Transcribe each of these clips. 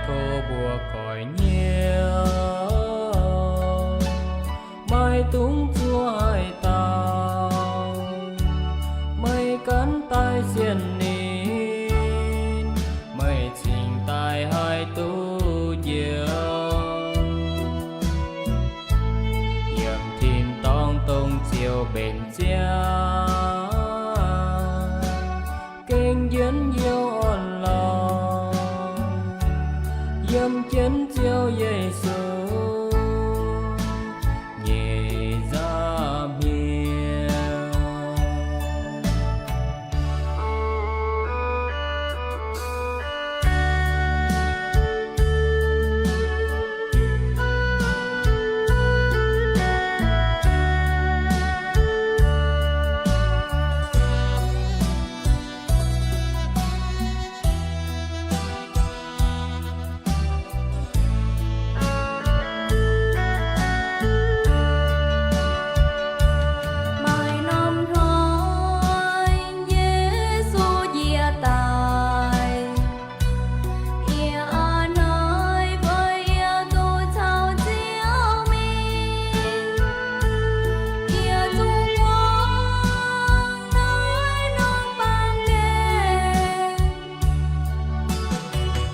Tov mbuo goix nyiev, maiv dungx zuov haaix dauh. Meih gan daaih sienx ninh, meih cingx daaih haih duqv njoux. Yiem tin-dorngh dongh Ziouv mbenc ziangx, gengh njien-youh orn-lorqc, yiem jienv Ziouv Yesu nyei nza'hmien. Maaih norm hnoi Yesu yie daaih, yie a'hneiv mbuo yie duqv caux Ziouv mingh. Yie zungv muangx naaiv norm baamh gen.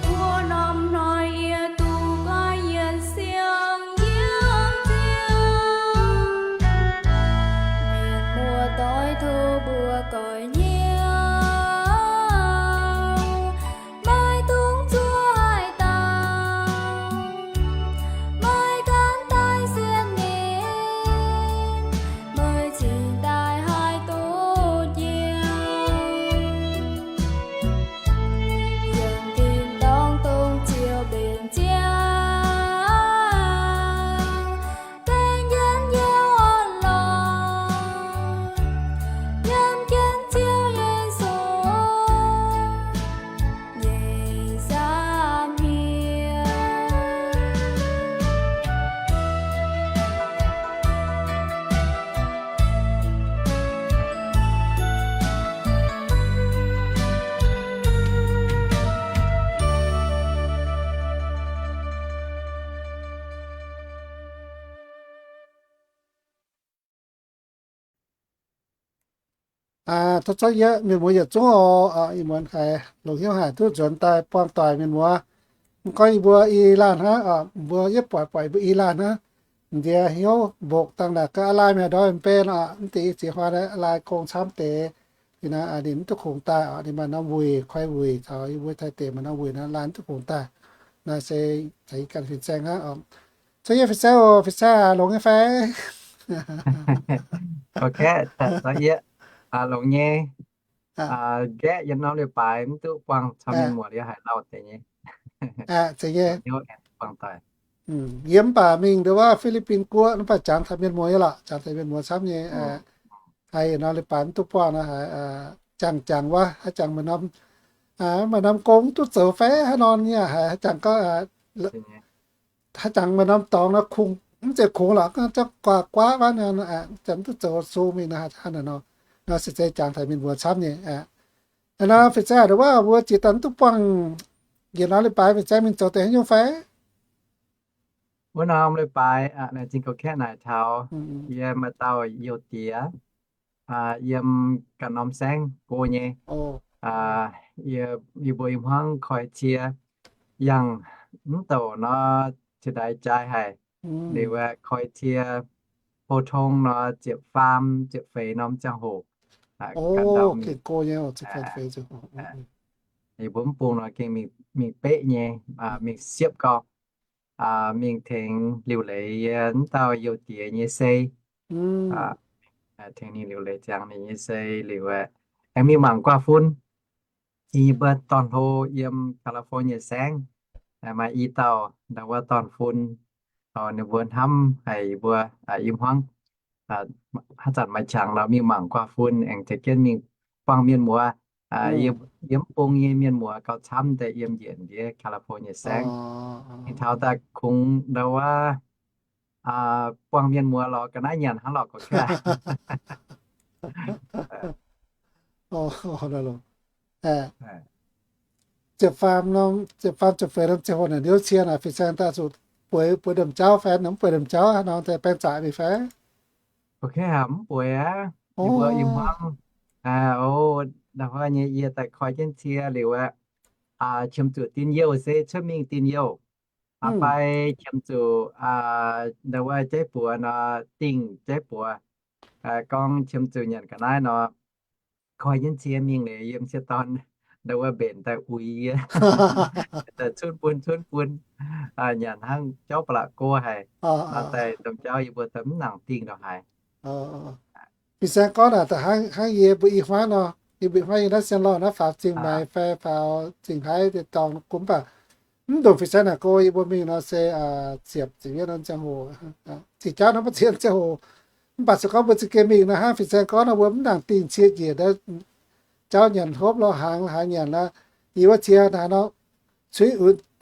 Wuov norm hnoi yie duqv goiv yienc siang yiem Ziouv. Mienh muoz-doic, tov mbuo goix nyiev, maiv dungx zuov haaix dauh. Maiv gan daaih sienx ninh, meih cingx daaih haih duqv njoux. Yiem tin-dorngh dongh Ziouv mbenc ziangx, gengh njien-youh orn-lorqc, yiem jienv Ziouv Yesu nyei nza'hmien. Tov zorqv yie mienh muoz yietc zungv oc. Ih muonz haiz longc hnyouv haic duqv nzuonx daaih buangh doic mienh muoz. Mv gorngv yie mbuo i laanh hnangv, mbuo yietv buatc buatc yie mbuo i laanh hnangv, ndiev hnyouv mbokc dangh naaic gaax, aa, laanh mienh ndortv mbenc oc, mv deix i ziex hnoi naaiv laanh gong camv deix. Ih naaiv ninh mv duqv kungx daaih oc, ninh maaih norm wuic, koi wuic caux yie mbuo Taiv deic maaih norm wuic naaiv laanh mv duqv kungx daaih. Naaiv se caux yie ganh fin-saeng hnangv oc. Caux yie fin-saeng oc, fin-saeng longx nyei fai? Oc, zorqv yie longx nyei. Nqaeqv yiem norm leiz-baaix mv duqv buangh caux mienh muoz liuz haiz lauh deix nyei. Yie mv baac mingh ndongc wuov Fi^li^bin Guoqv mv baac jangx taux mienh muoz nyei lorqc, jangx taux mienh muoz camv nyei. Haiz yietc norm leiz-baaix mv duqv buangh nor, haiz jangx jangx wuov, haaix jangx maaih norm, maaih norm gong mv duqv zoux fai haaix nor nyei, haiz haaix jangx gauh, haaix jangx maaih norm dorngx nor kungx, mv zeiz kungx lorqc, guaav guaav wuov nor, jangx mv duqv zoux sung mingh nor, haaix nor, nor se zeiz jangx taux mienh muoz camv nyei. Nor fin-saeng ndongc wuov mbuo jiex daaih mv duqv buangh yietc norm leiz-baaix, fin-saeng mingh zoux deix haaix nyungc fai? Wuov norm leiz-baaix, naaiv zingh goux kaeqv naaic taux, yie maaih dauh youh diex yiem ganh norm saengv go nyei. Yie, yie mbuo i hmuangv koi cie, yangh mv douc nor, cie-ndaix jaaix haic. Liuz aeqv, koi cie pou-tong nor, ziepc faam ziepc feix norm ziangh hoc, ganh ndau mingh. Yie mbuo mv bung nor gengh mingh beqv nyei, mingh siepv gau, mingh tengx liuc leiz yie mv dauh youh diex nyei sei. Tengx ninh liuc leiz ziangx ninh nyei sei liuz aeqv, aengx mingh mangc guaav fun. Yie mbuo dorn-hlo yiem California saengv, maaih i dauh ndau wuov dorn-fun, ninh mbuo hnamv haic yie mbuo i hmuangv. Haaix zanc maaih qangx nor mingh mangc guaav fun, aengx za'gengh mingh buangh mienh muoz. Yie mv bung nyei mienh muoz gauh camv deix yiem njiec ndiev California saengv. Mingh taux daaih kungx ndau wuov buangh mienh muoz lorz ga'naaiv nyanc hnangv lorqc gorqv-kaeqv. ziepc faam norm, ziepc faam ziepc feix norm ziangh hoc naaic, niouv cie naaic, fin-saeng daaih zuqc bueix, bueix domh jauv fai mv bueix domh jauv nor, daaih baeng zaqc mingh fai? Okay, mv bueix aqv. Yie mbuo i hmuangv, o, ndau wuov nyei yie daaih koi jienv cie liuz aqv, qiemx zuqc dinh youh se cuotv mingh dinh youh, fai qiemx zuqc ndau wuov jaiv buoz nor, dingh jaiv buoz, gorngv qiemx zuqc nyanc ga'naaiv nor, koi jienv cie mingh liuz, yiem cie dorn ndau wuov mbenc daaih uix yie, daaih cunv bun cunv bun, nyanc hnangv jauv ba'laqc go haic. Daaih domh jauv yie mbuo daaih mv nangc dingh ndongc haaix. Fin-saeng gorngv naaic, hnangv yie mbuo i hmuangv nor, yie mbuo i hmuangv yie naaiv sien lorh naaiv faaux Zingh Maix fai faaux Zingh Haiv deix dorngx gunv baac, mv ndongc fin-saeng naaic go yie mbuo mingh nor se ziepc ziepc yietv norm ziangh hoc, ziepc jauv nor maiv ziex ziangh hoc. Mv baac se gorngv mbuo za'gengh mingh nor hnangv fin-saeng gorngv nor, mbuo mv nangc dingh cie njiec jauv nyanc hopv lorh hnaangx haaix nyanc aqv. Yie wuov cie naaiv nor, cuiv,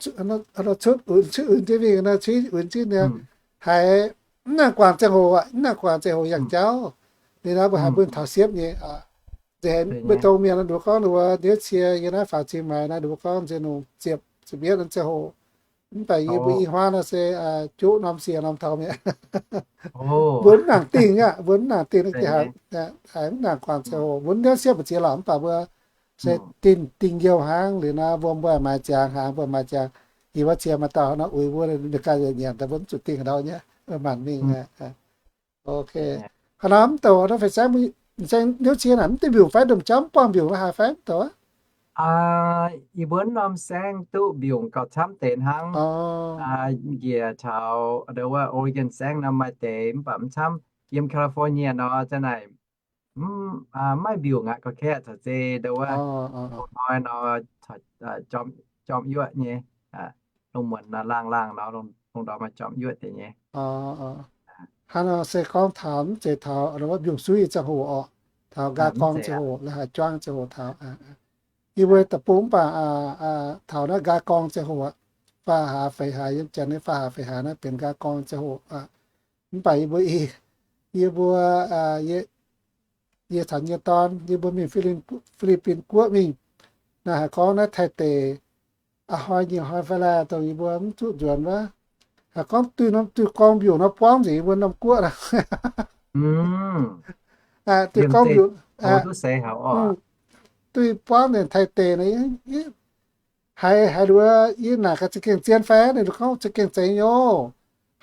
cuiv unx jienv mingh nor, cuiv unx jienv niaa, haiz mv nangc guangc ziangh hoc aqv, mv nangc guangc ziangh hoc yangh jauv. Ninh nor mbuo haiz mbuo taux siepv nyei. Nzengc mbuo dongh mienh nor, ninh mbuo gorngv ninh mbuo niouv cie yiem naaiv faaux Zingh Maix naaiv, ninh mbuo gorngv nzengc nungc ziepc, ziepc yietv norm ziangh hoc. Mv baac yie mbuo i hmuangv nor se juqv norm siec norm taux mi'aqv. Mbuo mv nangc dingh aqv, mbuo mv nangc dingh, haiz mv nangc guangc ziangh hoc. Mbuo niouv siepv mbu'ziex lorqc, mv baac mbuo se dingh, dingh youh hnangv liuz nor, mbuo mbuo maaiz ziangx hnaangx, mbuo maaiz ziangx, yie wuov cie maaih dauh nor uix mbuo, ninh ganh nyanc daaih, mbuo mv zuqc dingh ndau nyei, maanc mingh. Ok. Haaix norm mv douc nor, fin-saeng niouv cie naaic mv duqv mbiungc fai, domh jauv mv buangh mbiungc la'haaix fai mv douc? Yie mbuo norm saengv duqv mbiungc gauh camv deix hnangv. Njiec taux ndau wuov Oregon saengv nor maaih deix, mv baac mv camv. Yiem California nor, za'naaic mv maaih mbiungc aqv, gauh kaeqv caux zei ndau wuov hnoi nor, jorm yuoqv nyei, lungh muonz nor laangh laangh nor, lungh ndorm maaih jorm yuoqv deix nyei. Hnangv nor se gorngv taux mv zeiz taux ndau wuov mbiungc suiv nyei ziangh hoc orqc, taux nqaa gorngv ziangh hoc, la'haaix juangv ziangh hoc taux. Yie mbuo deic-bung mv baac taux naaiv nqaa gorngv ziangh hoc aqv, faah hlaax feix hlaax, yiem janx nyei faah hlaax feix hlaax naaiv benx nqaa gorngv ziangh hoc aqv. Mv baac yie mbuo, yie mbuo, yie caux yie nyei dorn, yie mbuo mingh Fi^li^bin Guoqv mingh. Naaiv haaix gorngv naaiv Taiv deic, a'hnoi nyic hnoi fai laeh dongh yie mbuo mv zuqv nzuonx wuov, haaix gorngv duih norm duih gorngv mbiungc nor buangv nzengc yie mbuo norm guoqv aqv. Duih gorngv mbiungc, duih buangv nzengc Taiv deic naaiv. Haiz, haiz nduov, yie naaic gaax za'gengh zien fai? Ninh gorngv za'gengh zeiz nyei.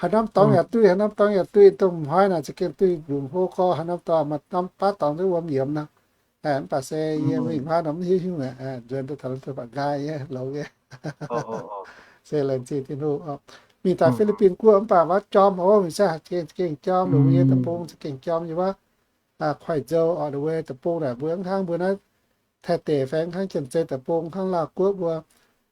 Haaix norm dorngx yaac duih, haaix norm dorngx yaac duih, dongh hnoi naaic za'gengh duih mbiungc hlo gorx, haaix norm dorngx, maaih norm baav dorngx duqv wuom yiemx nor. Mv baac se yie mingh hnangv nor mv hiuv hiuv aqv, nzuonx duqv taux baac nqaai nyei, loz nyei. Se laengz zingh Tin-Hungh. Mingh taux Fi^li^bin Guoqv mv baac wuov jorm, o, mingh se gengh, gengh jorm, longc yie deic-bung za'gengh jorm nyei wuov. Kuaaiv-Nzou orqc, ninh mbuo deic-bung naaic mbuo hnangv mbuo naaiv Taiv deic fai hnangv Janx-Zei deic-bung hnangv Laauh Guoqv mbuo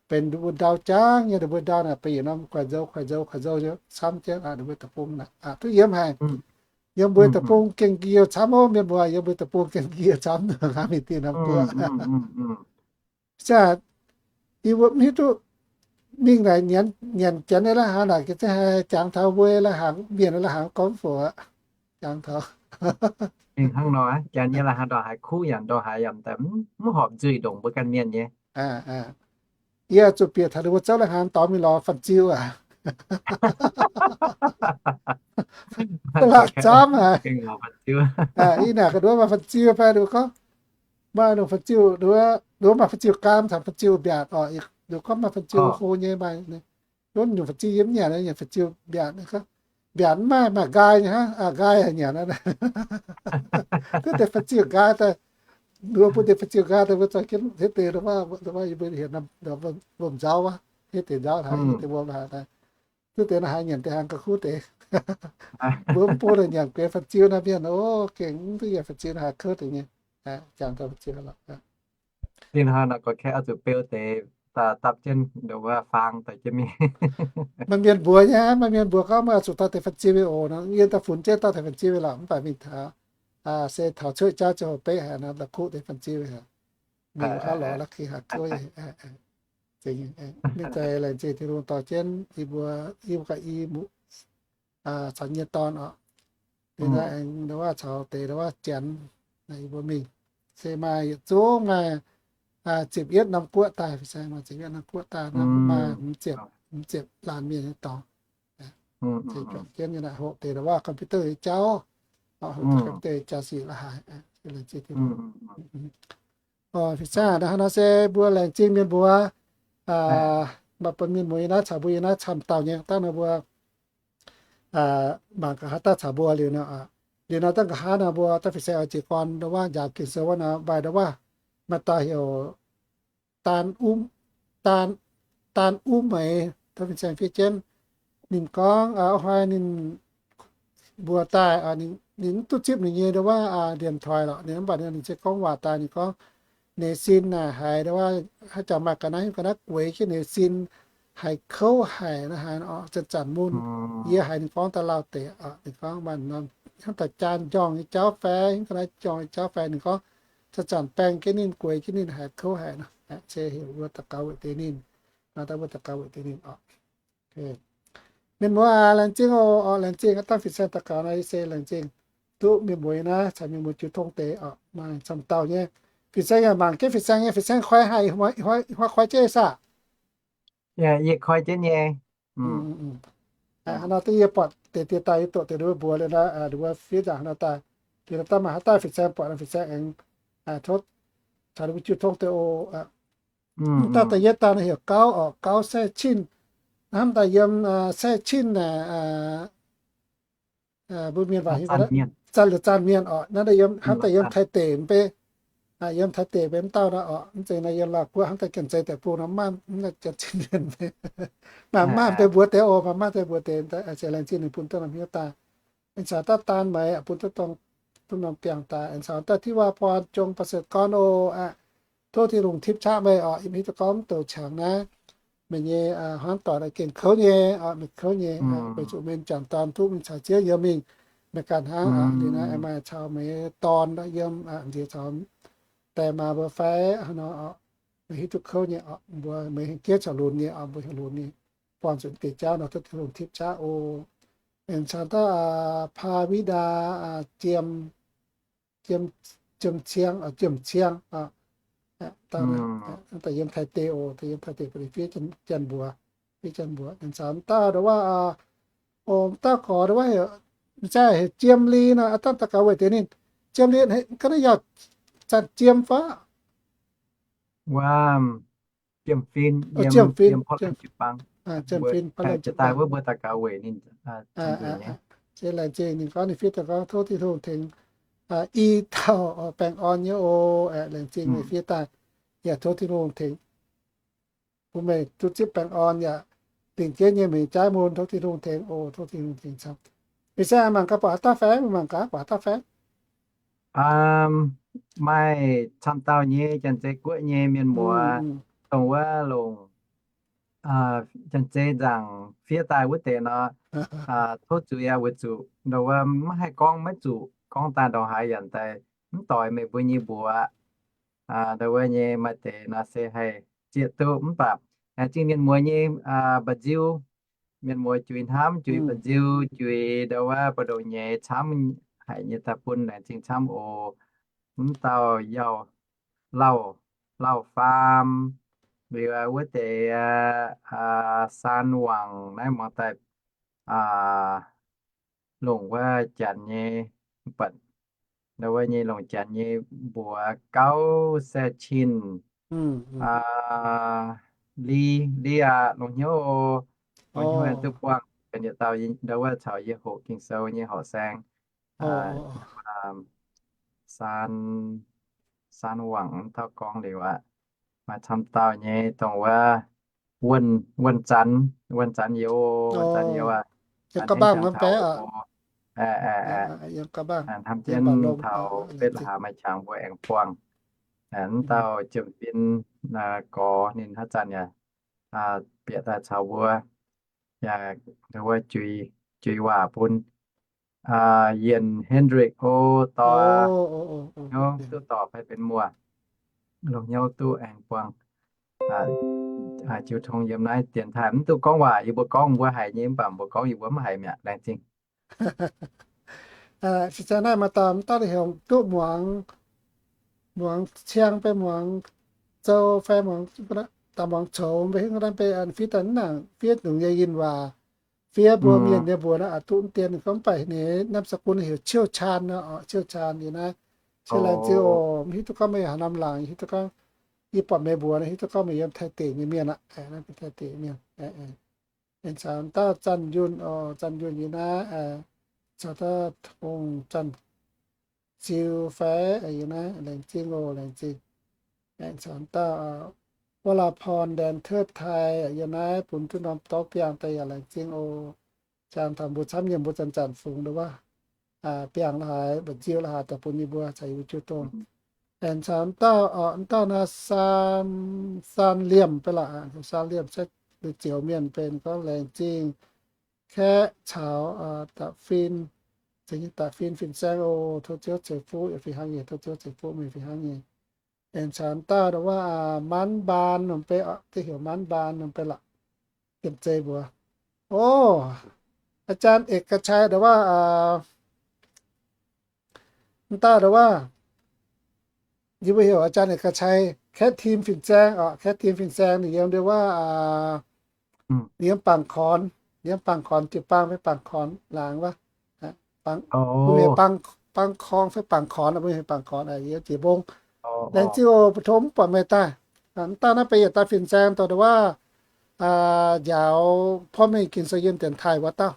benx ninh mbuo ndau jangv nyei, ninh mbuo ndau naaic benx yietc norm Kuaaiv-Nzou, Kuaaiv-Nzou, Kuaaiv-Nzou nyei camv jienv ninh mbuo deic-bung naaic duqv yiem haic. Yiem mbuo deic-bung gengh nqi youh camv ov, mienh muoz, yiem mbuo deic-bung gengh nqi youh camv hnangv mingh dieh norm guoqv. Aav, yie mbuo mv hiuv duqv mingh naaic nyanc janx nyei la'hnaangx naaic, ga'zeix haiz jangx taux mbuo la'hnaangx, mienh la'hnaangx gorngv fai aqv. Jangx taux. Mingh hnangv nor, janx nyei la'hnaangx ndongc haaix kuv yaac ndongc haaix yaac mv horpc nzuih ndongc mbuo ganh mienh nyei. Yie zuqc bieqc taux ninh mbuo zouv la'hnaangx dorngx mingh lorz fanh ziu aqv. La'hnaangx camv aqv. Ih naaic ga'nduov maaih fanh ziu fai, ninh mbuo gorngv maaih longc fanh ziu, ninh mbuo maaih fanh ziu gaam caux fanh ziu mbiaatc orqc. Ninh gorngv maaih fanh ziu hlo nyei maaih. Nduov nyungc fanh ziu yie mv nyanc, nyanc fanh ziu mbiaatc. Mbiaatc mv maaih, maaih nqaai nyei hnangv, nqaai haic nyanc. Duqv deix fanh ziu nqaai daaih, ninh mbuo bun deix fanh ziu nqaai daaih mbuo zorqv jienv hietv deix, yie mbuo hietv wuom nzauv wuov, hietv deix nzauv haic, hietv deix wuom haic. Duqv deix nor haaix nyanc deix hnaangx gauh kuv deix. Mbuo mv bun nyanc gueix fanh ziu naaiv mienh, o, gengh mv duqv yaac fanh ziu naaiv haaix kuv deix nyei. Jangx taux fanh ziu lorqc. Ninh hnoi nor gorx kaeqv oix zuqc beu deix dapv jienv ndongc wuov faang daaih jienv mingh. Maaih mienh mbuox nyei, maaih mienh mbuox gorngv meih oix zuqc dorh deix fanh ziu mingh oc. Yie daaih funx jienv dorh deix fanh ziu mingh lorqc, mv baac mingh taux se taux cuotv jauv ziangh hoc beiv haic nor, la'kuqv deix fanh ziu haic. Mingh wuov lorz la'kuqv haic kuv. Ninh daaih laengz zingh Tin-Hungh dorh jienv yie mbuo, yie mbuo ga'naaiv caux yie nyei dorn oc. Ninh aengx wuov caux deix wuov janx, yie mbuo mingh se maaih yietc zungv maaih ziepc yietv norm guoqv daaih, fin-saeng maaih ziepc yietv norm guoqv daaih, maaih hmz ziepc, hmz ziepc laanh mienh nyei dorngx. Se juangc jienv nyei naaic hoqc deix ndau wuov computer nyei jauv, hoqc computer nyei jauv sic la'haaix. Fin-saeng hnangv nor se mbuo laengz zingh mienh mbuo, maaih bun mienh mbuo yiem naaiv caux mbuo yiem naaiv camv dauh nyei dangh nor mbuo mangc nqa'haav daaih caux mbuo liuz nor, liuz nor dangh nqa'haav nor mbuo daaih fin-saeng oix jiez gorn ndau wuov njaaux Ging-Sou wuov nor, mv baac ndau wuov maaih dauh heuc Daan Umv, Daan, Daan Umv Meix, fin-saeng fiev jienv. Ninh gorngv hnoi ninh mbuo daaih, ninh mv duqv zipv ninh nyei ndau wuov điện thoại lorqc. Ninh mv baac ninh se gorngv waac daaih, ninh gorngv ninh nyei sin naaic haiz ndau wuov haaix zanc maaih ga'naaiv haaix ga'naaiv gueix jienv ninh nyei sin, haiz kouv haic naaiv haic, zanc-zanc mun. Yie haiz ninh gorngv daaih lauh deix, ninh gorngv maaih norm hnangv daaih jaan njorngh nyei jauv fai, hnangv ga'naaiv njorngh nyei jauv fai, ninh gorngv zanc-zanc baeng jienv ninh, gueix jienv ninh, haiz kouv haic nor, se heuc mbuo daux gaux weic deix ninh. Nor daaih mbuo daux gaux weic deix ninh oc. Mienh muoz aac, laengz zingh oc, laengz zingh aav dangh fin-saeng daux gaux nor, se laengz zingh duqv mienh muoz nyei naaiv caux mienh muoz jiu tong deix oc, maaih camv dauh nyei. Fin-saeng yaac mangc jienv fin-saeng nyei, fin-saeng koi haic, ih hnoi koi jienv saah? Yie koi jienv nyei. Hnangv nor da'yie buatc deix diex daaih yie doqc deix nduov mbuox liuz nor, nduov fiev nzaangc nor daaih, liuz nor daaih maaih haaix dauh fin-saeng buatc nor fin-saeng aengx tov caux ninh mbuo jiu tong deix oc. Dauh da'yietv dauh naaiv heuc Gauv oc, Gauv Sai Cin. Hnamv daaih yiem Sai Cin naaic, mbuo mienh waac zanc la'zanc mienh oc. Naaiv hnamv daaih yiem Taiv deic mv bei, yiem Taiv deic mv bei mv dauh nor oc. Mv zeiz nor yiem Laauh guoqv hnamv daaih Janx-Zei deic-bung nor maaih Sai Cin mienh. Maaih maaih deix mbuox deix oc, maaih maaih deix mbuox deix, se laengz zingh ninh bun duqv norm hnyouv daaih. Aengx caux dauh Daan Meix bun duqv norm biangh daaih. Aengx caux dauh Tiv Waac Buan Jong Ba'setv Gorn oc. Tov Tin-Hungh tipv qaqv meih oc, yie mv hiuv duqv gorngv mv douc qangx naaiv meih nyei hnamv doic naaiv gengh kouv nyei oc, meih kouv nyei. Weic zuqc meih m'jangc dorn duqv mingh caux Ziouv yiem mingh, meih ganh hnangv oc. Liuz naaiv aengx maaih caux meih dorn yiem nziex caux die maa mbuo fai hnangv nor oc, meih hiuv duqv kouv nyei oc, mbuo meih hengx jieqv caux lunx nyei oc, mbuo heuc lunx nyei buangh zuqc deix jauv nor, tov Tin-Hungh tipv qaqv oc. Aengx caux dauh Paa Wi Ndaa, Jiem, Jiem Ciang, Jiem Ciang, daaih yiem Taiv deic oc, daaih yiem Taiv deic ba'lih fiev janx mbuox, fiev janx mbuox. Aengx caux dauh ndau wuov, o, dauh gorx ndau wuov heuc, mv zeiz heuc Jiem Li nor, dangh daux gaux weic deix ninh. Jiem Li ga'naaiv yaac zanc Jiem fai? Wuov, Jiem Fin, Jiem Fin, Jiem Fin, Jiem Fin daaih wuov mbuo daux gaux weic ninh. Se laengz zingh ninh gorngv ninh fiev daaih gorngv tov Tin-Hungh tengx i dauh baengh orn nyei oc. Laengz zingh ninh fiev daaih, yaac tov Tin-Hungh tengx bun meih duqv zipv baengh orn yaac dingc jienv nyei meih nyei jaav mun, tov Tin-Hungh tengx oc, tov Tin-Hungh tengx camv. Meih se mangc gaax buatc haaix dauh fai? Mangc gaax buatc haaix dauh fai? Maaih camv dauh nyei Janx-Zei guoqv nyei mienh muoz, dongh wuov longc Janx-Zei nzaangc fiev daaih wuov deix nor, tov zuiz aqv, weic zuqc ndau wuov maiv haih gorngv maiv zuqc, gorngv daaih ndongc haaix yaac daaih mv doix meih mbuo nyei mbuox. Ndau wuov nyei maaih deix nor se haih zieqc duqv mv baac laengz zingh mienh muoz nyei mba'nziu, mienh muoz juix hnamv, juix mba'nziu, juix ndau wuov buoz-ndoqv nyei camv haic nyei daaih bun laengz zingh camv oc. Mv dauh Yauh, Lauh, Lauh Faam, liuz wuov deix Saan Wangc naaiv muangx daaih longc wuov Janx nyei, mv baac ndau wuov nyei longc Janx nyei mbuox Gauv Sai Cin, Li, Li aac, longx hnyouv, longx hnyouv duqv buangh ganh yietc dauh ndau wuov caux yie hoqc Ging-Sou nyei horqc saeng. Saan, Saan Wangc taux gorngv liuz aqv. Maaih camv dauh nyei dongh wuov Wuonh Zanx, Wuonh Zanx Youz, Wuonh Zanx Youz aac, hnamv jienv taux Betc Laatc Haaz maaih qangx mbuo aengx buangh. Mv dauh Jiem Fin gorx ninh haaix zanc yaac bieqc daaih caux mbuo, yaac wuov juix waac bun Yienh Hendrik o, dorh, duqv dorh fai benx muoz, longx hnyouv duqv aengx buangh jiu tong yiem naaiv dienx taaih. Mv duqv gorngv waac, yie mbuo gorngv mbuo haiz nyei, mv baac mbuo gorngv yie mbuo mv haiz mi'aqv. Laengz zingh. Se naaiv maaih dauh mv dauh heuc duqv muangx, muangx ciang fai muangx zoux fai muangx, daaih muangx coux mbuo hiuv gorngv naaiv benx fiev daaih nangc fiev dongh nyei yinh waac, fiev mbuo mienh nyei mbuox naaiv aqc duqv dien ninh gorngv mv baac ninh นามสกุล heuc เชี่ยวชาญ nor, เชี่ยวชาญ yie naaiv. Se laengz zingh oc, mv hiuv duqv gorngv meih haaix norm laangz, hiuv duqv gorngv yie buatc meih mbuox naaiv, hiuv duqv gorngv meih yiem Taiv deic nyei mienh aqv, naaiv benx Taiv deic mienh. Aengx caux dauh Zanh Yunh oc, Zanh Yunh yie naaiv, caux dauh Tong Zanh Ziu fai yie naaiv, laengz zingh oc, laengz zingh. Aengx caux dauh วราพร แดนเทิดไทย yie naaiv bun duqv norm dorv biangh daaih yaac laengz zingh oc. Jangx taux mbuo camv nyei mbuo zanc-zanc fungx nduov waac, biangh la'haaix, mba'nziu la'haaix daaih bun yie mbuo caux yie mbuo jiu dongh. Aengx caux dauh, dauh naaiv Saan, Saan Liemh benx lorqc, Saan Liemh se Lui Zioux mienh benx gorngv laengz zingh Kaeqv caux Da'fin, ceix nyei Da'fin fin-saeng oc, tov Ziouv ceix fuqv yaac fih hnangv nyei, tov Ziouv ceix fuqv meih fih hnangv nyei. Aengx caux dauh nduov waac, Manv Mbaan norm beiv, deix heuc Manv Mbaan norm beiv lorqc, yiem zei mbuox. Ov, อาจารย์ Ieqv Ga'cai nduov waac, mv dauh nduov waac, yie mbuo heuc อาจารย์ Ieqv Ga'cai, Kaeqv Tim fin-saeng oc, Kaeqv Tim fin-saeng ninh yiem nduov waac, ninh yiem Bangc Korn, ninh yiem Bangc Korn jiu-baang fai Bangc Korn laangz wuov. Mbuo heuc Bangc Korn fai Bangc Korn, mbuo heuc Bangc Korn, yiem jiex mbong. Laengz zingh oc, mbu'ndongx mv buatc meih daaih. Mv dauh naaiv benx yietc dauh fin-saeng dongh nduov waac, njaaux porv mengh Ging-Sou yiem dienx taaih wuov dauh.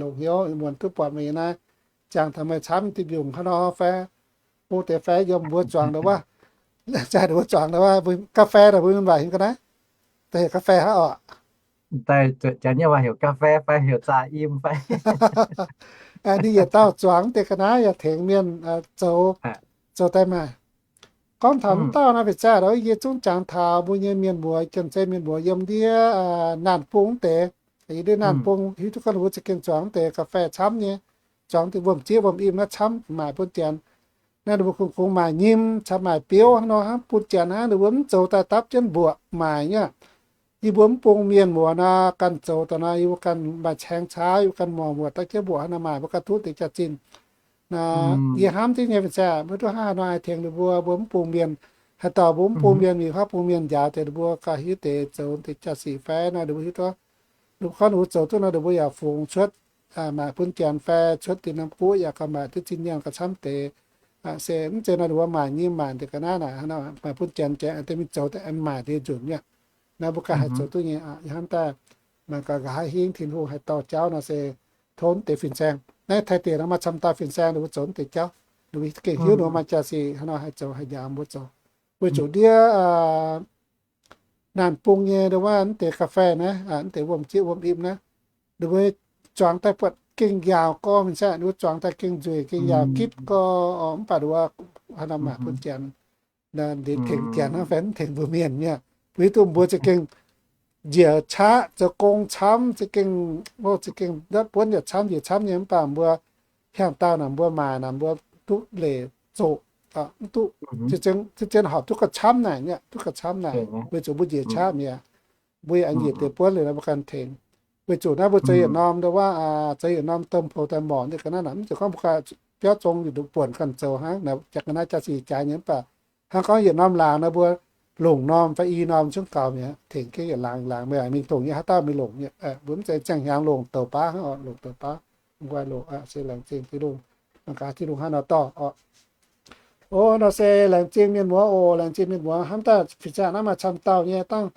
Longc hnyouv muonz duqv buatc meih naaiv, jangx taux meih camv dinh mbiungc hnangv nor fai, bung deix fai yiem mbuo zuangx nduov waac, jaaix nduov mbuo zuangx nduov waac, mbuo กาแฟ naaic mbuo mienh waac hingv ga'naaiv, da'heuc กาแฟ hnangv oc. Daaih zuotc janx nyei waac heuc กาแฟ fai heuc zaaix im fai. Ninh yietc dauh zuangx deix ga'naaiv yaac tengx mienh zoux, zoux daaih maah. Gorngv taux mv dauh naaiv bieqc zaah nor, yie zungv jangx taux mbuo nyei mienh muoz, Janx-Zei mienh muoz yiem ndiev Naanh Bung deix. Yiem ndiev Naanh Bung hiuv duqv gorngv ninh mbuo za'gengh zuangx deix กาแฟ camv nyei, zuangx deix wuom-zieqv wuom-im naaiv camv maaic bun janx. Naaiv ninh mbuo kungx, kungx maaic nyim caux maaic biouv hnangv nor hnangv bun janx hnangv, ninh mbuo mv zoux daaih dapv jienv mbuoqc maaic nyei. Yie mbuo mv bung mienh muoz nor, ganh zoux daaih nor, yie mbuo ganh maaih caeng caav, yie mbuo ganh morc muoc dapv jienv mbuoqc hnangv nor maaic, mbuo ganh duqv deix jaax-zinh. Yie hnamv jienv nyei fin-saeng, maiv duqv hnangv haaix nor haih tengx ninh mbuo, mbuo mv bung mienh. Haaix dauh mbuo mv bung mienh, mingh huaav bung mienh njaaux deix ninh mbuo gauh hiuv deix zoux deix jaax-sic fai nor, ninh mbuo hiuv duqv, ninh mbuo gorngv ninh mbuo zoux duqv nor, ninh mbuo yaac fungx cuotv maaic bun janx fai cuotv dinh norm guoqv yaac gauh maaic duqv zinh nyaanh gauh camv deix. Se mv zeiz nor ninh mbuo maaic nyim maaic deix ga'naaiv naaic, maaic bun janx, janx deix mingh zoux deix maaic deix nzunc mi'aqv. Naaiv mbuo ganh haih zoux duqv nyei. Yie hnamv daaih mangc gaax nqa'haav hingv Tin-Hungh haih dorh jauv nor se tov deix fin-saeng. Naaiv Taiv deic nor maaih camv dauh fin-saeng ninh mbuo zoux deix jauv, ninh mbuo gengh hiuv ninh mbuo maaih jaax-sic hnangv nor haih zoux haih njaaux mbuo zoux. Weic zuqc ndiev Naanh Bung nyei nduov waac mv deix กาแฟ naaiv, mv deix wuom-zieqv wuom-im naaiv, ninh mbuo zuangx daaih buatc gengh yaauc gorngv fin-saeng, ninh mbuo zuangx daaih gengh nzueic gengh yaauc gitv gorngv, mv baac ninh mbuo haaix nor maaic bun janx, tengx janx hnangv fai mv tengx mbuo mienh nyei. Mbuo hiuv duqv mbuo za'gengh njiec qaqv zoux gong camv, za'gengh, za'gengh ndortv buonv yaac camv, njiec camv nyei, mv baac mbuo hiaangx dauh naaic mbuo maaic naaic mbuo duqv leic zoqc, mv duqv, zien-zien horpc duqv gauh camv naaic, duqv gauh camv naaic, weic zuqc mbuo njiec qaqv mi'aqv. Mbuo yaac njiec deix buonv liuz nor mbuo ganh tengx. Weic zuqc naaiv mbuo zoux yietc norm nduov waac, zoux yietc norm domh poux daaih morc nyei ga'naaiv naaic, mv zeiz gorngv mbuo ganh biauv zong buonc ganh zoux hnangv, jaax ga'naaiv jaax-sic jaaix nyei, mv baac hnangv gorngv yietc norm laangz nor mbuo longc norm fai i norm zungv gaux mi'aqv, tengx jienv yietc laangz laangz, meih mingh dongh nyei haaix dauh mingh longc nyei, mbuo mv zeiz ziangh hnyangx longc douc baav hnangv oc, longc douc baav, mv guai longc se laengz zingh Tin-Hungh, mangc gaax Tin-Hungh hnangv nor dorh oc. O, nor se laengz zingh mienh muoz oc, laengz zingh mienh muoz. Hnamv daaih fin-saeng naaiv maaih camv dauh nyei dangh,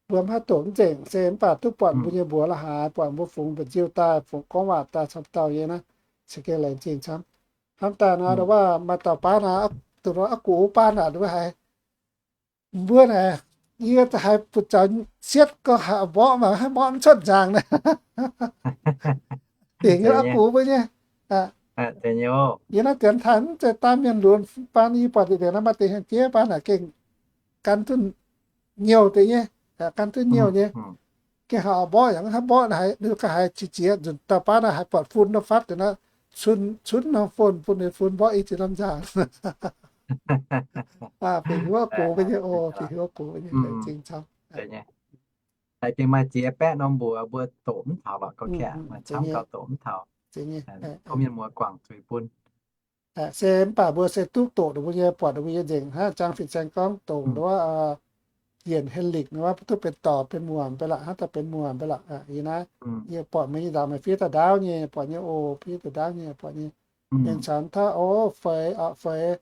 mbuo mv haih doqc mv nzengc se mv baac duqv buatc mbuo nyei mbuox la'haaix, buatc mbuo fungx mba'nziu daaih, fungx gorngv waac daaih camv dauh nyei naaiv, se gengh laengz zingh camv. Hnamv daaih nor, waac maaih dauh baav naaic, duqv aqv gux baav naaic, mbuo haiz, mbuo naaic, yie haiz butv zaux sietv gorx haiz mborqv mangc haaix mborqv mv cuotv nzangc naaic. Dingc nyei aqv gux mbuo nyei. Yie naaiv dienx taaih mv zeiz daan mienh lunx baan, yie buatc deix naaiv maaih deix hnyangx-jeiv baav naaic gengh gan duqv nyouh deix nyei, gan duqv nyouh nyei. Gengh haiz mborqv yaac mv haih mborqv, haiz ga'haiz qiex jiez nzunc dauh baav naaic haiz buatc fun nor fatv deix naaiv, cunv norm fon bun ninh fun mborqv i ziex norm nzangc. Bieqc hiuv gox nyei oc, bieqc hiuv gox nyei, laengz zingh camv. Haiz gengh maaih ziex baeqv norm mbuox mbuo doqc mv taux lorqc, gauh kaeqv maaih camv gauh doqc mv taux. Tov mienh muoz guangc zuiz bun. Se mv baac mbuo se duqv doqc ninh mbuo nyei, buatc ninh mbuo nyei nzengc hnangv jang fin-saeng gorngv dongc wuov yienc Henrik wuov, duqv benx dorc benx muonc mbe laqc, hnangv daaih benx muonc mbe laqc. Yie naaiv, yie buatc meih nyei ndaangc meih fiev daaih ndaauv nyei, buatc nyei oc, fiev daaih ndaauv nyei, buatc nyei. Mienh caux taux oc, feix, feix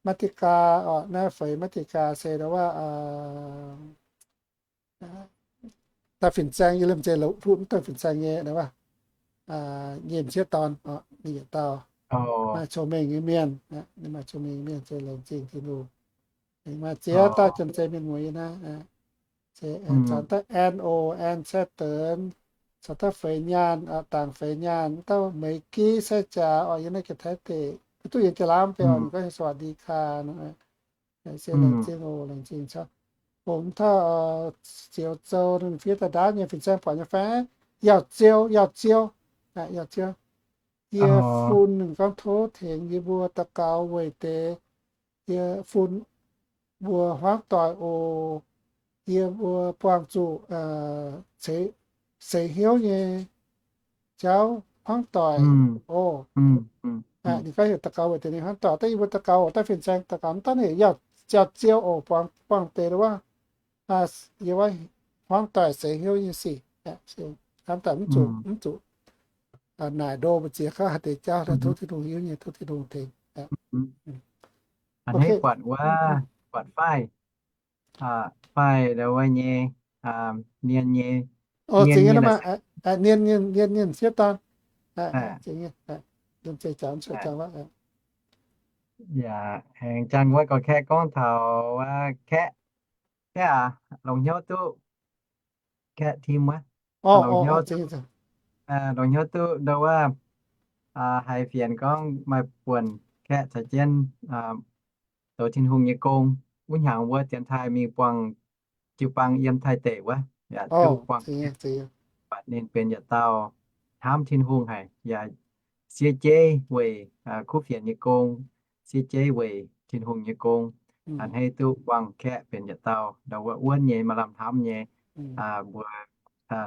Matv^ti^gaa oc, naaiv feix Matv^ti^gaa se wuov daaih fin-saeng yie liemh zeih lutv mv daaih fin-saeng nyei, nyei m'sieqv dorn, ninh yietc dauh maaih cong-mengh nyei mienh, ninh maaih cong-mengh nyei mienh se laengz zingh Tin-Hungh. Maaih ziex dauh janx-zei mienh muoz yie naaiv, caux daaih An oc, An Caeqv Deix, caux daaih feix nyaanh, dangc feix nyaanh, dauh Meix Giv, Sai Jaax oc, yie naaiv Janx-Taiv deic, duqv yie jaa-laamv beu oc, ninh gorngv สวัสดีค่ะ nor. Se laengz zingh oc, laengz zingh caux. Hongx taux Ziouc Zou, ninh fiev daaih ndaauv nyei, fin-saeng buatc nyei fai? Yauh Ziou, Yauh Ziou, Yauh Ziou. Yie fun, ninh gorngv tov tengx yie mbuo daux gaux weic deix yie fun mbuo hmuangv doic oc. Yie mbuo buangh zuqc seix hnyouv nyei jauv hmuangv doic oc. Ninh gorngv heuc daux gaux weic deix ninh hmuangv doic, daaih yie mbuo daux gaux oc, daaih fin-saeng daux gaux mv daaih ninh Yauh Ziou oc, buangh deix wuov, yie wuov hmuangv doic seix hnyouv nyei sic. Hnamv daaih mv zuqc, mv zuqc naaic ndo mbu'ziex kouv haaix deix jauv, tov Tin-Hungh hiuv nyei, tov Tin-Hungh tengx. A'hneiv buatc wuov, buatc faih, faih wuov nyei, nien nyei, nien, nien, nien sieqv daan. Yaac aengx jangx wuov gorngv kaeqv gorngv taux wuov kaeqv, kaeqv aac, longc hnyouv duqv kaeqv tim wuov, longc hnyouv duqv ndo wuov, haiz fienx gorngv maaih buonc kaeqv caux jienv zoux Tin-Hungh nyei gong. Wuov hnyangx wuov Janx-Taiv mingh buangh jiu-baang yiem Taiv deic wuov, yaac duqv buangh, ninh benx yietc dauh hnamv Tin-Hungh haic, yaac siev jeiv weic kuv fienx nyei gong, siev jeiv weic Tin-Hungh nyei gong. A'hneiv duqv buangh kaeqv benx yietc dauh ndo wuov wuonv nyei, maaih lamh hnamv nyei, mbuo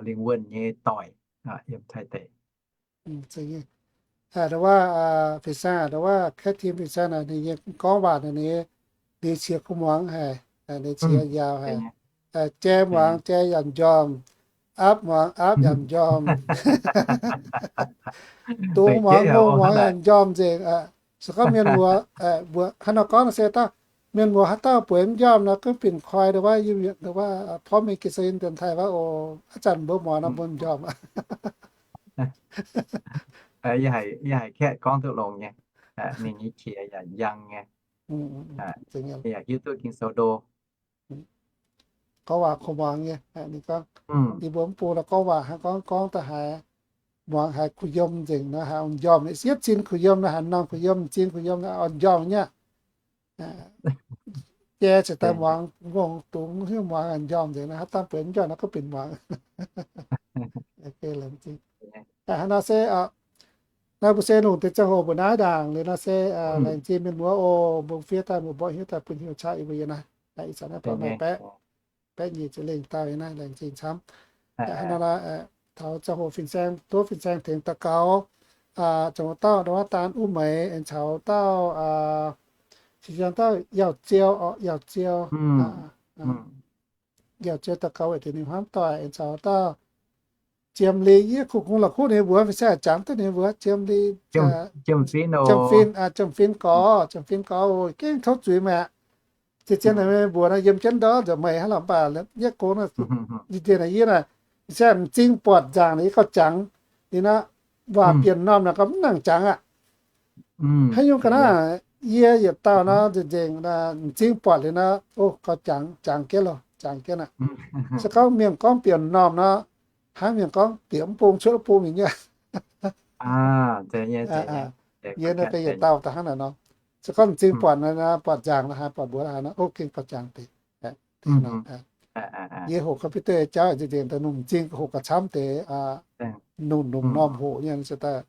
lingh wuonh nyei doic yiem Taiv deic. Ndo wuov fin-saeng, ndo wuov kaeqv tim fin-saeng naaic, ninh nyei gorngv waac naaic, ninh qiex kuv muangx haic, ninh qiex yaauc haic. Jai muangx jai yaac m'njormh, aapv muangx aapv yaac m'njormh, dungz muangx ngongh muangx yaac m'njormh nzengc. Se gorngv mienh muoz, mbuo haaix nor gorngv se dauh mienh muoz haaix dauh bueix mv njormh nor, gunv binc koi ndo wuov, ndo wuov porv mingh geh sou in Janx-Taiv wuov oc, ih zanc mbuo muangx nor mbuo m'njormh. Yie haiz kaeqv gorngv duqv longx nyei, ninh nyei qiex yaac njang nyei, yaac hiuv duqv Ging-Sou ndo. Gorngv waac kuv muangx nyei, ninh gorngv, yie mbuo mv bung nor gorngv waac hnangv gorngv, gorngv daaih haiz muangx haiz kuh yiem nzengc nor, haiz njormh, yietv sin kuh yiem nor, haiz m'normh kuh yiem, m'zing kuh yiem nor, njormh nyei aqv. Jai ziouc daaih muangx ngongh dungz, hiuv muangx njormh nzengc nor, haaix dauh bueix mv njormh nor gunv binc muangx. Hnangv nor se, naaiv mbuo se longc deix ziangh hoc mbuo naaiv ndaangc liuz nor se, laengz zingh mienh muoz oc, mbuo fiev daaih mbuo mborqv hiuv daaih bun hnyouv qaqv yie mbuo yiem naaiv. Ih zanc naaiv baeqv, baeqv nyic ziepc lengh dauh yiem naaiv, laengz zingh camv. Hnangv nor, taux ziangh hoc fin-saeng, tov fin-saeng tengx daux gaux, ziangh hoc dauh ndo wuov daan uv meix aengx caux dauh, fin-saeng dauh Yauh Ziou oc, Yauh Ziou, Yauh Ziou daux gaux weic deix ninh hmuangv doic aengx caux dauh Jiem Li, yie kungx kungx la'kuqv ninh mbuox, fin-saeng jangx duqv ninh mbuox Jiem Li, Jiem Fin, Jiem Fin Gorx, Jiem Fin Gorx oc, gengh tov zuiz meih aqv. Zien zien naaic meih mbuox naaic yiem jienv ndortv nzengc meih hnangv lorqc, mv baac yietv gong naaic, yie naaic, yie naaic, fin-saeng m'zing buatc nzaangc naaic yie gauh jangx. Liuz nor, waac bieqc m'normh naaic gauh mv nangc jangx aqv. Haaix nyungc ga'naaiv, yie yietc dauh nor nzengc nzengc m'zing buatc liuz nor, o, gauh jangx, jangx jienv loh, jangx jienv aqv. Se gorngv mienh gorngv bieqc m'normh nor, hnangv mienh gorngv bieqc mv bung cuotv mv bung nyei. Yie naaiv yietc dauh daaih hnangv naaic nor. Se gorngv m'zing buatc, buatc nzaangc haaix, buatc mbuox haaix nor, o, gengh gauh jangx deix. Yie hoqc computer jauv nzengc nzengc daaih, m'zing hoqc gauh camv deix, nungx nungx m'normh hoqc nyei se daaih,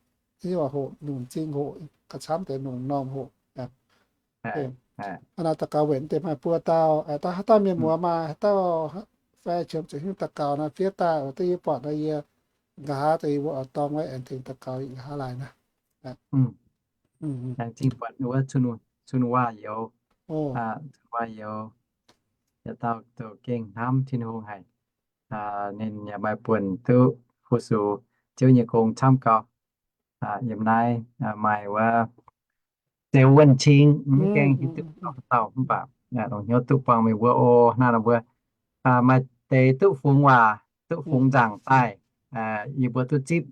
hoqc nungx m'zing hoqc gauh camv deix nungx m'normh hoqc. Hnangv naaic daux gaux weic deix maaih buo dauh, dauh haaix dauh mienh muoz maaih haaix dauh fai qiemx zuqc hiuv daux gaux nor, fiev daaih, duqv yie buatc nor yie nqa'haav daaih yie mbuo oix dorng wuov aengx tengx daux gaux nqa'haav laaix naaiv. Laengz zingh buatc wuov cun waac-youz, cun waac-youz, yietc dauh zoux gengh hnamv Tin-Hungh haic. Ninh yaac maaih buonc duqv fu-sux Ziouv nyei gong camv gau. Yiem naaiv maaih wuov Zeux Wuonh Cing, mv gaengh hiuv duqv dauh mv baac longc hnyouv duqv buangh meih mbuo oc. Naaiv mbuo maaih deix duqv fungx waac, duqv fungx nzaangc daaih, yie mbuo duqv zipv.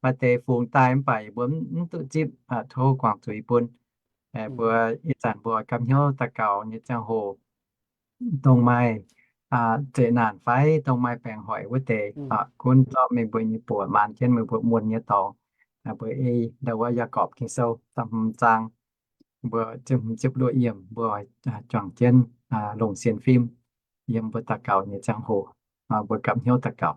Maaih deix fungx daaih mv baac yie mbuo mv duqv zipv, tov guangc zuiz bun. Mbuo ih zanc mbuo gapv hnyouv daux gaux nyei ziangh hoc, dongh maaih zeqc naanc fai dongh maaih baengc hoic wuov deix, gunv zorqv meih mbuo nyei buoc maanz jienv meih mbuo muonz nyei dorngx. Mbuo ei ndau wuov Yaagorpc Ging-Sou da'hmz zaang, mbuo ziepc hmz ziepc luoqc yiemc, mbuo juangc jienv longc sienx fim yiem mbuo daux gaux nyei ziangh hoc. Mbuo gapv hnyouv daux gaux.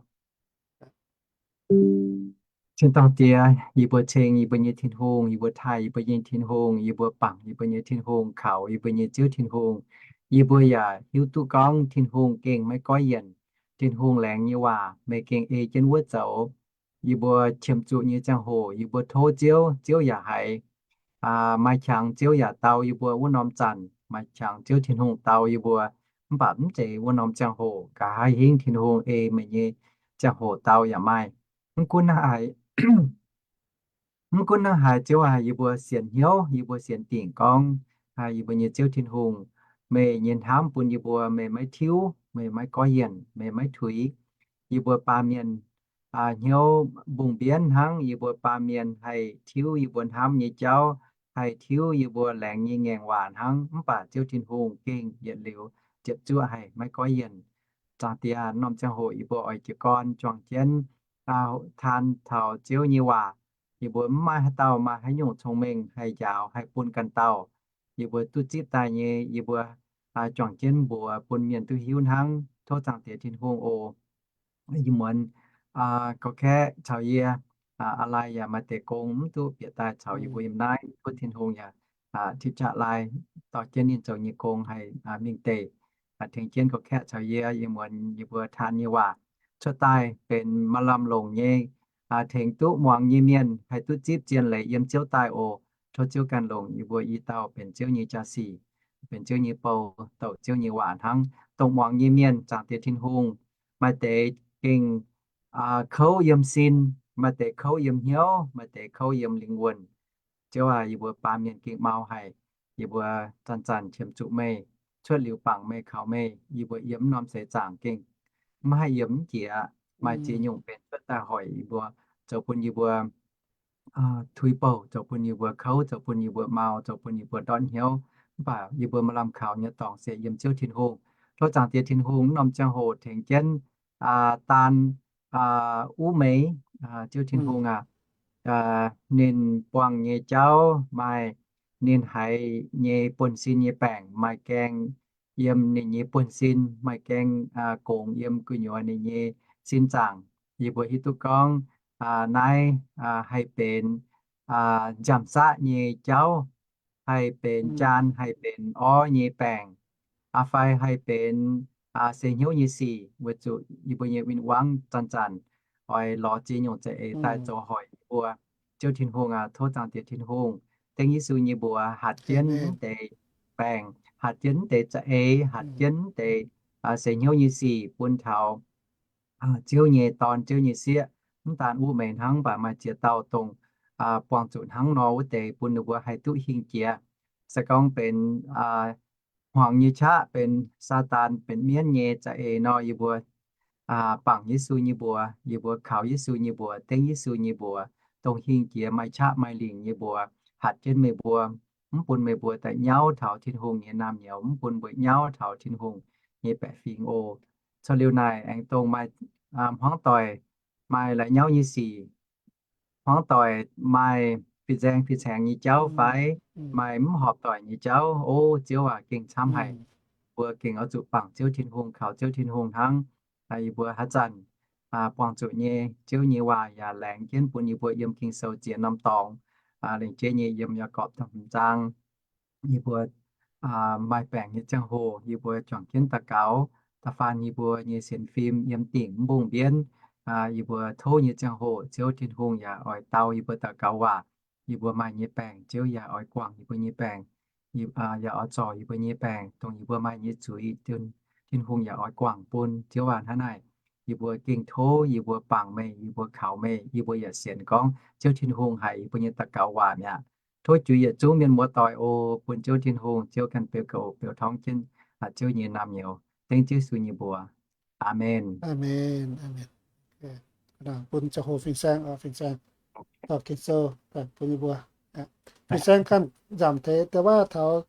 Cien-Dorngh Diex, yie mbuo ceng yie mbuo nyei Tin-Hungh, yie mbuo taaih yie mbuo nyei Tin-Hungh, yie mbuo bangc yie mbuo nyei Tin-Hungh, kaux yie mbuo nyei Ziouv Tin-Hungh. Yie mbuo yaac hiuv duqv gorngv Tin-Hungh gengh maiv goiv yienc. Tin-Hungh laengz nyei waac meih gengh ei jienv wuov zoux. Yie mbuo qiemx zuqc nyei ziangh hoc yie mbuo tov Ziouv, Ziouv yaac haiz. Maaih qangx Ziouv yaac dau yie mbuo wuov norm zanc, maaih qangx Ziouv Tin-Hungh dau yie mbuo. Mv baac mv zeiz wuov norm ziangh hoc. Nqa'haav hingv Tin-Hungh ei meih nyei ziangh hoc dau yaac maaih. Mv gunv hnangv haaix, mv gunv hnangv haaix, Ziouv aac, yie mbuo sienx hnyouv, yie mbuo sienx dingc gorngv, yie mbuo nyei Ziouv Tin-Hungh, meih nyei hnamv bun yie mbuo, meih maiv tiuv, meih maiv goiv yienc, meih maiv tuix. Yie mbuo baamh mienh hnyouv mbungh mbienv hnangv, yie mbuo baamh mienh haih tiuv yie mbuo hnamv nyei jauv, haih tiuv yie mbuo laengz nyei ngaengc waac hnangv. Mv baac Ziouv Tin-Hungh gengh yietc liuz ziepc zuoqv haic, maiv goiv yienc. Zaangc Diex, norm ziangh hoc yie mbuo oix jiez gorn juangc jienv taan taux Ziouv nyei waac. Yie mbuo mv maaih haaix dauh maaih haaix nyungc cong-mengh haih njaaux haih bun ganh dauh. Yie mbuo duqv zipv daaih nyei, yie mbuo juangc jienv mbuox bun mienh duqv hiuv hnangv. Tov Zaangc Diex Tin-Hungh oc. Ih muonz gorx-kaeqv caux yie, a'lais yaac maaih deix gong mv duqv bieqc daaih caux yie mbuo yiem naaiv. Tov Tin-Hungh yaac tipv qaqv lai dorh jienv ninh zoux nyei gong haih mingh deic. Tengx jienv gorx-kaeqv caux yie, ih muonz yie mbuo taan nyei waac cuotv daaih benx maaih lamh longc nyei, tengx duqv muangx nyei mienh haih duqv zipv zien leiz yiem Ziouv daaih oc. Tov Ziouv ganh longc yie mbuo i dauh benx Ziouv nyei jaa-sic, benx Ziouv nyei bou, douc Ziouv nyei waac hnangv. Dongh muangx nyei mienh, Zaangc Diex Tin-Hungh, maaih deix gengh kouv yiem sin, maaih deix kouv yiem hnyouv, maaih deix kouv yiem lingh wuonh. Ziouv aac, yie mbuo baamh mienh gengh mau haic. Yie mbuo zanc-zanc qiemx zuqc meih, cuotv liuz bangc meih, kaux meih, yie mbuo yiem mv norm seix zaangc gengh mv haih yiem mv jiex. Maaih ziex nyungc benx cuotv daaih hoic yie mbuo, zoux bun yie mbuo tuix bouh, zoux bun yie mbuo kouv, zoux bun yie mbuo mau, zoux bun yie mbuo ndortv hnyouv. Mv baac yie mbuo maaih lamh kaux nyei dorngx se yiem Ziouv Tin-Hungh. Tov Zaangc Diex Tin-Hungh mv norm ziangh hoc tengx jienv daan uv meix. Ziouv Tin-Hungh aac, ninh buangh nyei jauv maaih ninh haiz nyei buonv-sin nyei baengc, maaih gaeng yiem ninh nyei buonv-sin, maaih gaeng gongx yiem gu'nyuoz ninh nyei sin zaangc. Yie mbuo hiuv duqv gorngv naaiv haih benx nziaamv-saqv nyei jauv, haih benx jaan, haih benx orv nyei baengc, aa fai haih benx seix hnyouv nyei sic, weic zuqc yie mbuo nyei win-wangv zanc-zanc oix lorz ziex nyungc za'eix daaih zoux hoic yie mbuo. Ziouv Tin-Hungh aac, tov Zaangc Diex Tin-Hungh dengv Yesu nyei mbuox hatc jienv mv deix baengc, hatc jienv mv deix za'eix, hatc jienv mv deix seix hnyouv nyei sic bun taux Ziouv nyei dorn, Ziouv nyei sieqv. Mv daan uv meix hnangv, mv baac maaih ziex dauh dongh buangh zuqc hnangv nor wuov deix bun ninh mbuo haih duqv hingh jiex. Se gorngv benx hmuangx nyei qaqv, benx Saadaan, benx mienv nyei za'eix nor, yie mbuo bangc Yesu nyei mbuox, yie mbuo kaux Yesu nyei mbuox, dengv Yesu nyei mbuox, dongh hingh jiex maaih qaqv maaih lingc nyei mbuox, hatc jienv meih mbuo, mv bun meih mbuo daaih nyauv taux Tin-Hungh nyei naamh nyouz, mv bun mbuo nyauv taux Tin-Hungh nyei baeqc fingx oc. Corc liuz naaic aengx dongh maaih hmuangv doic maaih la'nyauv nyei sic, hmuangv doic maaih fin-saeng fin-saengx nyei jauv fai maaih mv horpc doic nyei jauv, o Ziouv aac, gengh camv haic. Mbuo gengh oix zuqc bangc Ziouv Tin-Hungh, kaux Ziouv Tin-Hungh hnangv. Yie mbuo haaix zanc buangh zuqc nyei, Ziouv nyei waac yaac laengz jienv bun yie mbuo yiem Ging-Sou ziex norm dorngx. Lengc jeiv nyei yiem Yaagorpc da'hmz zaang, yie mbuo maaih baengc nyei ziangh hoc, yie mbuo juangc jienv daux gaux, da'faanh yie mbuo nyei sienx fim yiem dingc mv mbungh mbienv. Yie mbuo tov nyei ziangh hoc Ziouv Tin-Hungh yaac oix dau yie mbuo daux gaux waac. yie mbuo maaih nyei baengc. Ziouv yaac oix guangc yie mbuo nyei baengc, yaac oix zorc yie mbuo nyei baengc, dongh yie mbuo maaih nyei zuiz, Tin-Hungh yaac oix guangc bun. Ziouv aac, hnangv naaic yie mbuo gengh tov yie mbuo bangc meih, yie mbuo kaux meih, yie mbuo yaac sienx gorngv Ziouv Tin-Hungh haiz yie mbuo nyei daux gaux waac mi'aqv. Tov juix yietc zungv mienh muoz doic oc, bun Ziouv Tin-Hungh, Ziouv ganh beu goux beu torngv jienv Ziouv nyei naamh nyouz. Dengv Ziouv Yesu nyei mbuox. Aamen. Aamen. Bun ziangh hoc fin-saeng, fin-saeng dorh Ging-Sou bun yie mbuo. Fin-saeng ganh nzamc taux deix waac taux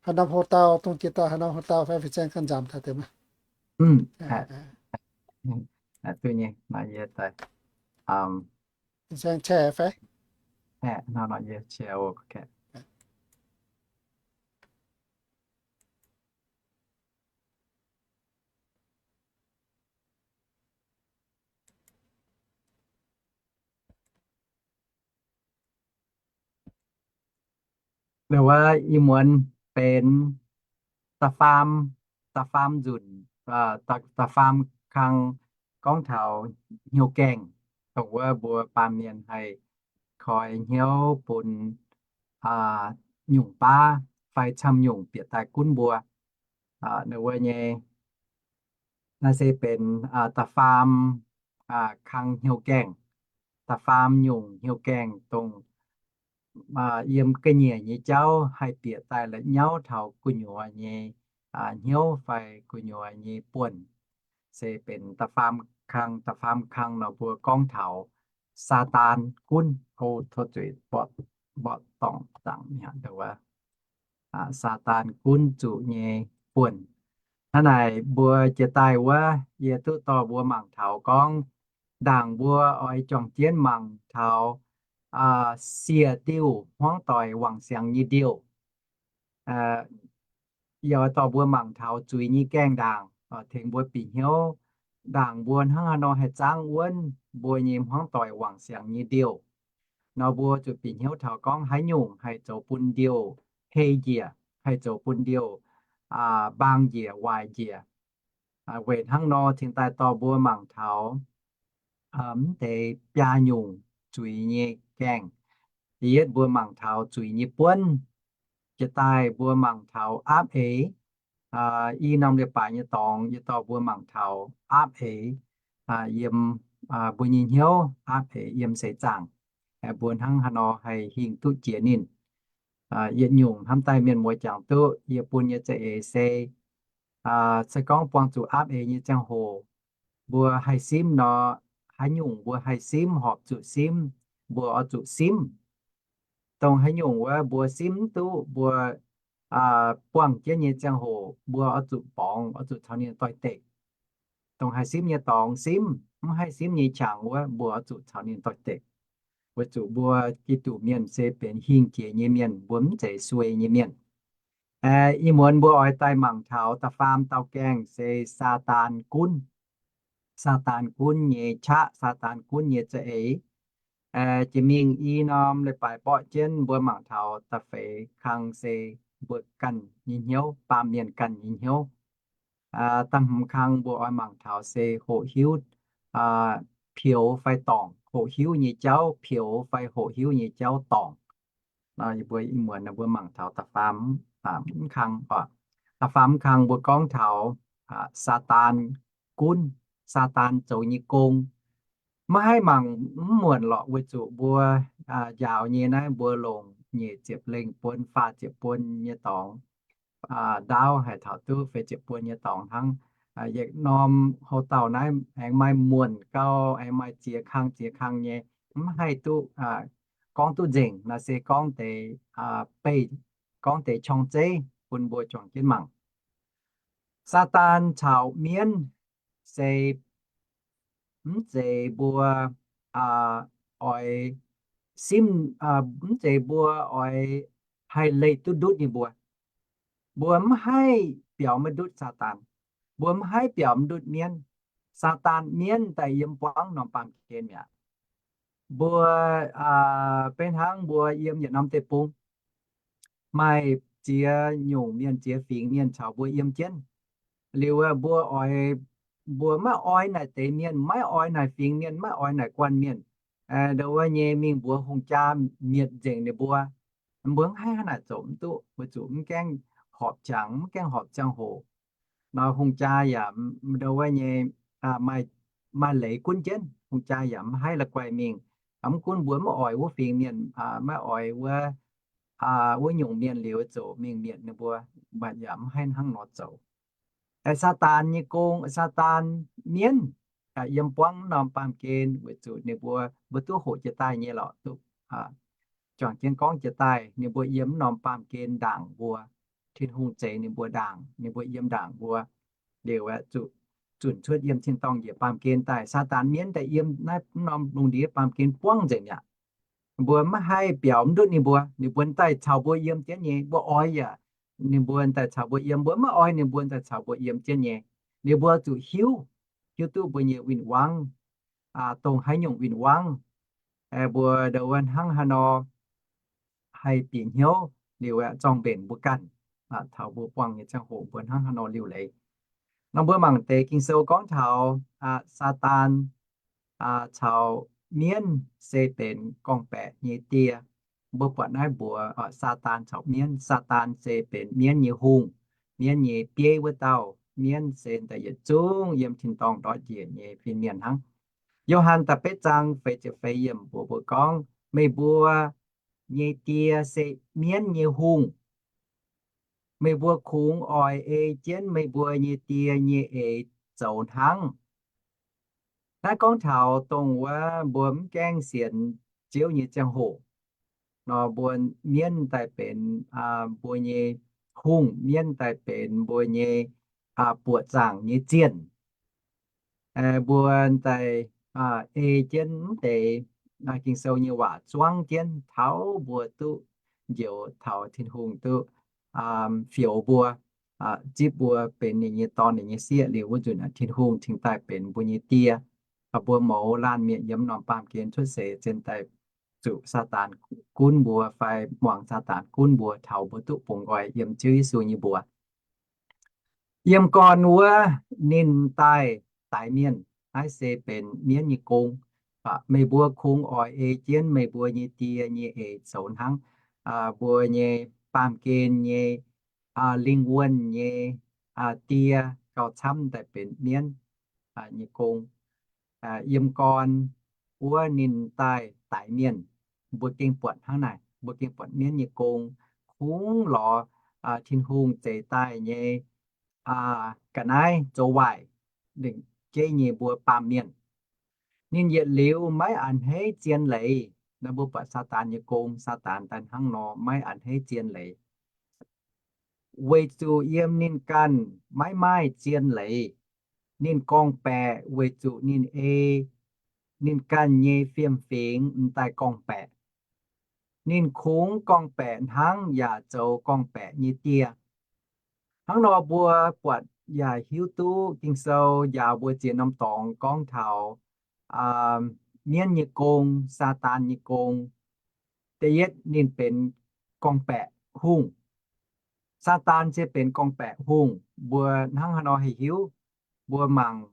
haaix norm hoc-dauh, dongh jiex daaih haaix norm hoc-dauh fai fin-saeng ganh nzamc taux deix maah. Fin-saeng qeqv fai? Wuov ih muonz benx da'faam, da'faam nzunc, da'faam kang gorngv taux hnyouv gaengh, dongh wuov mbuo baamh mienh haih koi hnyouv bun nyungc baav fai camv nyungc bieqc daaih gunv mbuo. Ninh wuov nyei, naaiv se benx da'faam kang hnyouv gaengh, da'faam nyungc hnyouv gaengh, dongh yiem ga'nyiec nyei jauv haih bieqc daaih la'nyauv taux gu'nyuoz nyei hnyouv fai gu'nyuoz nyei buonc. Se benx da'faam kang, da'faam kang nor mbuo gorngv taux Saadaan gunv, o, tov zuiz, mborqv dorngc zaangc mi'aqv. Saadaan gunv zuqc nyei buonc. Hnangv naaic mbuo jiex daaih wuov, yie duqv dorh mbuo mangc taux gorngv, ndaangc mbuo oix juangc jienv mangc taux siec diuh hmuangv doic wangc siangx nyei diuh. Yie oix dorh mbuo mangc taux zuiz nyei gaengh ndaangc, tengx mbuo bieqc hnyouv ndaangc mbuo hnangv haaix nor haih zaangv wuonv mbuo nyei hmuangv doic wangc siangx nyei diuh. Nor mbuo zuqc bieqc hnyouv taux gorngv haaix nyungc haih zoux bun diuh hei njiec, haih zoux bun diuh mbaang njiec, waaic njiec. Weic hnangv nor cingx daaih dorh mbuo mangc taux mv deix biaa nyungc zuiz nyei gaengh. Da'yietv mbuo mangc taux zuiz nyei buonv. Jiex daaih mbuo mangc taux aapv eix. I norm leiz-baaix nyei dorngx yie dorh mbuo mangc taux aapv eix yiem mbuo nyei hnyouv, aapv eix yiem seix zaangc, mbuo hnangv haaix nor haih hingh duqv jiex ninh. Yietc nyungc hnamv daaih mienh muoz jangx duqv yie bun nyei za'eix se, se gorngv buangh zuqc aapv eix nyei ziangh hoc, mbuo haih simv nor, haaix nyungc mbuo haih simv, horpc zuqc simv, mbuo oix zuqc simv. Dongh haaix nyungc wuov mbuo simv mv duqv, mbuo buangh jienv nyei ziangh hoc mbuo oix zuqc borngz, oix zuqc caux ninh doix-dekc. Dongh haih simv nyei dorngx simv, mv haih simv nyei qangx wuov mbuo oix zuqc caux ninh doix-dekc. Weic zuqc mbuo Giduc mienh se benx hingh jiex nyei mienh, mbuo mv zeiz suei nyei mienh. Ih muonz mbuo oix daaih mangc taux da'faam dauh gaengh se Saadaan gunv. Saadaan gunv nyei qaqv, Saadaan gunv nyei za'eix. Jiex mingh i norm leiz-baaix borqv jienv mbuo mangc taux da'feix kang se mbuo ganh nyei hnyouv, baamh mienh ganh nyei hnyouv. Da'hmz kang mbuo oix mangc taux se hoqc hiuv pioux fai dorngc, hoqc hiuv nyei jauv pioux fai hoqc hiuv nyei jauv dorngc. Nor yie mbuo ih muonz mbuo mangc taux da'faam kang oc. Da'faam kang mbuo gorngv taux Saadaan gunv, Saadaan zoux nyei gong. Maiv haih mangc mv muonc lorqc, weic zuqc mbuo njaaux nyei naaiv mbuo longc nyeic ziepc lengh buon, faah ziepc buon nyei dorngx, ndaauv haic taux duqv feix ziepc buon nyei dorngx hnangv. Yietc norm houx-dauh naaiv aengx maaih muonc gau, aengx maaih ziex kang ziex kang nyei, mv haih duqv gorngv duqv nzengc. Naaiv se gorngv deix beih, gorngv deix qorng-zeiv bun mbuo juangc jienv mangc. Saadaan caux mienv se mv zeiz mbuo oix simv, mv zeiz mbuo oix haih leih duqv ndutv nyei mbuo. Mbuo mv haih biaux maiv ndutv Saadaan. Mbuo mv haih biaux mv ndutv mienv. Saadaan mienv daaih yiem buangv norm baamh gen mi'aqv. Mbuo benx hnangv mbuo yiem yietc norm deic-bung, maaih ziex nyungc mienh, ziex fingx mienh caux mbuo yiem jienv. Liuz mbuo oix, mbuo maiv oix naaic deix mienh, maiv oix naaic fingx mienh, maiv oix naaic guanh mienh. Ndau wuov nyei mingh mbuox hungh jaa mietc nzengc ninh mbuo. Mbuo mv haih hnangv naaic zoux mv duqv, weic zuqc mv gaengh horpc jangx, mv gaengh horpc ziangh hoc. Nor hungh jaa yaac ndau wuov nyei maaih leiz gunv jienv, hungh jaa yaac mv haih la'guaih mingh. Mv gunv mbuo maiv oix wuov fingx mienh, maiv oix wuov, wuov nyungc mienh liuz zoux mingh mietc ninh mbuo, mv baac yaac mv haih hnangv nor zoux. Saadaan nyei gong, Saadaan mienv yiem buangv norm baamh gen weic zuqc ninh mbuo, mbuo duqv hoqc jiex daaih nyei lorqc, duqv juangc jienv gorngv jiex daaih, ninh mbuo yiem norm baamh gen ndaangc mbuo. Tin-Hungh zeix ninh mbuo ndaangc, ninh mbuo yiem ndaangc mbuo liuz aeqv, zuqc zunc cuotv yiem tin-dorngh njiec baamh gen daaih. Saadaan mienv daaih yiem naaiv norm lungh ndiev baamh gen buangv nzengc mi'aqv. Mbuo maiv haih biaux mv ndutv ninh mbuo. Ninh mbuo daaih caux mbuo yiem jienv nyei, mbuo oix yaac ninh mbuo daaih caux mbuo yiem, mbuo maiv oix ninh mbuo daaih caux mbuo yiem jienv nyei. Ninh mbuo zuqc hiuv, hiuv duqv mbuo nyei win-wangv, dongh haaix nyungc win-wangv, mbuo ndau wuov hnangv haaix nor haih bieqc hnyouv liuz aeqv, zorng-mbenc mbuo ganh. Taux mbuo buangh nyei ziangh hoc mbuo hnangv haaix nor liuc leiz. Nor mbuo mangc deix Ging-Sou gorngv taux Saadaan caux mienv se benx gorngv-baeqc nyei die. Mbuo buatc naaiv mbuox Saadaan caux mienv. Saadaan se benx mienv nyei hungh, mienv nyei bieiv wuov dauh. Mienv se daaih yietc zungv yiem tin-dorngh ndortv njiec nyei fin-mienh hnangv. Yo^han da'betv zaang feix ziepc feix yiemc mbuox mbuo gorngv, meih mbuo nyei die se mienv nyei hungh. Meih mbuo kungx oix ei jienv meih mbuo nyei die nyei eix zoux hnangv. Naaiv gorngv taux dongh wuov mbuo mv gaengh sienx Ziouv nyei ziangh hoc nor, mbuo mienv daaih benx mbuo nyei hungh, mienv daaih benx mbuo nyei buoqc zaangc nyei zienh. Mbuo daaih ei jienv mv deix Ging-Sou nyei waac zuangv jienv taux mbuo duqv njoux, taux Tin-Hungh duqv fioux mbuo, zipv mbuo benx ninh nyei dorn, ninh nyei sieqv liuz wuov nzunc, Tin-Hungh cingx daaih benx mbuo nyei die. Mbuo mouz laanh mienh yiem norm baamh gen cuotv seix zien daaih zuqc Saadaan gunv mbuo fai muangx Saadaan gunv mbuo taux mbuo duqv bungx nqoi yiem Ziouv Yesu nyei mbuox. Yiem gorn wuov ninh daaih daix mienh, naaiv se benx mienv nyei gong. Meih mbuo kungx oix ei jienv meih mbuo nyei die nyei eix zoux hnangv. Mbuo nyei baamh gen nyei lingh wuonh nyei die gauh camv daaih benx mienv nyei gong. Yiem gorn wuov ninh daaih daix mienh, mbuo gengh buatc hnangv naaic, mbuo gengh buatc mienv nyei gong kungx lorz Tin-Hungh zeix daaih nyei ga'naaiv zoux waaic lengc jeiv nyei mbuo baamh mienh. Ninh yietc liuz maiv a'hneiv zien leiz. Naaiv mbuo buatc Saadaan nyei gong, Saadaan daaih hnangv nor maiv a'hneiv zien leiz. Weic zuqc yiem ninh ganh maiv maaih zien leiz. Ninh gorngv-baeqc weic zuqc ninh ei ninh ganh nyei fiem-fingx m'daaih gorngv-baeqc. Ninh kungx gorngv-baeqc hnangv yaac zoux gorngv-baeqc nyei die. Hnangv nor mbuo buatc yaac hiuv duqv Ging-Sou njaaux mbuo ziex norm dorngx gorngv taux mienv nyei gong, Saadaan nyei gong. Da'yietv ninh benx gorngv-baeqc hungh. Saadaan se benx gorngv-baeqc hungh. Mbuo hnangv haaix nor haih hiuv? Mbuo mangc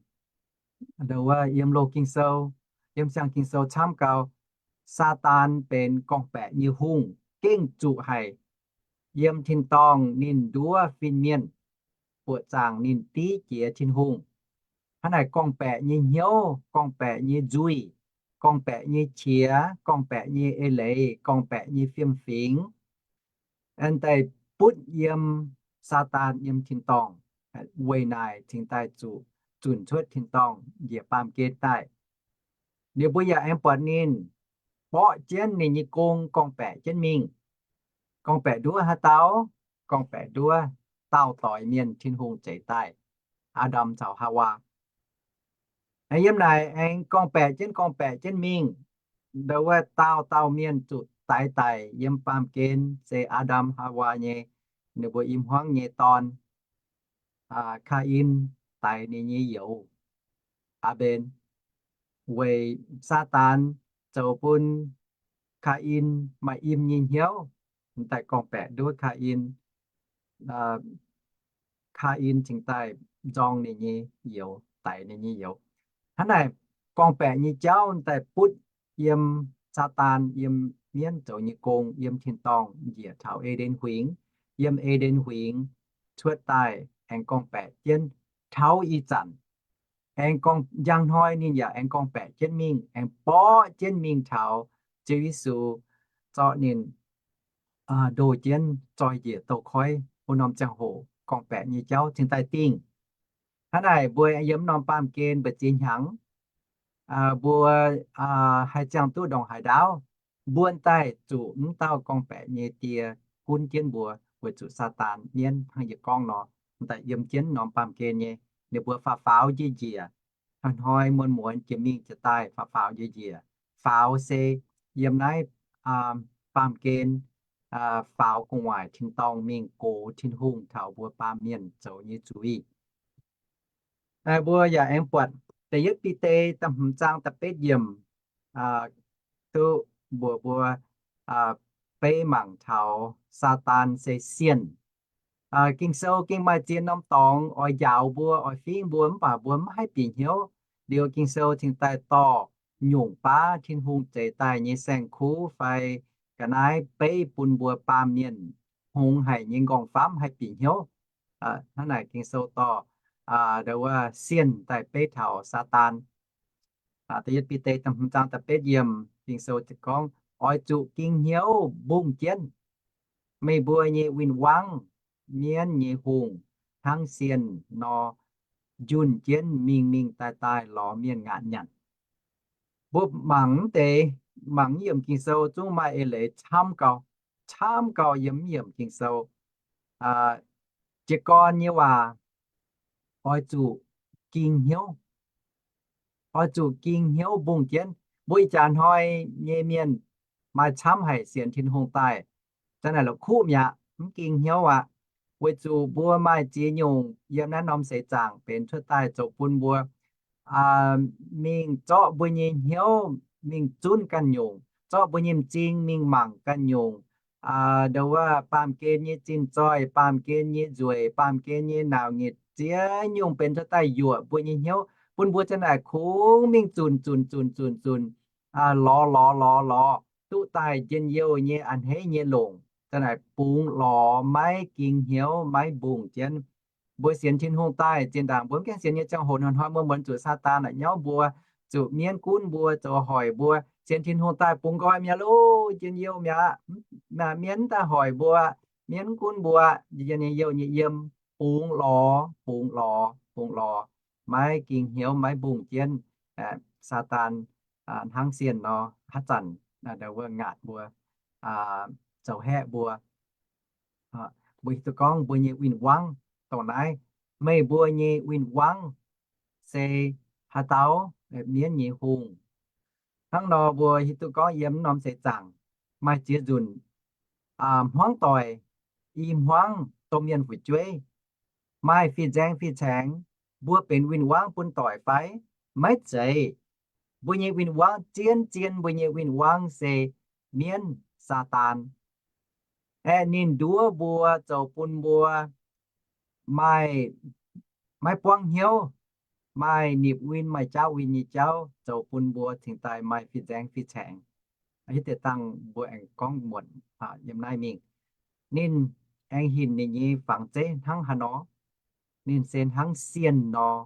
yiem loz Ging-Sou, yiem siang Ging-Sou camv gau, Saadaan benx gorngv-baeqc nyei hungh gengh zuqc haic. Yiem tin-dorngh ninh nduov fin-mienh, buoqc zaangc ninh div jiex Tin-Hungh. Hnangv naaic gorngv-baeqc nyei hnyouv, gorngv-baeqc nyei nzuih, gorngv-baeqc nyei qiex, gorngv-baeqc nyei eix leiz, gorngv-baeqc nyei fiem-fingx, daaih butv yiem Saadaan yiem tin-dorngh. Weic naaic cingx daaih zuqc zunc cuotv tin-dorngh njiec baamh gen daaih. Liuz mbuo yaac aengx buatc ninh borqv jienv ninh nyei gong gorngv-baeqc jienv mingh. Gorngv-baeqc nduov haaix dauh? Gorngv-baeqc nduov daauh doix mienh Tin-Hungh zeix daaih, Aa^ndam caux Haawaa. Yiem naaic aengx gorngv-baeqc jienv gorngv-baeqc jienv mingh. Ndau wuov daauh dauh mienh zuqc daix daic yiem baamh gen se Aa^ndam Haawaa nyei, ninh mbuo i hmuangv nyei dorn, Kaa^in, daix ninh nyei youz, Aa^mben. Weic Saadaan zoux bun Kaa^in maaih im nyei hnyouv, daaih gorngv-baeqc nduov Kaa^in. Kaa^in cingx daaih nzorng ninh nyei youz, daix ninh nyei youz. Hnangv naaic, gorngv-baeqc nyei jauv daaih butv yiem Saadaan, yiem mienv zoux nyei gong, yiem tin-dorngh njiec taux E^nden Huingx, yiem E^nden Huingx cuotv daaih aengx gorngv-baeqc jienv taux ih zanc. Aengx gorngv, njang hnoi ninh yaac aengx gorngv-baeqc jienv mingh, aengx borqv jienv mingh taux Ziouv Yesu zorqv ninh ndoh jienv zoi njiec douz-koiv wuov norm ziangh hoc gorngv-baeqc nyei jauv cingx daaih dingh. Hnangv naaic mbuo yiem norm baamh gen mbu'ziex hnyangx, mbuo haih ziangh duqv ndongc haaix ndaauv, mbuo daaih zuqc m'dauh gorngv-baeqc nyei die gunv jienv mbuo, weic zuqc Saadaan mienv hnangv yie gorngv nor, daaih yiem jienv norm baamh gen nyei, ninh mbuo faaux faaux njiec njiec, hnoi-hnoi muonz-muonz jiex mingh jiex daaih faaux faaux njiec njiec. Faaux se yiem naaiv baamh gen faaux gu'nguaaic tin-dorngh mingh gox Tin-Hungh taux mbuo baamh mienh zoux nyei zuiz. Mbuo yaac aengx buatc da'yietv Bide da'hmz zaang da'betv yiemc duqv mbuox mbuo beiv mangc taux Saadaan se sienh. Ging-Sou gengh maaih ziex norm dorngx oix njaaux mbuo, oix fingv mbuo, mv baac mbuo mv haih bieqc hnyouv. Liuz Ging-Sou cingx daaih dorh nyungc baav Tin-Hungh zeix daaih nyei saeng-kuv fai ga'naaiv beiv bun mbuo baamh mienh hngongx haic nyei nqorngv-famv haih bieqc hnyouv. Hnangv naaic Ging-Sou dorh ndo wuov sienh daaih beiv taux Saadaan. Da'yietv Bide da'hmz zaang da'betv yiemc Ging-Sou gorngv, oix zuqc ging hnyouv mbungh jienv meih mbuo nyei win-wangv, mienv nyei hungh, hnangv sienh nor, njunh jienv mingh mingh daaih daaih lorz mienh ngaatc nyanc. Mbuo mangc mv deix, mangc mv yiemc Ging-Sou zungv maaih eix leiz camv gau, camv gau yiem mv yiemc Ging-Sou. Jiez gorn nyei waac, oix zuqc ging hnyouv, oix zuqc ging hnyouv mbungh jienv. Mbuo ih jaax hnoi nyei mienh maaih camv haic sienx Tin-Hungh daaih, zanc naaic la'kuqv mi'aqv, mv ging hnyouv aqv. Weic zuqc mbuo maaih ziex nyungc yiem naaiv norm seix zaangc benx cuotv daaih zoux bun mbuo mingh zorqv mbuo nyei hnyouv mingh zunv ganh nyungc, zorqv mbuo nyei m'zing mingh mangc ganh nyungc. Ndo wuov baamh gen nyei zinh zoih, baamh gen nyei nzueic, baamh gen nyei nauc nyitc ziex nyungc benx cuotv daaih yuoqc mbuo nyei hnyouv, bun mbuo zanc naaic kungx mingh zunc zunc zunc zunc zunc, lorz lorz lorz lorz, duqv daaih njien-youh nyei a'hneiv nyei longc, zanc naaic bungx lorz maiv ging hnyouv maiv mbungh jienv. Mbuo sienx Tin-Hungh daaih zinh ndaangc mbuo mv gaengh sienx nyei ziangh hoc hnoi-hnoi muonz-muonz zuqc Saadaan naaic nyauv mbuo, zuqc mienv gunv mbuo, zoux hoic mbuo. Sienx Tin-Hungh daaih bungx nqoi mi'aqv loh, njien-youh mi'aqv. Mienv daaih hoic mbuo, mienv gunv mbuo, njien-youh nyei yiem, bungx lorz, bungx lorz, bungx lorz, maiv ging hnyouv maiv mbungh jienv. Saadaan hnangv sienh nor haaix zanc wuov ngaatc mbuo, zoux haeqv mbuo. Mbuo hiuv duqv gorngv mbuo nyei win-wangv dongh naaiv, meih mbuo nyei win-wangv se haaix dauh? Mienv nyei hungh. Hnangv nor mbuo hiuv duqv gorngv yiem norm seix zaangc maaih ziex nzunc hmuangv doic, i hmuangv domh mienh fu'jueiv, maaih fih nzaeng fih caengx, mbuo benx win-wangv bun doic fai? Maiv zeiz. Mbuo nyei win-wangv zien-zien, mbuo nyei win-wangv se mienv Saadaan. Aeqv, ninh nduov mbuo zoux bun mbuo maaih, maiv buangv hnyouv, maaih nipc win maaih jaauv win nyei jauv zoux bun mbuo cingx daaih maaih fih nzaeng fih caengx. Hiuv deix dangh mbuo aengx gorngv muonc yiem naaiv mingh. Ninh aengx hinc ninh nyei fangx zeiv hnangv haaix nor? Ninh se hnangv sienh nor.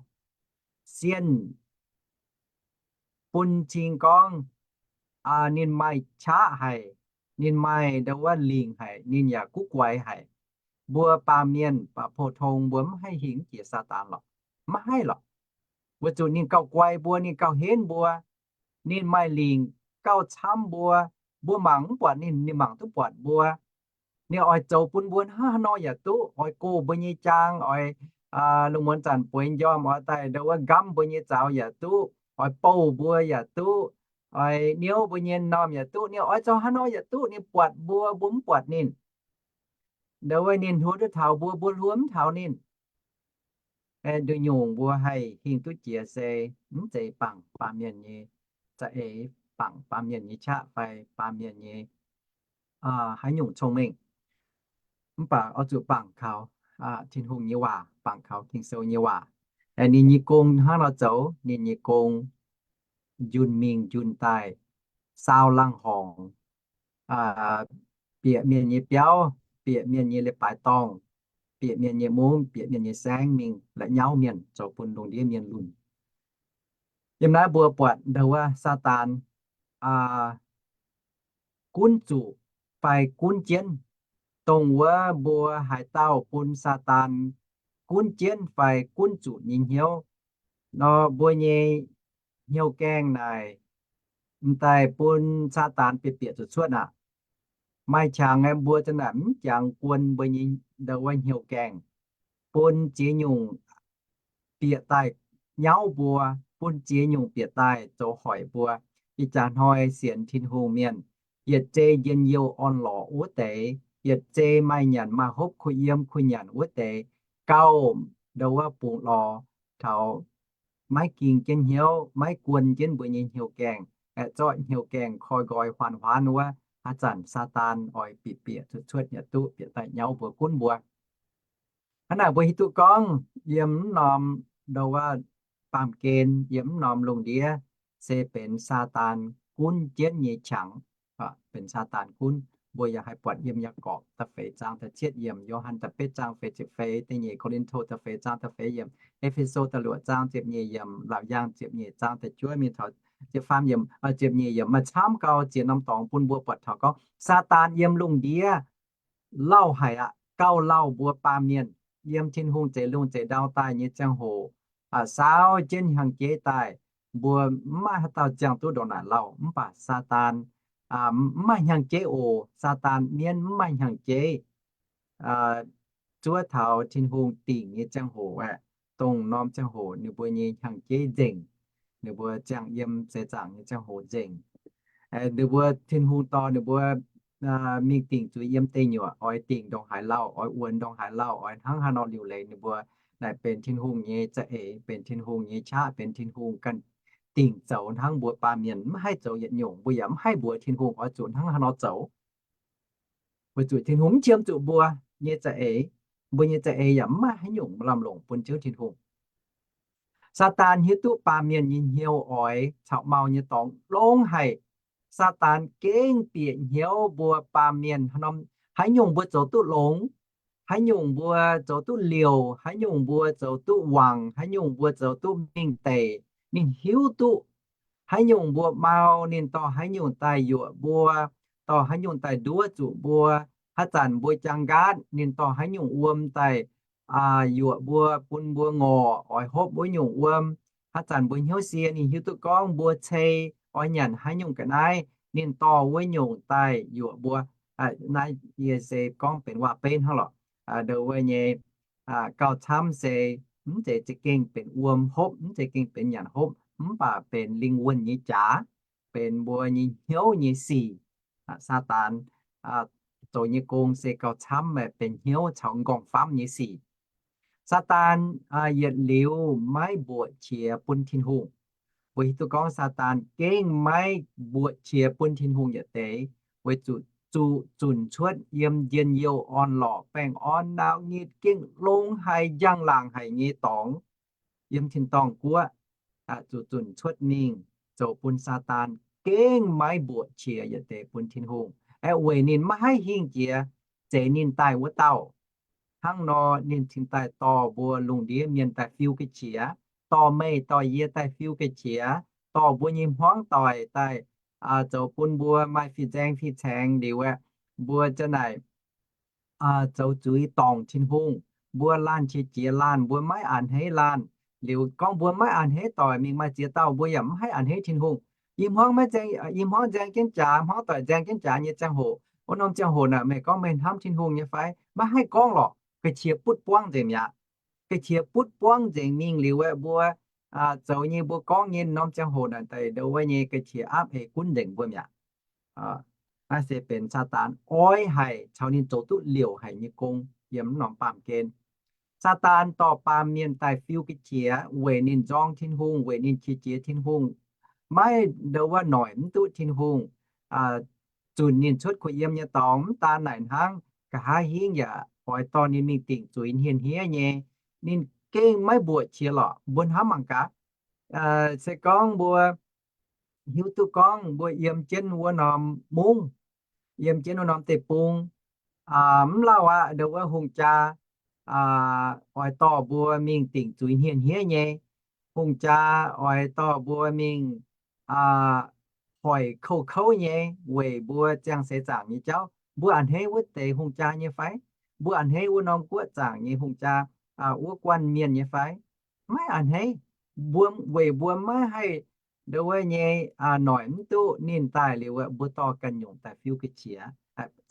Sienh bun cing gorngv ninh maaih qaqv haic, ninh maaih ndo wuov lingc haic, ninh yaac guv guaix haic. Mbuo baamh mienh baac pou-tong mbuo mv haih hingh jiex Saadaan lorqc. Mv haih lorqc. Weic zuqc ninh gauh guai mbuo, ninh gauh henv mbuo, ninh maaih lingc gauh camv mbuo. Mbuo mangc mv buatc ninh, ninh mangc duqv buatc mbuo. Ninh oix zoux bun mbuo hnangv haaix nor yaac duqv, oix gox mbuo nyei jaang, oix lungh muonz zanc bueix njormh oix daaih ndo wuov nqamv mbuo nyei zaux yaac duqv, oix bouh mbuo yaac duqv, oix niouv mbuo nyei m'normh yaac duqv, ninh oix zoux haaix nor yaac duqv. Ninh buatc mbuo, mbuo mv buatc ninh. Ndo wuov ninh hluo duqv taux mbuo, mbuo hluo mv taux ninh. Nduqc nyungc mbuo haih hingh duqv jiex se mv zeiz bangc baamh mienh nyei za'eix, bangc baamh mienh nyei qaqv fai baamh mienh nyei haaix nyungc cong-mengh. Mv baac oix zuqc bangc kaux Tin-Hungh nyei waac, bangc kaux Ging-Sou nyei waac. Ninh nyei gong hnangv nor zoux, ninh nyei gong njunh mingh njunh daaih, saau laangh horngc, bieqc mienh nyei biauv, bieqc mienh nyei leiz-baaix dorngh, bieqc mienh nyei mungv, bieqc mienh nyei saengv mingh la'nyauv mienh zoux bun lungh ndiev mienh lunh. Yiem naaiv mbuo buatc ndau wuov Saadaan gunv zuqc fai gunv jienv, dongh wuov mbuo haaix dauh bun Saadaan gunv jienv fai gunv zuqc nyei hnyouv nor, mbuo nyei hnyouv gaengh naaic m'daaih bun Saadaan bieqc bieqc zuqc cuotv aqv. Maaih qangx mbuo za'naaic mv jangx guon mbuo nyei ndau wuov hnyouv gaengh, bun ziex nyungc bieqc daaih nyauv mbuo, bun ziex nyungc bieqc daaih zoux hoic mbuo. Ih jaax hnoi sienx Tin-Hungh mienh, yietc zei njien-youh orn-lorqc wuov deix, yietc zei maaih nyanc maaih hopv kuh yiem kuh nyanc wuov deix, gauh ndau wuov bungx lorz taux maiv ging jienv hnyouv, maiv guon jienv mbuo nyei hnyouv gaengh, aengx zorqv hnyouv gaengh koi nqoi huaan huaan wuov, haaix zanc Saadaan oix bieqc bieqc cuotv cuotv yaac duqv bieqc daaih nyauv mbuo gunv mbuo. Hnangv naaic mbuo hiuv duqv gorngv yiem mv norm ndau wuov baamh gen, yiem mv norm lungh ndiev se benx Saadaan gunv jienv nyei qangx, benx Saadaan gunv. Mbuo yaac haih buatc yiem Yaagorpc da'feix zaang da'cietv yiemc, Yo^han da'betv zaang feix ziepc feix da'nyeic, Ko^lin^to da'feix zaang da'feix yiemc, E^fe^so da'luoqc zaang ziepc nyeic yiemc, Laauc Yaangh ziepc nyeic zaang da'juov mingh taux ziepc faam yiemc, ziepc nyeic yiemc maaih camv gau ziex norm dorngx bun mbuo buatc taux gorngv Saadaan yiem lungh ndiev lauh haic aqv, gauh lauh mbuo baamh mienh. Yiem Tin-Hungh zeix lungh zeix ndau daaih nyei ziangh hoc, saauv jienv hnyangx-jeiv daaih, mbuo mv maaih haaix dauh ziangh duqv ndongc naaic lauh. Mv baac Saadaan mv maaih hnyangx-jeiv oc. Saadaan mienv mv maaih hnyangx-jeiv. Zuov taux Tin-Hungh dingc nyei ziangh hoc aeqv, dongh norm ziangh hoc ninh mbuo nyei hnyangx-jeiv nzengc. Ninh mbuo ziangh yiem seix zaangc nyei ziangh hoc nzengc. Ninh mbuo, Tin-Hungh dorh ninh mbuo mingh dingc zuiz yiem deic nyuoqc, oix dingc ndongc haaix lauh, oix wuonx ndongc haaix lauh, oix hnangv haaix nor liuc leiz ninh mbuo, naaic benx Tin-Hungh nyei za'eix, benx Tin-Hungh nyei qaqv, benx Tin-Hungh ganh dingc zoux hnangv mbuo baamh mienh mv haih zoux yietc nyungc. Mbuo yaac mv haih mbuox Tin-Hungh oix zuqc hnangv haaix nor zoux, weic zuqc Tin-Hungh mv qiemx zuqc mbuo nyei za'eix. Mbuo nyei za'eix yaac mv maaih haaix nyungc lamh longc bun Ziouv Tin-Hungh. Saadaan hiuv duqv baamh mienh nyei hnyouv oix caux mau nyei dorngx longx haic. Saadaan gengh bieqc hnyouv mbuo baamh mienh haaix nyungc mbuo zoux duqv longx, haaix nyungc mbuo zoux duqv liouc, haaix nyungc mbuo zoux duqv wangc, haaix nyungc mbuo zoux duqv mingh deic. Ninh hiuv duqv haaix nyungc mbuo mau, ninh dorh haaix nyungc daaih yuoqc mbuo, dorh haaix nyungc daaih nduov zuqc mbuo. Haaix zanc mbuo jangx nqaatv, ninh dorh haaix nyungc wuom daaih yuoqc mbuo, bun mbuo ngorc oix hopv wuov nyungc wuom. Haaix zanc mbuo hnyouv sie, ninh hiuv duqv gorngv mbuo cei oix nyanc haaix nyungc ga'naaiv, ninh dorh wuov nyungc daaih yuoqc mbuo. Naaiv yie se gorngv benx waac-beiv hnangv lorqc. Ndau wuov nyei gauh camv se mv zeiz za'gengh benx wuom hopv, mv zeiz gengh benx nyanc hopv, mv baac benx lingh wuonh nyei jaax, benx mbuo nyei hnyouv nyei sic. Saadaan zoux nyei gong se gauh camv, benx hnyouv caux m'nqorngv famv nyei sic. Saadaan yietc liuz maiv mbuoqc qiex bun Tin-Hungh. Mbuo hiuv duqv gorngv Saadaan gengh maiv mbuoqc qiex bun Tin-Hungh yietc deix, weic zuqc zuqc zunc cuotv yiem njien-youh orn-lorqc baengh orn nau nyitv gengh longx haic njang-laangc haic nyei dorngx yiem tin-dorngh guoqv, zuqc zunc cuotv mingh zoux bun Saadaan gengh maiv mbuoqc qiex yietc deix bun Tin-Hungh, aeqv, weic ninh maiv haih hingh jiex zeix ninh daaih wuov dauh. Hnangv nor ninh cingx daaih dorh mbuo lungh ndiev mienh daaih fiu ga'qiex, dorh meih dorh yie daaih fiu ga'qiex, dorh mbuo nyei hmuangv doic daaih zoux bun mbuo maaih fih nzaeng fih caengx liuz aeqv, mbuo za'naaic zoux zuiz dorngc Tin-Hungh. Mbuo laanh qiex jiez laanh, mbuo maiv a'hneiv laanh. Liuz gorngv mbuo maiv a'hneiv doic mingh maaih ziex dauh mbuo yaac mv haih a'hneiv Tin-Hungh. I hmuangv maiv nzaeng, i hmuangv nzaeng jienv jaax, hmuangv doic nzaeng jienv jaax nyei ziangh hoc, wuov norm ziangh hoc naaic meih gorngv meih hnamv Tin-Hungh nyei fai? Maiv haih gorngv lorqc. Ga'qiex butv buangv nzengc mi'aqv. Ga'qiex butv buangv nzengc mingh liuz aeqv, mbuo zoux nyei mbuo gorngv nyei norm ziangh hoc naaic daaih ndau wuov nyei ga'qiex aapv eix gunv nzengc mbuo mi'aqv. Naaiv se benx Saadaan oix haic caux ninh zoux duqv liouc haic nyei gong yiem mv norm baamh gen. Saadaan dorh baamh mienh daaih fiu ga'qiex weic ninh nzorng Tin-Hungh, weic ninh qiex jiez Tin-Hungh, maiv ndau wuov noic mv duqv Tin-Hungh zunc ninh cuotv kuh yiem nyei dorngx. Mv daan naaic hnangv, nqa'haav hingv yaac oix dorh ninh mingh dingc zuiz hniev-hniev nyei. Ninh gengh maiv mbuoqc qiex lorqc. Mbuo hnamv mangc gaax, se gorngv mbuo hiuv duqv gorngv mbuo yiem jienv wuov norm mungv, yiem jienv wuov norm deic-bung, mv lauh aqv, ndau wuov hungh jaa oix dorh mbuo mingh dingc zuiz hniev-hniev nyei. Hungh jaa oix dorh mbuo mingh hoic kouv-kouv nyei weic mbuo ziangh seix zaangc nyei jauv. Mbuo a'hneiv wuov deix hungh jaa nyei fai? Mbuo a'hneiv wuov norm guoqv zaangc nyei hungh jaa, wuov guanh mienh nyei fai? Maiv a'hneiv. Mbuo weic mbuo maiv haih ndau wuov nyei noic mv duqv ninh daaih liuz, mbuo dorh ganh nyungc daaih fiuv ga'qiex.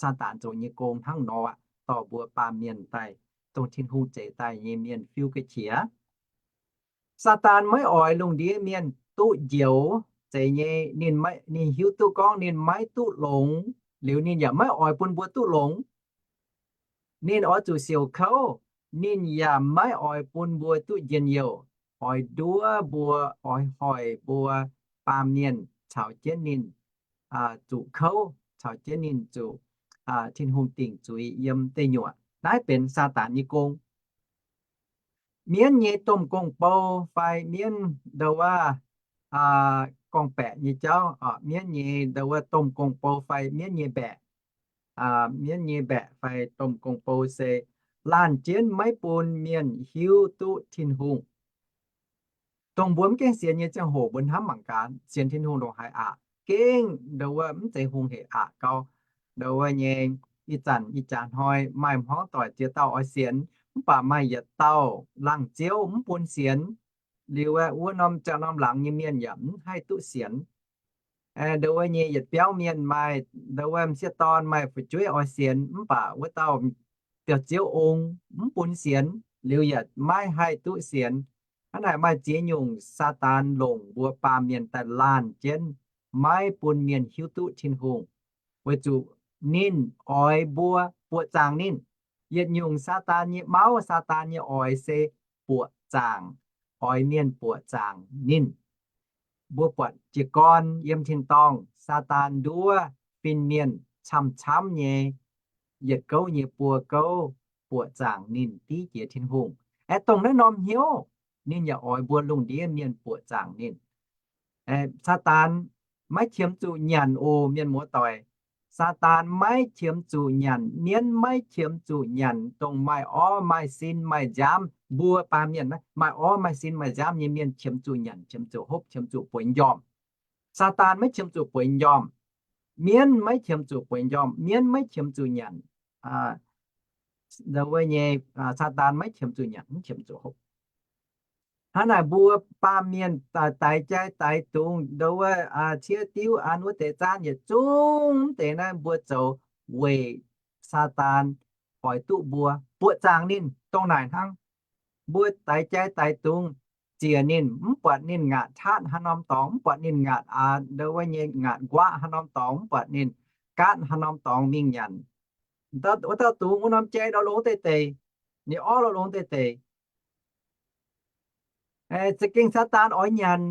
Saadaan zoux nyei gong hnangv nor aqv, dorh mbuo baamh mienh daaih, dongh Tin-Hungh zeix daaih nyei mienh fiuv ga'qiex. Saadaan maiv oix lungh ndiev mienh duqv njoux. Zeiz nyei, ninh, ninh hiuv duqv gorngv ninh maiv duqv longx, liuz ninh yaac maiv oix bun mbuo duqv longx. Ninh oix zuqc siouc kouv. Ninh yaac maiv oix bun mbuo duqv njien-youh, oix nduov mbuo, oix hoic mbuo baamh mienh caux jienv ninh zuqc kouv, caux jienv ninh zuqc Tin-Hungh dingc zuiz yiem deic nyuoqc. Naaiv benx Saadaan nyei gong. Mienv nyei domh gong-bou fai mienv ndau wuov gorngv-baeqc nyei jauv, mienv nyei ndau wuov domh gong-bou fai mienv nyei mbaeqc, mienv nyei mbaeqc fai domh gong-bou se laanh jienv maiv bun mienh hiuv duqv Tin-Hungh. Dongh mbuo mv gaengh sienx nyei ziangh hoc mbuo hnamv mangc gaax, sienx Tin-Hungh ndongc haaix aqc, gengh ndau wuov mv zeiz hungh heic aqc gau. Ndau wuov nyei ih zanc ih jaax hnoi maaih hmuangv doic ziex dauh oix sienx, mv baac maaih yietc dauh laangh ziouv mv bun sienx. Liuz wuov norm ziangh norm laangz nyei mienh yaac mv haih duqv sienx. Ndau wuov nyei yietc biauv mienh maaih ndau wuov m'sieqv dorn maaih fu'jueiv oix sienx, mv baac wuov dauh biauv-ziouv ong mv bun sienx, liuz yaac maiv haih duqv sienx. Hnangv naaic maaih ziex nyungc Saadaan longc mbuo baamh mienh daaih laanh jienv, maiv bun mienh hiuv duqv Tin-Hungh, weic zuqc ninh oix mbuo buoqc zaangc ninh. Yietc nyungc Saadaan nyei mauv, Saadaan nyei oix se buoqc zaangc, oix mienh buoqc zaangc ninh. Mbuo buatc jiez gorn yiem tin-dorngh Saadaan nduov fin-mienh camv-camv nyei, yietc gouv nyei buo gouv buoqc zaangc ninh div jiex Tin-Hungh. Aeqv, dongh naaiv norm hnyouv ninh yaac oix mbuo lungh ndiev mienh buoqc zaangc ninh. Saadaan maiv qiemx zuqc nyanc oc, mienh muoz-doic. Saadaan maiv qiemx zuqc nyanc. Mienv maiv qiemx zuqc nyanc dongh maaih orv maaih sin maaih nziaamv. Mbuo baamh mienh maaih orv maaih sin maaih nziaamv nyei mienh qiemx zuqc nyanc, qiemx zuqc hopv, qiemx zuqc bueix m'njormh. Saadaan maiv qiemx zuqc bueix m'njormh. Mienv maiv qiemx zuqc bueix m'njormh. Mienv maiv qiemx zuqc nyanc. Ndau wuov nyei, Saadaan maiv qiemx zuqc nyanc, mv qiemx zuqc hopv. Hnangv naaic mbuo baamh mienh daix jai daix dungz, ndau wuov ciev diuv an wuov deix zaanv yietc zungv mv deix naaiv mbuo zoux weic Saadaan oix duqv mbuo buoqc zaangc ninh dongh naaic hnangv. Mbuo daix jai daix dungz ziec ninh, mv buatc ninh ngaatc tatv haaix norm dorngx, mv buatc ninh ngaatc, ndau wuov nyei ngaatc nquaqv haaix norm dorngx, mv buatc ninh gaatv haaix norm dorngx mingh nyanc. Wuov dauh dungz wuov norm jai lorz longx deix deix, ninh orv lorz longx deix deix. Za'gengh Saadaan oix nyanc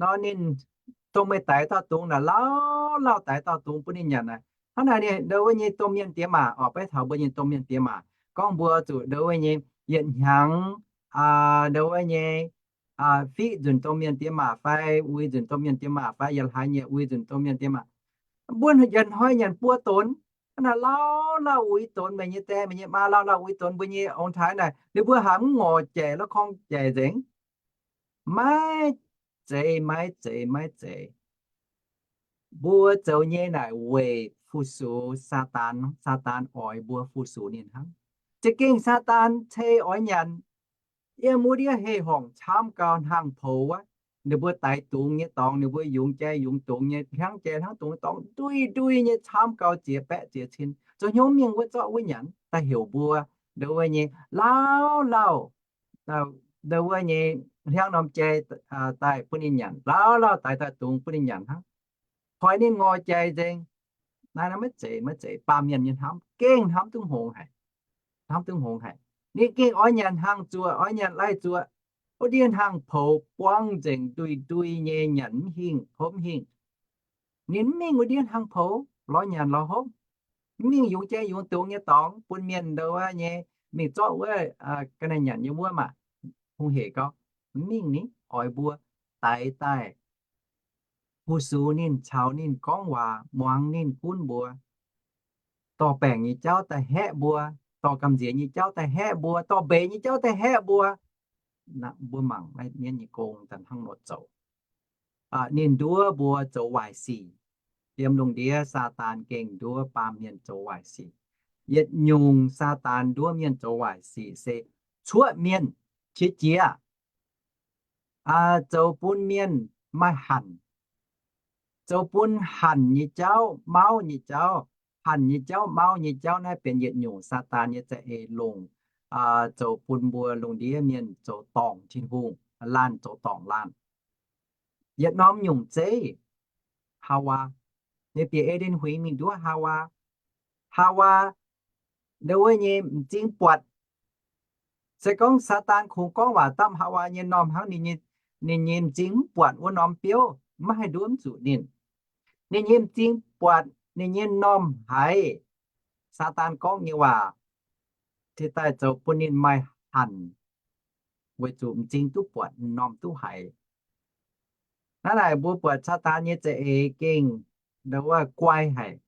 nor, ninh dongh meih daix dauh dungz naaic, lauh lauh daix dauh dungz bun ninh nyanc naaic. Hnangv naaic ninh ndau wuov nyei domh mienh diex maac, oc, beiv taux mbuo nyei domh mienh diex maac, gorngv mbuo zuqc ndau wuov nyei yietc hnyangx, ndau wuov nyei fiqv nzunc domh mienh diex maac fai uix nzunc domh mienh diex maac fai yietc hlaax nyieqc uix nzunc domh mienh diex maac, mbuo yietc hnoi nyanc buo donx. Hnangv naaic lauh lauh uix donx, meih nyei die meih nyei maa lauh lauh uix donx mbuo nyei ong-taaix naaic, ninh mbuo haiz mv ngorc jaic lorqc, korng jaic nzengc. Maiv zeiz, maiv zeiz, maiv zeiz. Mbuo zoux nyei naaic weic fu-sux Saadaan. Saadaan oix mbuo fu-sux ninh hnangv. Za'gengh Saadaan cei oix nyanc, yiem wuov ndiev hei-horngc camv gau, hnaangx-poux wuov, ninh mbuo daix dungz nyei dorngx, ninh mbuo yungz jai yungz dungz nyei, hliangv jai hliangv dungz nyei dorngx, ndui ndui nyei camv gau, ziex baeqv ziex cin. Zoux hnyouv mingh wuov zorqv wuov nyanc, daaih heuc mbuo ndau wuov nyei lauh lauh, ndau wuov nyei hliangv norm jai daaih bun ninh nyanc, lauh lauh daix daaih dungz bun ninh nyanc hnangv. Hoic ninh ngorc jaic nzengc. Naaiv maiv zeiz, maiv zeiz baamh mienh nyei hnamv, gengh hnamv duqv hngongx haic. Hnamv duqv hngongx haic. Ninh gengh oix nyanc hnaangx zuoqc, oix nyanc lai-zuoqc. Wuov ndiev hnaangx-poux buangv nzengc, ndui ndui nyei, nyanc mv hingh, hopv mv hingh. Ninh mv mingh wuov ndiev hnaangx-poux lorz nyanc lorz hopv, mv mingh yungz jai yungz dungz nyei dorngx bun mienh ndau wuov nyei mingh zorqv wuov ga'naaiv nyanc nyei wuov maah. Hungh heic gau, mv mingh ni, oix mbuo daix daaih fu-sux ninh, caux ninh gorngv waac, muangx ninh gunv mbuo, dorh baengc nyei jauv daaih haeqv mbuo, dorh gamh nziex nyei jauv daaih haeqv mbuo, dorh mbeix nyei jauv daaih haeqv mbuo. Mbuo mangc naaiv mienv nyei gong daaih hnangv nor zoux. Ninh nduov mbuo zoux waaic sic. Yiem lungh ndiev Saadaan gengh nduov baamh mienh zoux waaic sic. Yietc nyungc Saadaan nduov mienh zoux waaic sic se cuoqv mienh qiex jiez, zoux bun mienh maaih hanc, zoux bun hanc nyei jauv, mauv nyei jauv. Hanc nyei jauv, mauv nyei jauv naaiv benx yietc nyungc Saadaan nyei za'eix longc zoux bun mbuo lungh ndiev mienh zoux dorngc Tin-Hungh, laanh zoux dorngc laanh. Yietc norm nyungc zeiv, Haawaa, ninh bieqc E^nden Huingx mingh nduov Haawaa. Haawaa, ndau wuov nyei m'zing buatc. Se gorngv Saadaan kungx gorngv waac dapv Haawaa nyei m'normh hnangv, ninh nyei m'zing mv buatc wuov norm biouv, maiv haih nduov mv zuqc ninh. Ninh nyei m'zing buatc ninh nyei m'normh haiz Saadaan gorngv nyei waac, cingx daaih zoux bun ninh maaih hanc, weic zuqc m'zing duqv buatc, m'normh duqv haiz. Hnangv naaic mbuo buatc Saadaan nyei za'eix gengh ndau wuov guai haic,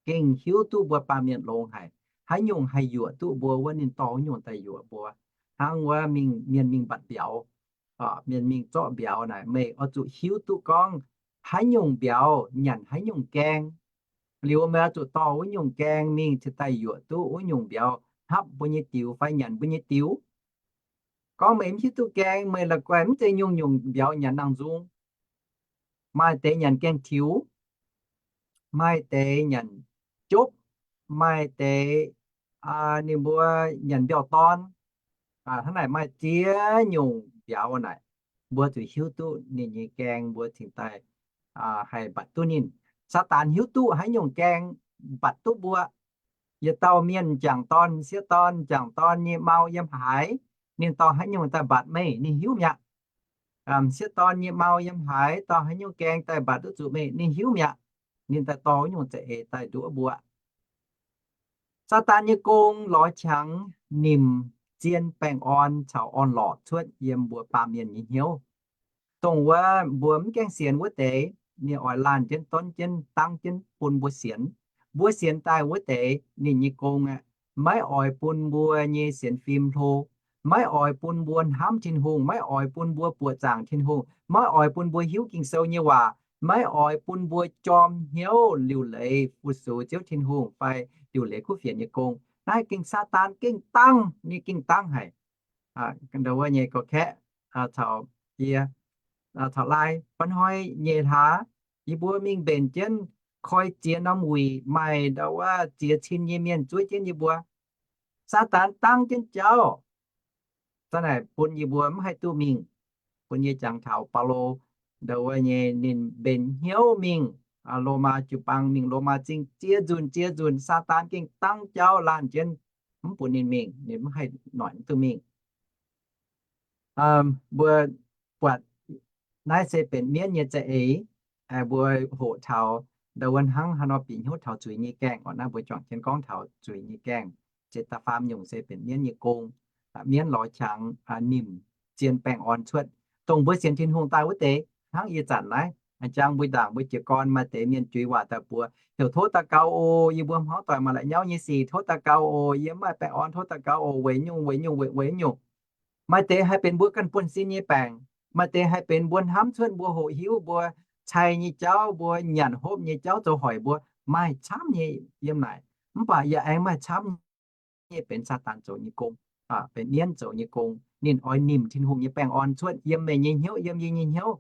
gengh hiuv duqv mbuo baamh mienh longx haic. Haaix nyungc haih yuoqc duqv mbuo wuov, ninh dorh wuov nyungc daaih yuoqc mbuo. Hnangv wuov mingh, mienh mingh mbatc mbiauz, mienh mingh zorqv mbiauz naaic, meih oix zuqc hiuv duqv gorngv haaix nyungc mbiauz nyanc haaix nyungc gaeng. Liuz meih oix zuqc dorh wuov nyungc gaeng mingh cingx daaih yuoqc duqv wuov nyungc mbiauz hnapv mbuo nyei diux fai nyanc mbuo nyei diux. Gorngv meih mv hiuv duqv gaeng, meih la'guaih mv zeiz nyungc-nyungc mbiauz nyanc nangh nzung. Maaih deix nyanc gaeng tiux, maaih deix nyanc jopv, maaih deix ninh mbuo nyanc mbiauh dorn. Hnangv naaic maaih ziex nyungc mbiauz naaic, mbuo zuqc hiuv duqv ninh nyei gaeng mbuo cingx daaih haih mbatc duqv ninh. Saadaan hiuv duqv haaix nyungc gaeng mbatc duqv mbuo. Yietc dauh mienh m'jangc dorn, m'sieqv dorn, m'jangc dorn nyei mau yiem haaix, ninh dorh haaix nyungc daaih mbatc meih, ninh hiuv mi'aqv. M'sieqv dorn nyei mau yiem haaix, dorh haaix nyungc gaeng daaih mbatc duqv zuqc meih, ninh hiuv mi'aqv. Ninh daaih dorh wuov nyungc za'eix daaih nduov mbuo. Saadaan nyei gong lorz qangx nimc, zien, baengh orn caux orn-lorqc cuotv yiem mbuo baamh mienh nyei hnyouv. Dongh wuov mbuo mv gaengh sienx wuov deix, ninh oix laanh jienv, donv jienv, dangv jienv bun mbuo sienx. Mbuo sienx daaih wuov deix, ninh nyei gong aeqv, maiv oix bun mbuo nyei sienx fim hlo, maiv oix bun mbuo hnamv Tin-Hungh, maiv oix bun mbuo buoqc zaangc Tin-Hungh, maiv oix bun mbuo hiuv Ging-Sou nyei waac, maiv oix bun mbuo jorm hnyouv liuc leiz fu-sux Ziouv Tin-Hungh fai liuc leiz kuv fienx nyei gong. Naaiv gengh Saadaan gengh dangv, ninh gengh dangv haic. Ndau wuov nyei gorqv-kaeqv caux yie, caux laai, ba'hnoi nyei hlaax, yie mbuo mingh mbenc jienv koi ziex norm wuic, maaih ndau wuov ziex cin nyei mienh zuov jienv yie mbuo. Saadaan dangv jienv jauv zanc naaic bun yie mbuo mv haih duqv mingh. Bun yie jangx taux Baulo ndau wuov nyei ninh mbenc hnyouv mingh Lomaa jiu-baang, mingh Lomaa Zingh ziex nzunc ziex nzunc, Saadaan gengh dangv jauv laanh jienv mv bun ninh mingh, ninh mv haih noic mv duqv mingh. Mbuo buatc naaiv se benx mienv nyei za'eix. Mbuo hoqc taux ndau wuov hnangv haaix nor bieqc hnyouv taux zuiz nyei gaengh oc. Naaiv mbuo juangc jienv gorngv taux zuiz nyei gaengh. Ziouc da'faam nyungc se benx mienv nyei gong. Mienv lorz qangx nimc, zien, baengh orn cuotv. Dongh mbuo sienx Tin-Hungh daaih wuov deix, hnangv ih zanc naaiv, jang mbuo ndaangc mbuo jiez gorn maaih deix mienh juix waac daaih mbuox heuc tov daux gaux oc, yie mbuo hmuangv doic maaih la'nyauv nyei sic, tov daux gaux oc, yie mv maaih baengh orn, tov daux gaux oc, weic nyungc weic nyungc weic weic nyungc. Maaih deix haih benx mbuo ganh buonv-sin nyei baengc. Maaih deix haih benx mbuo hnamv cuotv mbuo hoqc hiuv mbuo cai nyei jauv, mbuo nyanc hopv nyei jauv zoux hoic mbuo, maaih camv nyei yiem naaic. Mv baac yaac aengx maaih camv nyei benx Saadaan zoux nyei gong, benx mienv zoux nyei gong. Ninh oix nimc Tin-Hungh nyei baengh orn cuotv yiem meih nyei hnyouv, yiem yie nyei hnyouv,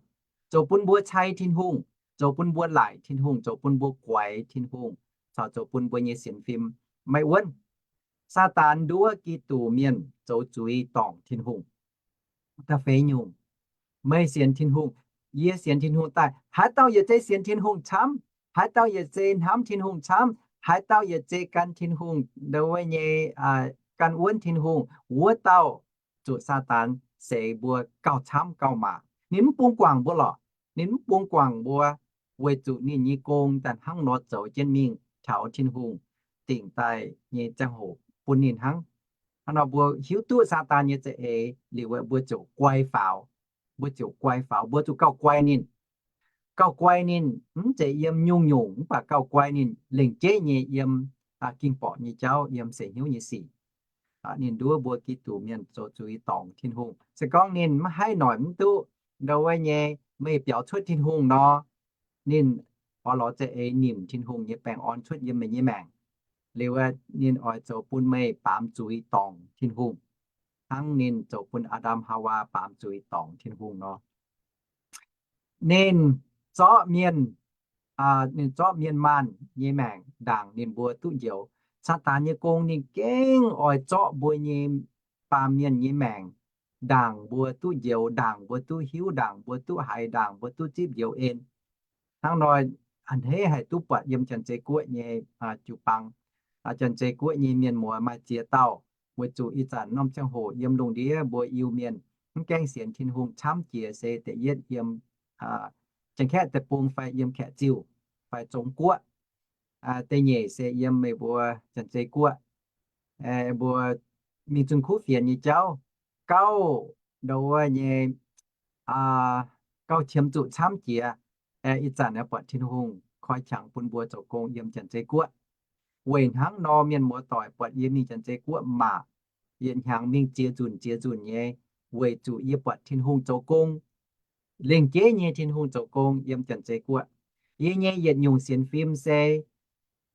zoux bun mbuo cai Tin-Hungh, zoux bun mbuo laaic Tin-Hungh, zoux bun mbuo guaix Tin-Hungh, caux zoux bun mbuo nyei sienx fim maiv wuonv. Saadaan nduov Giduc mienh zoux zuiz dorngc Tin-Hungh. Da'feix nyungc, meih sienx Tin-Hungh, yie sienx Tin-Hungh daaih, haaix dauh yietc zei sienx Tin-Hungh camv, haaix dauh yietc zei hnamv Tin-Hungh camv, haaix dauh yietc zei gan Tin-Hungh ndau wuov nyei, gan wuonv Tin-Hungh, wuov dauh zuqc Saadaan seix mbuo gauh camv gauh maac. Ninh mv bungx guangc mbuo lorqc. Ninh mv bungx guangc mbuo, weic zuqc ninh nyei gong daaih hnangv nor zoux jienv mingh taux Tin-Hungh dingc daaih nyei ziangh hoc bun ninh hnangv. Hnangv nor mbuo hiuv duqv Saadaan nyei za'eix liuz, mbuo ziouc guai faaux. Mbuo ziouc guai faaux, mbuo zuqc gauh guai ninh. gauh guai ninh, mv zeiz yiem nyungc-nyungc, mv baac gauh guai ninh lengc jeiv nyei yiem ging-borqc nyei jauv, yiem seix hnyouv nyei sic. Ninh nduov mbuo Giduc mienh zoux zuiz dorngc Tin-Hungh. Se gorngv ninh maiv haih noic mv duqv ndau wuov nyei meih biaux cuotv Tin-Hungh nor, ninh oix lorz za'eix nimc Tin-Hungh nyei baengh orn cuotv yiem meih nyei maengc, liuz ninh oix zoux bun meih baamz zuiz dorngc Tin-Hungh, hnangv ninh zoux bun Aa^ndam Haawaa baamz zuiz dorngc Tin-Hungh nor. Ninh zorqv mienh, ninh zorqv mienh maanh nyei maengc ndaangc ninh mbuo duqv njoux. Saadaan nyei gong ninh gengh oix zorqv mbuo nyei, baamh mienh nyei maengc ndaangc mbuo duqv njoux, ndaangc mbuo duqv hiuv, ndaangc mbuo duqv haiz, ndaangc mbuo duqv zipv njoux en. Hnangv nor, a'hneiv haih duqv buatc yiem Janx-Zei Guoqv nyei jiu-baang, Janx-Zei Guoqv nyei mienh muoz maaih ziex dauh, weic zuqc ih zanc norm ziangh hoc yiem lungh ndiev mbuo Iu-Mienh mv gaengh sienx Tin-Hungh camv jiex se da'yietv yiem Janx-Kaeqv deic-bung fai yiem Kaeqv-Ziuh fai Zong Guoqv. Da'nyeic se yiem meih mbuo Janx-Zei Guoqv, mbuo mingh zunh kuv fienx nyei jauv, gauh ndau wuov nyei, gauh qiemx zuqc camv jiex. Ih zanc buatc Tin-Hungh koi qangx bun mbuo zoux gong yiem Janx-Zei Guoqv. Weic hnangv nor, mienh muoz-doic, buatc yie mingh Janx-Zei Guoqv maah, yietc hnyangx mingh ziex nzunc ziex nzunc nyei, weic zuqc yie buatc Tin-Hungh zoux gong. Lengc jeiv nyei Tin-Hungh zoux gong yiem Janx-Zei Guoqv. Yie nyei yietc nyungc sienx fim se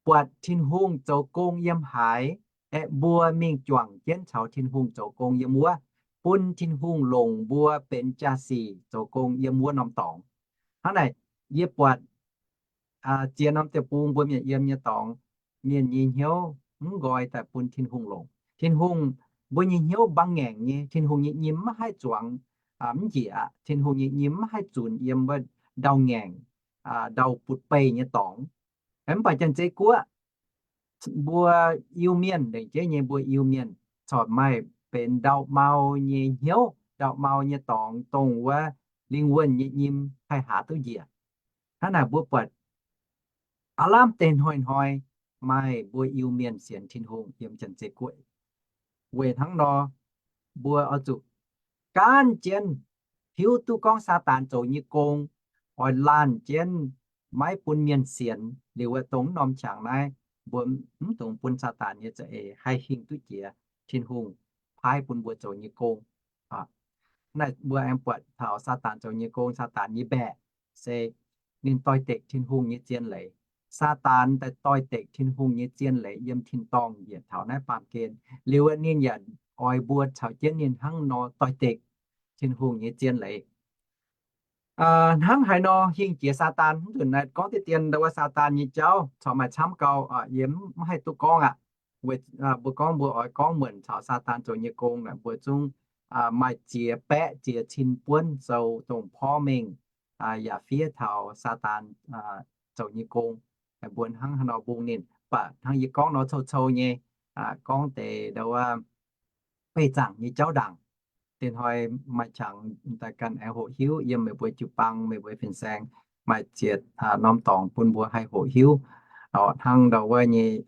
buatc Tin-Hungh zoux gong yiem haaix, aeqv, mbuo mingh juangc jienv caux Tin-Hungh zoux gong yiem wuov, bun Tin-Hungh longc mbuo benx jaa-sic zoux gong yiem wuov norm dorngx. Hnangv naaic, yie buatc ziex norm deic-bung mbuo mienh yiem nyei dorngx, mienh nyei hnyouv mv nqoi daaih bun Tin-Hungh longc. Tin-Hungh, mbuo nyei hnyouv mbaang ngaengc nyei, Tin-Hungh nyei nyim maiv haih zuangx mv njiec aqv. Tin-Hungh nyei nyim maiv haih zunc yiem wuov ndau ngaengc, ndau butv-beih nyei dorngx. Mv baac Janx-Zei Guoqv mbuo Iu-Mienh, lengc jeiv nyei mbuo Iu-Mienh corc maaih benx ndau-mau nyei hnyouv, ndau-mau nyei dorngx, dongh wuov lingh wuonh nyei nyim haih haaz duqv njiec. Hnangv naaic mbuo buatc aav lamh deix hnoi-hnoi maaih mbuo Iu-Mienh sienx Tin-Hungh yiem Janx-Zei Guoqv. Weic hnangv nor, mbuo oix zuqc gaanv jienv hiuv duqv gorngv Saadaan zoux nyei gong oix laanh jienv maiv bun mienh sienx liuz, wuov dongh norm qangx naaiv mbuo mv dungx bun Saadaan nyei za'eix haih hingh duqv jiex Tin-Hungh paaiv bun mbuo zoux nyei gong. Naaiv mbuo aengx buatc taux Saadaan zoux nyei gong, Saadaan nyei mbaeqc se ninh doix-dekc Tin-Hungh nyei zien leiz. Saadaan daaih doix-dekc Tin-Hungh nyei zien leiz yiem tin-dorngh yietc taux naaiv baamh gen. Liuz ninh yaac oix mbuo caux jienv ninh hnangv nor doix-dekc Tin-Hungh nyei zien leiz. Hnangv haaix nor hingh jiex Saadaan? Mv nzunc naaiv gorngv deix dien ndau wuov Saadaan nyei jauv corc maaih camv gau, yie mv haih duqv gorngv aqv. Weic mbuo gorngv mbuo oix gorngv muonc caux Saadaan zoux nyei gong naaic, mbuo zungv maaih ziex baeqv ziex cin buonv sou dongh porv mengh yaac fiev taux Saadaan zoux nyei gong. Mbuo hnangv haaix nor mbungh ninh, mv baac hnangv yie gorngv nor cou-cou nyei, gorngv deix ndau wuov beih zaangc nyei jauv ndaangc. Dinh hnoi maaih qangx daaih ganh aengx hoqc hiuv yiem meih mbuo jiu-baang, meih mbuo fin-saeng, maaih ziex norm dorngx bun mbuo haih hoqc hiuv. Hnangv ndau wuov nyei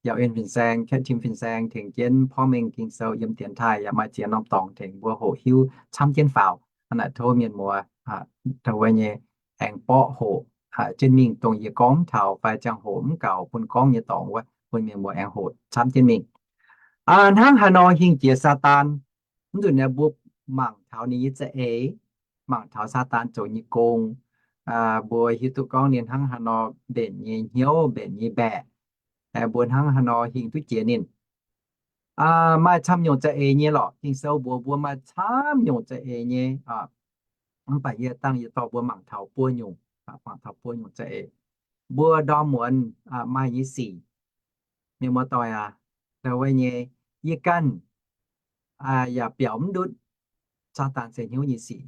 Yauh En Fin-Saeng, Kaeqv Tim Fin-Saeng tengx jienv porv mengh Ging-Sou yiem dienx taaih yaac maaih ziex norm dorngx tengx mbuo hoqc hiuv camv jienv faaux. Hnangv naaic tov mienh muoz ndau wuov nyei aengx borqv hoqc jienv mingh, dongh yie gorngv taux fai ziangh hoc mv gaux bun gorngv nyei dorngx wuov, bun mienh muoz aengx hoqc camv jienv mingh. Hnangv haaix nor hingh jiex Saadaan? Mv nzunc naaiv mbuo mangc taux ninh nyei za'eix, mangc taux Saadaan zoux nyei gong, mbuo hiuv duqv gorngv ninh hnangv haaix nor mbenc nyei hnyouv, mbenc nyei mbaeqc, mbuo hnangv haaix nor hingh duqv jiex ninh. Maaih camv nyungc za'eix nyei lorqc. Ging-Sou mbuox mbuo maaih camv nyungc za'eix nyei. Mv baac yie dangh yie dorh mbuo mangc taux buo nyungc, mangc taux buo nyungc za'eix. Mbuo ndorm muonz maaih nyei sic, mienh muoz-doic aac, ndau wuov nyei, yie ganh yaac biaux mv ndutv Saadaan seix hnyouv nyei sic.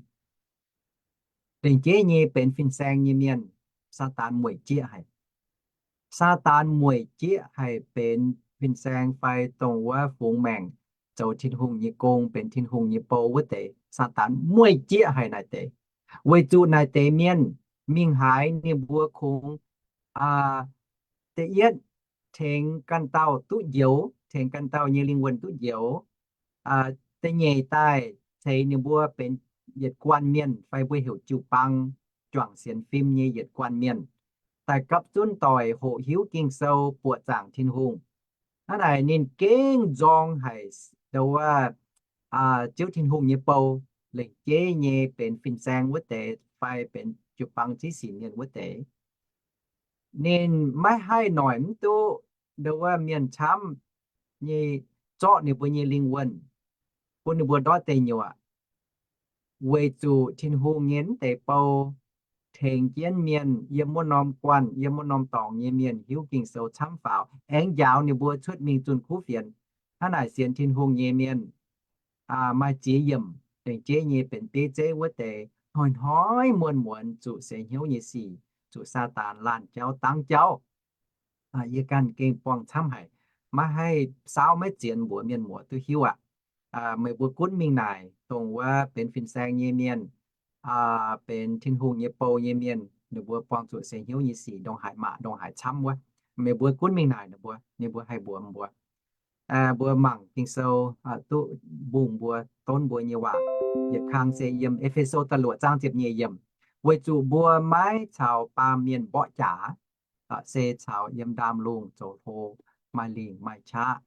Lengc jeiv nyei benx fin-saeng nyei mienh, Saadaan mueic jieqv haic. Saadaan mueic jieqv haic benx fin-saeng fai dongh wuov fungx maengc zoux Tin-Hungh nyei gong, benx Tin-Hungh nyei bou wuov deix, Saadaan mueic jieqv haic naaic deix. Weic zuqc naaic deix mienh mingh haaix ninh mbuo kungx da'yietv tengx ganh dauh duqv njoux, tengx ganh dauh nyei lingh wuonh duqv njoux. Da'nyeic daaih ceix ninh mbuo benx yietc guanh mienh fai mbuo heuc jiu-baang. juangc sienx fim nyei yietc guanh mienh, daaih gapv zunv doic hoqc hiuv Ging-Sou, buoqc zaangc Tin-Hungh. Hnangv naaic ninh gengh nzorng haic ndo wuov, aa, Ziouv Tin-Hungh nyei bou, lengc jeiv nyei benx fin-saeng wuov deix fai benx jiu-baang ziv sic mienh wuov deix. Ninh maiv haih noic mv duqv ndo wuov mienh camv nyei, zorqv ninh mbuo nyei lingh wuonh, bun ninh mbuo ndortv deic nyuoqc. Weic zuqc Tin-Hungh nyei mv deix bou tengx jienv mienh yiem wuov norm guanh, yiem wuov norm dorngx nyei mienh hiuv Ging-Sou camv faaux, aengx njaaux ninh mbuo cuotv mingh zunh kuv fienx. Hnangv naaic sienx Tin-Hungh nyei mienh, aa, maaih ziex yiemc lengc jeiv nyei benx bieiv zeiv wuov deix, hnoi-hnoi muonz-muonz zuqc seix hnyouv nyei sic, zuqc Saadaan laanh jauv dangv jauv. Aa, yie ganh gengh buangh camv haic, maiv haih saauv maiv zienx mbuox mienh muoz duqv hiuv aqv. Aa, meih mbuo gunv mingh naaic, dongh wuov benx fin-saeng nyei mienh, aa, benx Tin-Hungh nyei bou nyei mienh, ninh mbuo buangh zuqc seix hnyouv nyei sic ndongc haaix maaih ndongc haaix camv wuov. Meih mbuo gunv mingh naaic ninh mbuo, ninh mbuo haih mbuox mbuo. Aa, mbuo mangc Ging-Sou, aa, duqv mbungh mbuo, donv mbuo nyei waac. Yietc kang se yiem E^fe^so da'luoqc zaang ziepc nyeic yiemc, weic zuqc mbuo maiv caux baamh mienh mborqv jaax, aa, se caux yiem ndaamv lungh zoux hlo, maaih lingc maaih qaqv,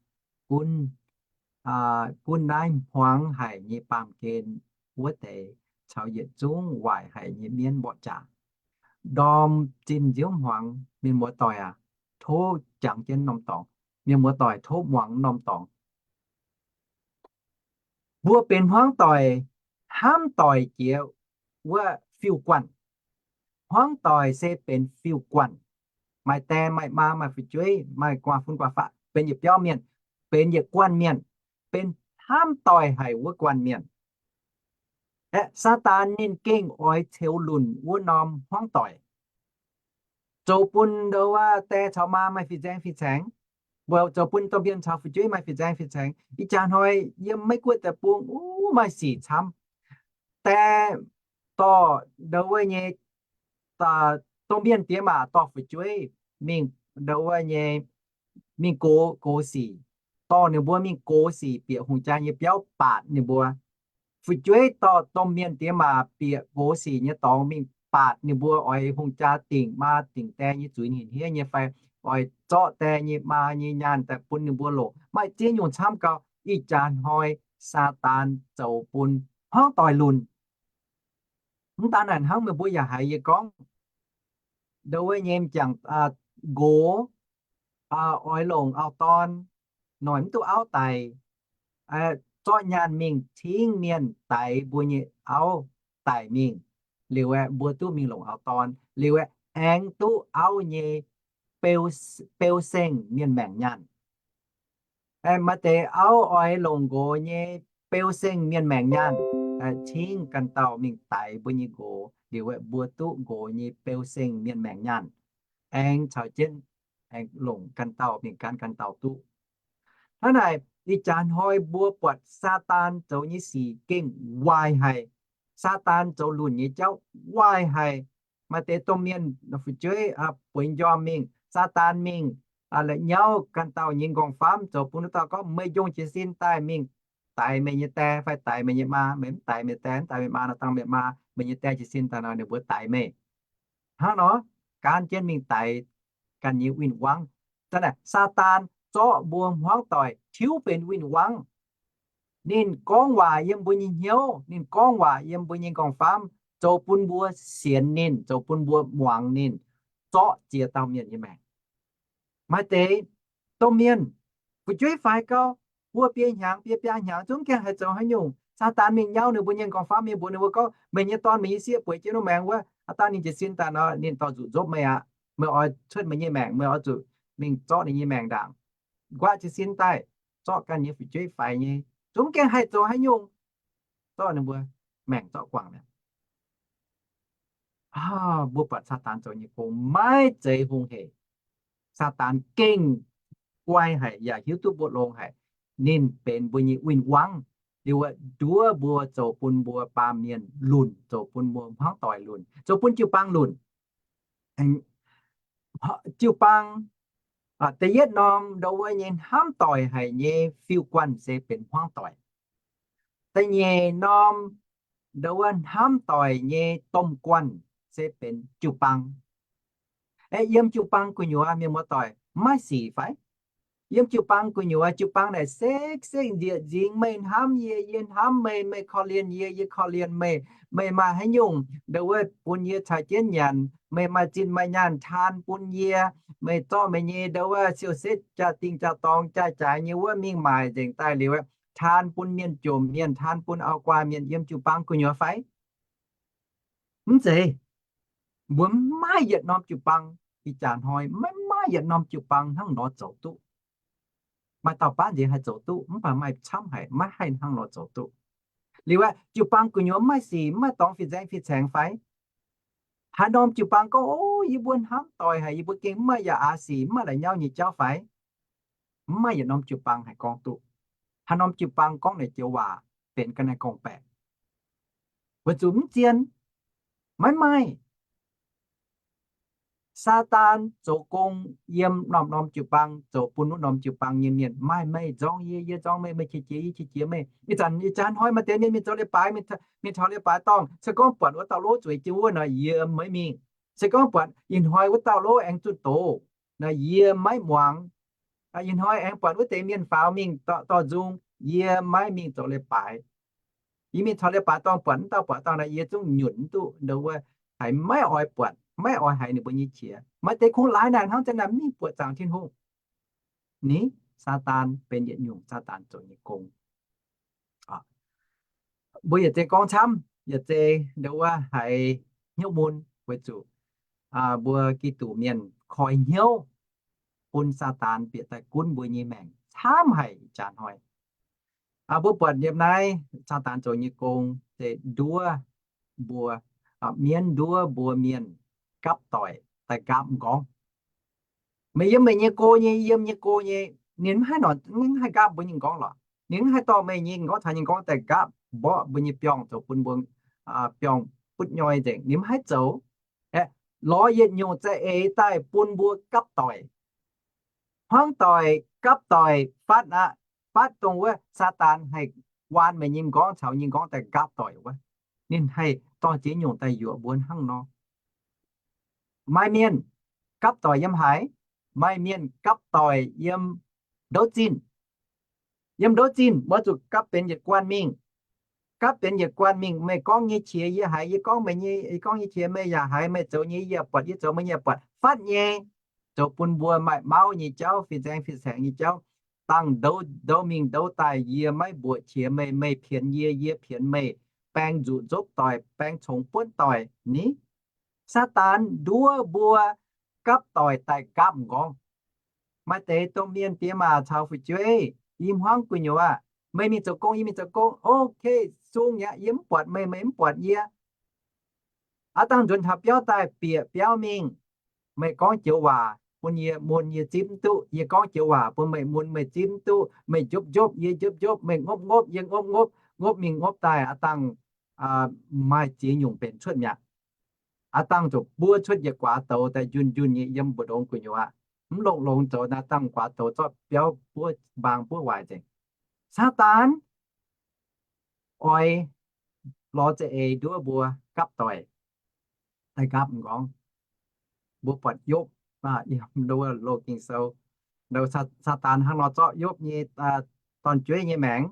gunv, aa, gunv naaiv hmuangx haic nyei baamh gen wuov deix caux yietc zungv waaic haic nyei mienv mborqv jaax. Ndorm zinh nziouv hmuangx, mienh muoz-doic aac, tov jangx jienv norm dorngx. Mienh muoz-doic tov muangx norm dorngx. Mbuo benx hmuangv doic, hnamv doic jiex wuov fiuv-guanh. Hmuangv doic se benx fiuv-guanh. Maaih die maaih maa, maaih fu'jueiv, maaih gu'nguaaz-fun gu'nguaaz-faqv, benx yietc biauv mienh, benx yietc guanh mienh, benx hnamv doic haic wuov guanh mienh. Aeqv, Saadaan ninh gengh oix ceux lunc wuov norm hmuangv doic, zoux bun ndo wuov die caux maa maaih fih nzaeng fih caengx, mbuo zoux bun domh mienh caux fu'jueiv maaih fih nzaeng fih caengx. Ih jaax hnoi yiem Meiv-Guoqv deic-bung, uv, maaih sic camv. Die dorh ndo wuov nyei, aa, domh mienh diex maac dorh fu'jueiv mingh ndo wuov nyei, mingh gox, gox sic, dorh ninh mbuo mingh gox sic bieqc hungh jaa nyei biauv baatc ninh mbuo. Fu'jueiv dorh domh mienh diex maac bieqc gox sic nyei dorngx mingh baatc ninh mbuo oix hungh jaa dingc maa dingc die nyei zuiz hingh hniev nyei fai oix zorqv die nyei maa nyei nyaanh daaih bun ninh mbuo longc. Maaih ziex nyungc camv gau. Ih jaax hnoi Saadaan zoux bun hmuangv doic lunc. Mv daan naaic hnangv, meih mbuo yaac haiz yie gorngv ndo wuov nyei m'jangc, aa, nqox, aa, oix longc auv-dorn, noic mv duqv auv daic, zorqv nyaanh mingh cingv mienh daix mbuo nyei auv daic mingh, liuz aeqv, mbuo duqv mingh longc auv-dorn, liuz aeqv, aengx duqv auv nyei beu, beu seng mienh maengc nyaanh. Maaih deix auv oix longc nqox nyei beu seng mienh maengc nyaanh, cingv ganh dauh mingh daix mbuo nyei nqox, liuz aeqv, mbuo duqv nqox nyei beu seng mienh maengc nyaanh, aengx caux jienv aengx longc ganh dauh mingh gan ganh dauh duqv. Hnangv naaic, ih jaax hnoi mbuo buatc Saadaan zoux nyei sic gengh waaic haic. Saadaan zoux lunc nyei jauv waaic haic. Maaih deix domh mienh fu'jueiv bueix njormh mingh, Saadaan mingh la'nyauv ganh dauh nyei nqorngv-famv, zoux bun wuov dauh gorngv, meih njongh jiez sin daaih mingh daix meih nyei die fai daix meih nyei maa. Meih mv daix meih die, mv daix meih maa nor, dangh meih maa, meih nyei die jiez sin daaih nor, ninh mbuo daix meih. Hnangv nor, gan jienv mingh daix ganh nyei win-wangv. Da'naaiv Saadaan zorqv mbuo hmuangv doic tiuv benx win-wangv. Ninh gorngv waac yiem mbuo nyei hnyouv, ninh gorngv waac yiem mbuo nyei nqorngv-famv, zoux bun mbuo sienx ninh, zoux bun mbuo muangx ninh, zorqv ziex dauh mienh nyei maengc. Maaih deix domh mienh, fu'jueiv faix gau, buo biei hnyangx, biei biaa hnyangx, zungv gaengh haih zoux haaix nyungc. Saadaan mingh nyauv ninh mbuo nyei nqorngv-famv, mingh mbuox ninh mbuo gorngv, meih nyei dorn, meih nyei sieqv bueix jienv wuov maengx wuov, aa, dangh ninh jiez sin daaih nor, ninh dorh nzuqc nzopv meih aqv. Meih oix cuotv meih nyei maengc, meih oix zuqc mingh zorqv ninh nyei maengc ndaangc. Nquaqv jiez sin daaih, zorqv ganh nyei fu'jueiv faix nyei, zungv gaengh haih zoux haaix nyungc, zorqv ninh mbuo maengc zorqv guangc mi'aqv. Mbuo buatc Saadaan zoux nyei gong maiv zeiz hungh hec. Saadaan gengh guai haic yaac hiuv duqv mbuo longx haic. Ninh benx mbuo nyei win-wangv. Liuz nduov mbuo, zoux bun mbuo baamh mienh lunc, zoux bun mbuo hmuangv doic lunc, zoux bun jiu-baang lunc. Jiu-baang, da'yietv norm ndo wuov nyei hnamv doic haic nyei fiuv-guanh se benx hmuangv doic. Da'nyeic norm ndo wuov hnamv doic nyei domh guanh se benx jiu-baang. Aeqv, yiem jiu-baang gu'nyuoz mienh muoz-doic maiv sic fai? Yiem jiu-baang gu'nyuoz, jiu-baang naaic sekv-sekv nzieqc nzingx, meih hnamv yie, yie hnamv meih, meih korv-lienh yie, yie korv-lienh meih, meih maaih haaix nyungc ndo wuov bun yie caux jienv nyanc, meih maaih zinh maaih nyaanh taan bun yie, meih zorqv meih nyei ndo wuov siou-setv jaa-dingh jaa-dorngx jaa-jaaix nyei wuov mingh maaic nzengc daaih liuz, taan bun mienh jomc mienh, taan bun auv-guaa mienh yiem jiu-baang gu'nyuoz fai? Mv zeiz. Mbuo maiv yietc norm jiu-baang, ih jaax hnoi maiv maaih yietc norm jiu-baang hnangv nor zoux duqv. Maaih dauh baav nziex haih zoux duqv, mv baac maaih camv haic maiv haih hnangv nor zoux duqv. Liuz aeqv, jiu-baang gu'nyuoz maiv maaih sic, maiv maaih dorngx fih nzaeng fih caengx fai? Haaix norm jiu-baang gorngv, O, yie mbuo hnamv doic haic, yie mbuo gengh mv maaih yaac aax sic, mv maaih la'nyauv nyei jauv fai? Mv maaih yietc norm jiu-baang haih gorngv duqv. Haaix norm jiu-baang gorngv naaic joux waac benx ga'naaiv gorngv-baeqc, weic zuqc mv zien, maiv maaih. Saadaan zoux gong yiem norm-norm jiu-baang, zoux bun wuov norm jiu-baang nyei mienh, maaih meih nzorng yie, yie nzorng meih, meih qiex jiez, yie qiex jiez meih. Ih zanc ih jaax hnoi maaih deix mienh mingh zoux leiz-baaix, mingh taux leiz-baaix dorngh, se gorngv buatc wuov dauh lov zueiz jienv wuov nor, yie maiv mingh. Se gorngv buatc ih hnoi wuov dauh lov aengx zunh doz nor, yie maiv muangx. Ih hnoi aengx buatc wuov deix mienh faaux mingh dorh nzung, yie maiv mingh zoux leiz-baaix. Yie mingh taux leiz-baaix dorngh buatc wuov dauh, buatc dauh nor, yie zungv nyunc mv duqv ndo wuov, haiz maiv oix buatc, maiv oix haiz ninh mbuo nyei qiex. Maaih deix kungx laaix naaic hnangv, zanc naaic mv mingh buatc zaangc Tin-Hungh. Ni, Saadaan benx yietc nyungc Saadaan zoux nyei gong. Mbuo yietc zei gorngv camv, yietc zei ndo wuov haiz hnyouv mun weic zuqc mbuo Giduc mienh koi hnyouv bun Saadaan bieqc daaih gunv mbuo nyei maengc camv haic ih jaax hnoi. Mbuo buatc yiem naaiv Saadaan zoux nyei gong se nduov mbuo, mienv nduov mbuo mienh gapv doic daaih nqaapv m'nqorngv. Meih yiem meih nyei go nyei, yiem nyei go nyei, ninh mv haih nor, mv haih nqaapv mbuo nyei m'nqorngv lorqc. Ninh mv haih dorh meih nyei m'nqorngv caux nyei m'nqorngv daaih nqaapv mborqv mbuo nyei biorngh zoux bun mbuo biorngh butv nyoi nzengc. Ninh mv haih zoux. Lorz yietc nyungc za'eix daaih bun mbuo gapv doic. Hmuangv doic gapv doic fatv aqv. Fatv dongh wuov Saadaan haih waan meih nyei m'nqorngv caux nyei m'nqorngv daaih nqaapv doic wuov. Ninh haih dorh ziex nyungc daaih yuoqc mbuo hnangv nor. Maaih mienh gapv doic yiem haaix? Maaih mienh gapv doic yiem ndouv zinh. Yiem ndouv zinh mbuo zuqc gapv benx yietc guanh mingh. Gapv benx yietc guanh mingh, meih gorngv nyei qiex yie haiz, yie gorngv meih nyei, yie gorngv nyei qiex meih yaac haiz, meih zoux nyei yie buatc, yie zoux meih nyei buatc, fatv nyei. Zoux bun mbuo maaih mauv nyei jauv, fih nzaeng fih caengx nyei jauv. Dangh ndouv, ndouv mingh ndouv daaih, yie maiv mbuoqc qiex meih, meih pienx yie, yie pienx meih, baeng nzuqc nzopv doic, baeng congx buonv doic ni. Saadaan nduov mbuo gapv doic daaih nqaapv m'nqorngv. Maaih deix domh mienh diex maac caux fu'jueiv i hmuangv gu'nyuoz, meih mingh zoux gong, yie mingh zoux gong, ok, sung aqv, yie mv buatc meih, meih mv buatc yie. Aav dangh nzuonx taux biauv daaih bieqc biauv mingh, meih gorngv joux waac bun yie mun yie zipv mv duqv, yie gorngv joux waac bun meih mun meih zipv mv duqv, meih njopv njopv yie njopv njopv, meih ngopv ngopv yie ngopv ngopv, ngopv mingh ngopv daaih aav dangh maaih ziex nyungc benx cuotv mi'aqv. Aav dangh zuqc buov cuotv yietc guaax douz daaih njunh njunh nyei yiem mbu'ndongx gu'nyuoz aqv. Mv longx-longx zoux naaiv dangh guaax douz zorqv biauv buov mbaang buov waaic nzengc. Saadaan oix lorz za'eix nduov mbuo gapv doic daaih nqaapv m'nqorngv. Mbuo buatc Yopv, yiem ndo wuov loz Ging-Sou, ndo Saa- Saadaan hnangv nor zorqv Yopv nyei dorn-jueiv nyei maengc.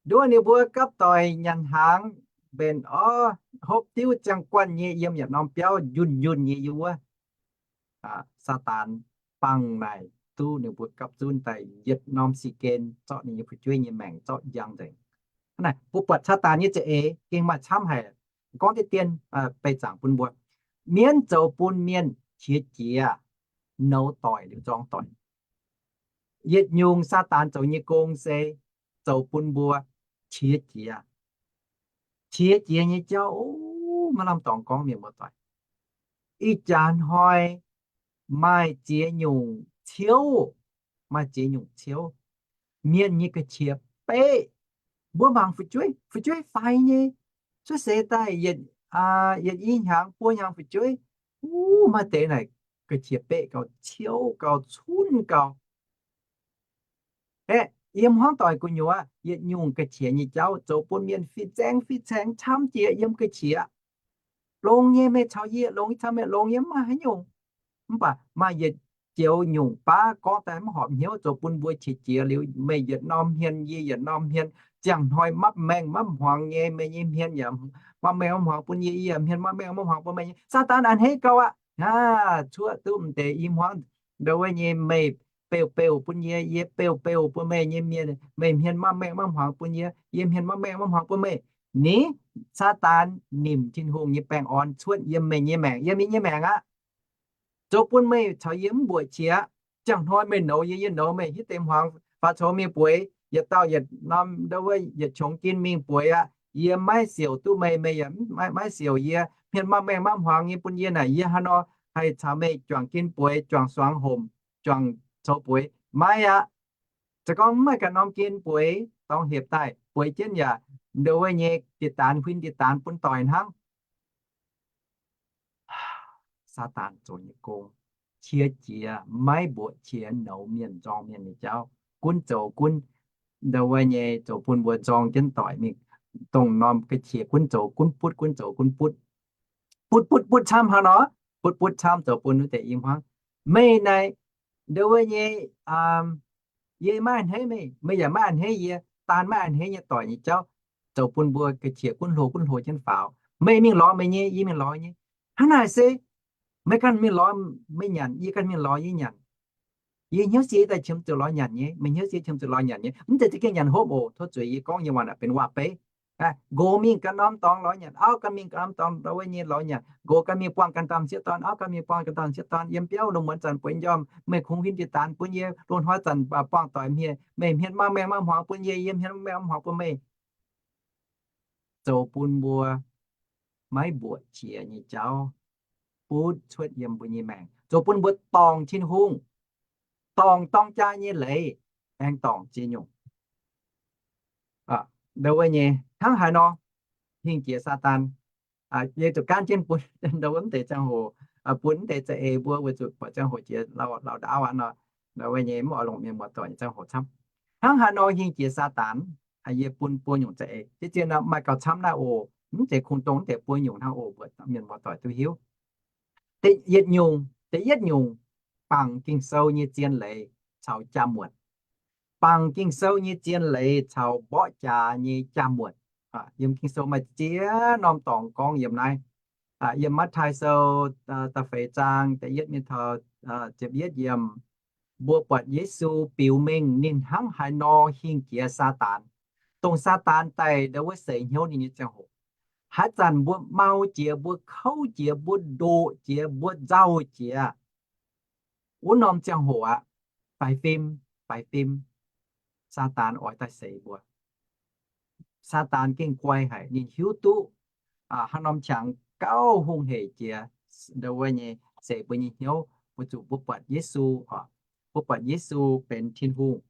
Nduov ninh mbuo gapv doic nyanc hnaangx mbenc orv hopv diuv ziangh guanh nyei yiem yietc norm biauv njunh njunh nyei yiem wuov. Saadaan bangh naaic duqv ninh mbuo gapv zunv daaih yietc norm si gen zorqv ninh nyei fu'jueiv nyei maengc zorqv njang nzengc. Naaiv mbuo buatc Saadaan nyei za'eix gengh maaih camv haic. Gorngv deix dien beih zaangc bun mbuo. Mienv zoux bun mienh qiex jiez, nouz doic liuz nzorng doic. Yietc nyungc Saadaan zoux nyei gong se zoux bun mbuo qiex jiez. Qiex jiez nyei jauv, maiv lamh dorngx gorngv mienh muoz-doic. Ih jaax hnoi maaih ziex nyungc ciouv, maaih ziex nyungc ciouv. Mienh nyei ga'qiex beqv. Mbuo mangc fu'jueiv, fu'jueiv faix nyei, cuotv seix daaih yietc, yietc i hnyangx buo hnyangx fu'jueiv, maaih deix naaic ga'qiex beqv gau, ciouv gau, cunv gau. Aeqv, yiem hmuangv doic gu'nyuoz yietc nyungc ga'qiex nyei jauv zoux bun mienh fih nzaeng fih caengx camv jiex yiem ga'qiex. Longx nyei, meih caux yie longx, yie caux meih longx nyei, mv maaih haaix nyungc. Mv baac maaih yietc joux nyungc baav gorngv daaih mv horpc hnyouv, zoux bun mbuo qiex jiez liuz, meih yietc norm hmien, yie yietc norm hmien, ziangh hnoi mapv maengh mapv hmuangx nyei, meih nyei hmien yaac mapv maengh mapv hmuangx bun yie, yie yaac hmien mapv maengh mapv hmuangx bun meih nyei. Saadaan a'hneiv gauh aqv. Aa, cuotv duqv m'deix i hmuangv, ndau wuov nyei, meih beuv beuv bun yie, yie beuv beuv bun meih nyei mienh, meih hmien mapv maengh mapv hmuangx bun yie, yie hmien mapv maengh mapv hmuangx bun meih. Ni, Saadaan nimc Tin-Hungh nyei baengh orn cuotv yiem meih nyei maengc, yiem yie nyei maengc aqv. Zoux bun meih caux yie mv mbuoqc qiex. Ziangh hnoi meih nouz yie, yie nouz meih, hitv deix hmuangx faaux coux mingh bueix, yietc dauh yietc norm ndau wuov yietc qongx gin mingh bueix aqv. Yie maiv siouc duqv meih, meih yaac maiv siouc yie. Hmien mapv maengh mapv hmuangx nyei bun yie naaic, yie haaix nor haih caux meih juangc gin bueix, juangc suangx homc, juangc coux bueix? Maiv aqv. Se gorngv mv maaih ganh norm gin bueix, dorngx hepc daaih bueix jienv yaac ndau wuov nyei diqc daanx huin diqc daanx bun doic hnangv. Saadaan zoux nyei gong, qiex jiez maiv mbuoqc qiex, nouz mienh nzorng mienh nyei jauv, gunv zoux gunv ndau wuov nyei zoux bun mbuo nzorng jienv doic mingh. Dongh norm ga'qiex gunv zoux gunv butv, gunv zoux gunv butv, butv butv butv camv hnangv nor, butv butv camv zoux bun wuov deix i hmuangv. Meih naaic ndau wuov nyei, yie maiv a'hneiv meih, meih yaac maiv a'hneiv yie. Daan maiv a'hneiv nyei doic nyei jauv zoux bun mbuo ga'qiex gunv hlo gunv hlo jienv faaux. Meih mingh lorz meih nyei, yie mingh lorz nyei. Hnangv naaic se meih ganh mingh lorz meih nyanc, yie ganh mingh lorz yie nyanc. Yie hnyouv sie daaih qiemx zuqc lorz nyanc nyei, meih hnyouv sie qiemx zuqc lorz nyanc nyei. Mv zeiz za'gengh nyanc hopv oc. Tov zueiz yie gorngv nyei waac naaic benx waac-beiv. Nqox mingh ganh norm dorngx lorz nyanc, auv ganh mingh ganh norm dorngx ndau wuov nyei lorz nyanc. Nqox ganh mingh buangh ganh dauh m'sieqv dorn, auv ganh mingh buangh ganh dauh m'sieqv dorn. Yiem biauv lungh muonz zanc bueix m'njormh, meih kungx huin diqc daanx bun yie. Loz-hnoi zanc buangh doic hmien, meih hmien maiv maengh maiv hmuangx bun yie, yie hmien maiv maengh maiv hmuangx bun meih. Zoux bun mbuo maiv mbuoqc qiex nyei jauv butv cuotv yiem mbuo nyei maengc, zoux bun mbuo dorngc Tin-Hungh, dorngc dorng jaa nyei leiz, aengx dorngc ziex nyungc. Ndau wuov nyei hnangv haaix nor hingh jiex Saadaan. Yie zuqc gaanv jienv bun ndau wuov mv deix ziangh hoc, bun mv deix za'eix mbuo weic zuqc buatc ziangh hoc jiex lauh ndaauv aqv nor, ndau wuov nyei mv oix longc mienh muoz-doic nyei ziangh hoc camv. Hnangv haaix nor hingh jiex Saadaan, yie bun buo nyungc za'eix. Ziex ziex nor maaih gauh camv naaiv oc. Mv zeiz kungx dongh mv deix buo nyungc hnangv oc, mbuo mienh muoz-doic duqv hiuv. Da'yietv nyungc, da'yietv nyungc, bangc Ging-Sou nyei zien leiz caux jaa-muotc. Bangc Ging-Sou nyei zien leiz caux mborqv jaax nyei jaa-muotc. Yiem Ging-Sou maaih ziex norm dorngx gorngv yiem naaiv. Yiem Matv^taai Sou da'feix zaang da'yietv mingh taux ziepc yietv yiemc, mbuo buatc Yesu biux mengh ninh hnangv haaix nor hingh jiex Saadaan. Dongh Saadaan daaih ndau wuov seix hnyouv ninh nyei ziangh hoc, haaix zanc mbuo mau jiex, mbuo kouv jiex, mbuo ndoqc jiex, mbuo nzauh jiex, wuov norm ziangh hoc aqv, faix fim, faix fim, Saadaan oix daaih seix mbuo. Saadaan gengh guai haic. Ninh hiuv duqv haaix norm qangx gauh hungh heic jiex ndau wuov nyei seix mbuo nyei hnyouv, weic zuqc mbuo buatc Yesu, mbuo buatc Yesu benx Tin-Hungh,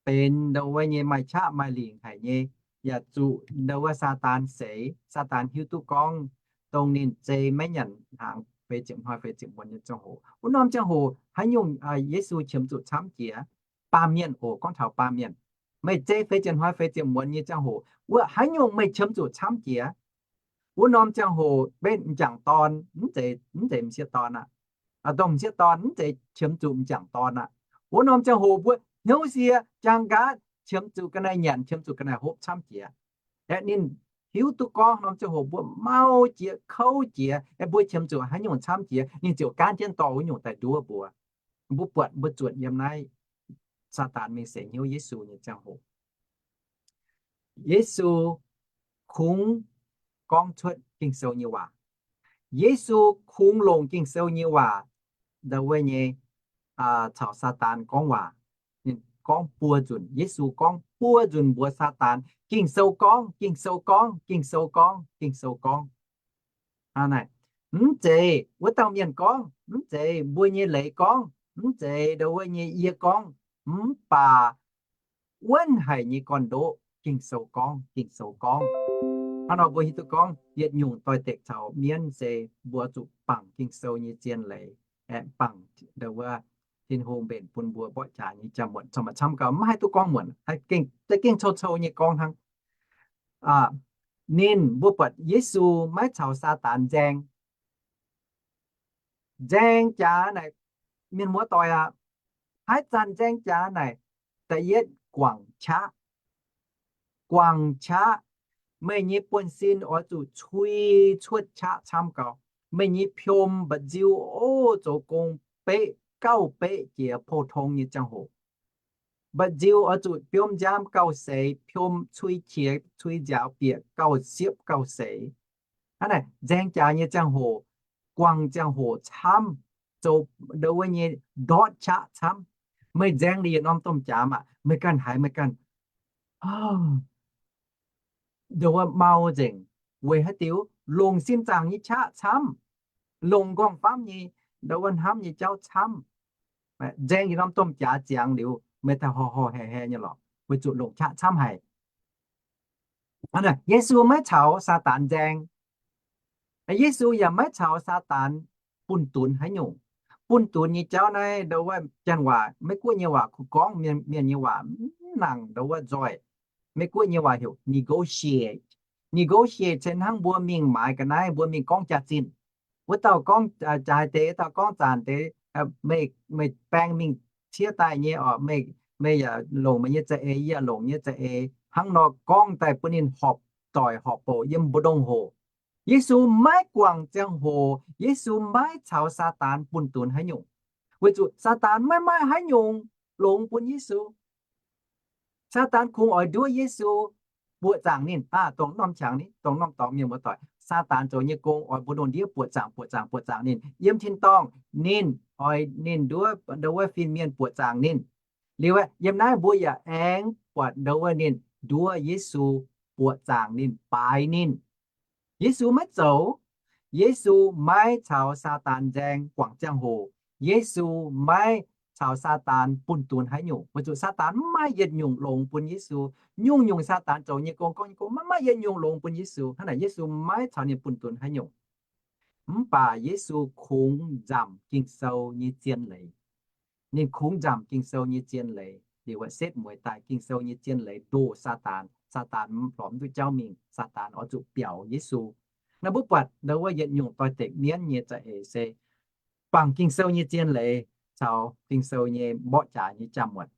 benx ndau wuov nyei maaih qaqv maaih lingc haic nyei, yaac zuqc ndau wuov Saadaan seix. Saadaan hiuv duqv gorngv dongh ninh zei maiv nyanc hnaangx feix ziepc hnoi feix ziepc muonz nyei ziangh hoc. Wuov norm ziangh hoc haaix nyungc Yesu qiemx zuqc camv jiex? Baamh mienh oc, gorngv taux baamh mienh. Meih zei feix ziepc hnoi feix ziepc muonz nyei ziangh hoc, wuov haaix nyungc meih qiemx zuqc camv jiex? Wuov norm ziangh hoc benx m'jangc dorn, mv zeiz, mv zeiz m'sieqv dorn aqv. Dongh m'sieqv dorn mv zeiz qiemx zuqc m'jangc dorn aqv. Wuov norm ziangh hoc mbuo hnyouv sie, jaang nqaatv, qiemx zuqc ga'naaiv nyanc, qiemx zuqc ga'naaiv hopv camv jiex. Aeqv, ninh hiuv duqv gorngv norm ziangh hoc mbuo mau jiex, kouv jiex, aeqv, mbuo qiemx zuqc haaix nyungc camv jiex, ninh ziouc gaanv jienv dorh wuov nyungc daaih nduov mbuo. Mbuo buatc mbuo zuotc yiem naaiv Saadaan mingh seix hnyouv Yesu nyei ziangh hoc, Yesu kungx gorngv cuotv Ging-Sou nyei waac. Yesu kungx longc Ging-Sou nyei waac ndau wuov nyei caux Saadaan gorngv waac. Ninh gorngv buo nzunc, Yesu gorngv buo nzunc mbuox Saadaan, Ging-Sou gorngv, Ging-Sou gorngv, Ging-Sou gorngv, Ging-Sou gorngv. Mv zeiz wuov dauh mienh gorngv, mv zeiz mbuo nyei leiz gorngv, mv zeiz ndau wuov nyei yie gorngv, mv baac wuonv haic nyei gorn-ndoqv Ging-Sou gorngv, Ging-Sou gorngv. Hnangv nor mbuo hiuv duqv gorngv yietc nyungc doix-dekc caux mienv se mbuo zuqc bangc Ging-Sou nyei zien leiz, aeqv, bangc ndau wuov Tin-Hungh mbenc bun mbuo mborqv jaax nyei jaa-muotc, corc maaih camv gauh mv haih duqv gorngv muonc, za'gengh cou-cou nyei gorngv hnangv. Ninh, mbuo buatc Yesu maiv caux Saadaan nzaeng. Nzaeng jaax naaic, mienh muoz-doic aac, haaix zanc nzaeng jaax naaic, da'yietv guangc qaqv. Guangc qaqv, meih nyei buonv-sin oix zuqc cui cuotv qaqv camv gau. Meih nyei piom mba'nziu, o, zoux gong beqv gauh beqv jiex pou-tong nyei ziangh hoc. Mba'nziu oix zuqc biomv nziaamv gauh seix, piom cui qiex cui nziaaux bieqc gauh siepv gauh seix. Hnangv naaic nzaeng jaax nyei ziangh hoc, guangc ziangh hoc camv, zoux ndau wuov nyei ndortv qaqv camv. Meih nzaeng liuz yietc norm domh jaax aac, meih ganh haiz meih ganh ndau wuov mau nzengc. Weic haaix diuc? Longc sin zaangc nyei qaqv camv, longc nqorngv-famv nyei ndau wuov hnamv nyei jauv camv. Nzaeng yietc norm domh jaax ziangx liuz, meih daaih horh horh haeqv haeqv nyei lorqc, weic zuqc longc qaqv camv haic. Yesu maiv caux Saadaan nzaeng. Yesu yaac maiv caux Saadaan bunh dunx haaix nyungc. Bunh dunx nyei jauv naaiv ndau wuov janx-waac, Meiv-Guoqv nyei waac kuh gorngv, mienh nyei waac mv nangc ndau wuov nzoih. Meiv-Guoqv nyei waac heuc negotiate. Negotiate se hnangv mbuo mingh maaiz ga'naaiv, mbuo mingh gorngv jaax-zinh. Wuov dauh gorngv jaaix deix, wuov dauh gorngv zanc deix, meih, meih baeng mingh ciev daaih nyei oc, meih, meih yaac longc meih nyei za'eix, yie yaac longc nyei za'eix. Hnangv nor gorngv daaih bun ninh horpc doic horpc bouc yiem mbu'ndongx hoc. Yesu maiv guangc ziangh hoc, Yesu maiv caux Saadaan bunh dunx haaix nyungc, weic zuqc Saadaan maiv maaih haaix nyungc longx bun Yesu. Saadaan kungx oix nduov Yesu buoqc zaangc ninh. Aa, dongh norm qangx ni, dongh norm dorngx mienh muoz-doic, Saadaan zoux nyei gong oix mbu'ndongx ndiev buoqc zaangc, buoqc zaangc, buoqc zaangc ninh. Yiem tin-dorngh ninh oix ninh nduov ndau wuov fin-mienh buoqc zaangc ninh. Liuz aeqv, yiem naaiv mbuo yaac aengx buatc ndau wuov ninh nduov Yesu buoqc zaangc ninh, baaix ninh. Yesu maiv zoux. Yesu maiv caux Saadaan nzaeng guangc ziangh hoc. Yesu maiv caux Saadaan bunh dunx haaix nyungc, weic zuqc Saadaan maiv maaih yietc nyungc longx bun Yesu. Nyungc-nyungc Saadaan zoux nyei gong, gorngv nyei gong, maiv maaih yietc nyungc longx bun Yesu. Hnangv naaic Yesu maiv caux ninh bunh dunx haaix nyungc. Mv baac Yesu kungx nzamc Ging-Sou nyei zien leiz. Ninh kungx nzamc Ging-Sou nyei zien leiz liuz, setv mueiz daaih Ging-Sou nyei zien leiz ndoh Saadaan. Saadaan lorz mv duqv jauv mingh. Saadaan oix zuqc biaux Yesu. Naaiv mbuo buatc ndau wuov yietc nyungc doix-dekc mienv nyei za'eix se bangc Ging-Sou nyei zien leiz caux Ging-Sou nyei mborqv jaax nyei jaa-muotc.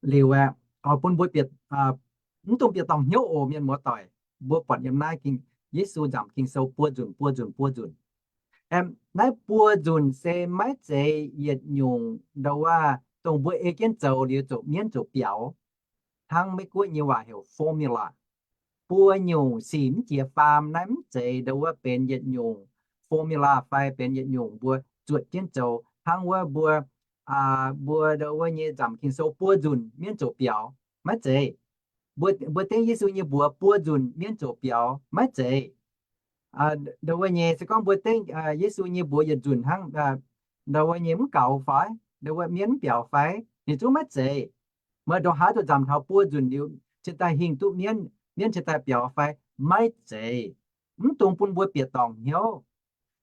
Liuz aeqv, oix bun mbuo bieqc, mv dungx bieqc dorngc hnyouv oc, mienh muoz-doic. Mbuo buatc yiem naaiv Ging, Yesu nzamc Ging-Sou buo nzunc, buo nzunc, buo nzunc. Naaiv buo nzunc se maiv zeiz yietc nyungc ndau wuov dongh mbuo ei jienv zoux liuz zuqc mienv zuqc biaux. Hnangv Meiv-Guoqv nyei waac heuc formula. Buo nyungc sic mv jiex faam. Naaiv mv zeiz ndau wuov benx yietc nyungc formula fai benx yietc nyungc mbuo zuotc jienv zoux. Hnangv wuov mbuo, mbuo ndau wuov nyei nzamc Ging-Sou buo nzunc mienv ziouc biaux, maiv zeiz. Mbuo dengv Yesu nyei mbuox buo nzunc mienv ziouc biaux, maiv zeiz. Ndau wuov nyei se gorngv mbuo dengv Yesu nyei mbuox yietc nzunc hnangv, ndau wuov nyei mv gaux fai, ndau wuov mienv mv biaux fai? Ninh zungv maiv zeiz. Meih ndongc haaix duqv nzamc taux buo nzunc liuz cingx daaih hingh duqv mienv, mienv cingx daaih biaux fai? Maiv zeiz. Mv dungx bun mbuo bieqc dorngc hnyouv.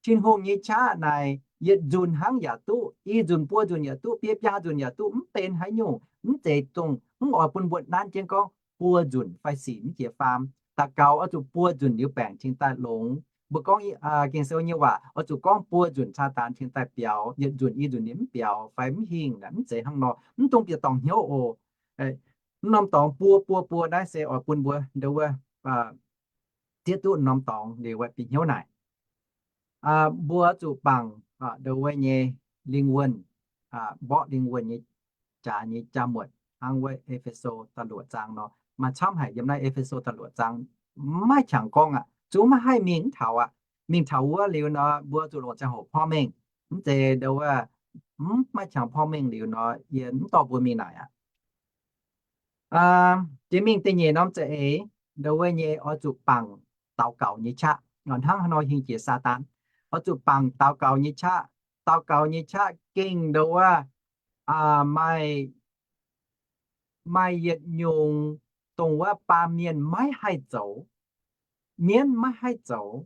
Tin-Hungh nyei qaqv naaic yietc nzunc hnangv yaac duqv, i nzunc buo nzunc yaac duqv, biei biaa nzunc yaac duqv, mv benx haaix nyungc. Mv zeiz dongh mv oix bun mbuo nanv jienv gorngv buo nzunc fai sic mv jiex faam. Daux gaux oix zuqc buo nzunc liuz baengc cingx daaih longx. Mbuo gorngv Ging-Sou nyei waac oix zuqc gorngv buo nzunc Saadaan cingx daaih biaux, yietc nzunc i nzunc ninh mv biaux fai mv hingh. Mv zeiz hnangv nor. Mv dungx bieqc dorngc hnyouv oc. Mv norm dorngx buo buo buo naaiv se oix bun mbuo ndau wuov zieqv duqv norm dorngx liuz bieqc hnyouv naaic. Mbuo zuqc bangc ndau wuov nyei lingh wuonh, mborqv lingh wuonh nyei jaax nyei jaa-muotc hnangv wuov E^fe^so da'luoqc zaang nor. Maaih camv haic yiem naaiv E^fe^so da'luoqc zaang, maiv qangx gorngv aqv. Zungv maiv haih mingh mv taux aqv. Mingh taux wuov liuz nor, mbuo zuqc longc ziangh hoc porv mengh. Mv zeiz ndau wuov mv, maiv qangx porv mengh liuz nor, yie mv dorh mbuo mingh naaic aqv. Jiex mingh da'nyeic norm za'eix, ndau wuov nyei oix zuqc bangc daux gaux nyei qaqv. Hnangv haaix nor hingh jiex Saadaan? Oix zuqc bangc daux gaux nyei qaqv. Daux gaux nyei qaqv gengh ndau wuov maaih, maaih yietc nyungc dongh wuov baamh mienh maiv haih zoux, mienv maiv haih zoux,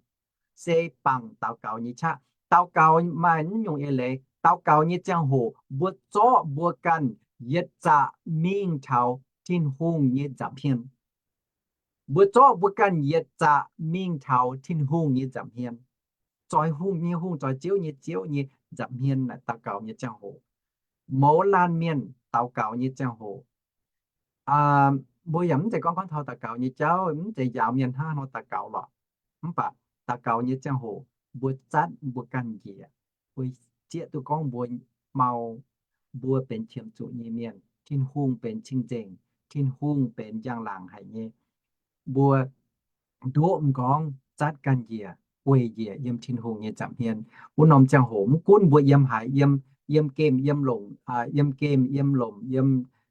se bangc daux gaux nyei qaqv. Daux gaux maaih naaiv nyungc eix leiz. Daux gaux nyei ziangh hoc mbuo zorqv mbuo ganh yietc zaqc mingh taux Tin-Hungh nyei nza'hmien. Mbuo zorqv mbuo ganh yietc zaqc mingh taux Tin-Hungh nyei nza'hmien. Zoix hungh nyei Hungh, zoix ziouv nyei Ziouv nyei nza'hmien naaic daux gaux nyei ziangh hoc. Mouz laanh mienh daux gaux nyei ziangh hoc. Mbuo yaac mv zeiz gorngv, gorngv taux daux gaux nyei jauv, mv zeiz njaaux mienh hnangv nor daux gaux lorqc. Mv baac daux gaux nyei ziangh hoc, mbuo zatv mbuo ganh njiec, mbuo zieqv duqv gorngv mbuo mau, mbuo benx qiemx zuqc nyei mienh, Tin-Hungh benx cing-nzengc, Tin-Hungh benx njang-laangc haic nyei. Mbuo ndoqv m'nqorngv zatv ganh njiec, gueic njiec yiem Tin-Hungh nyei nza'hmien. Wuov norm ziangh hoc mv gunv mbuo yiem haaix, yiem, yiem gemh yiem lomc, yiem gemh yiem lomc, yiem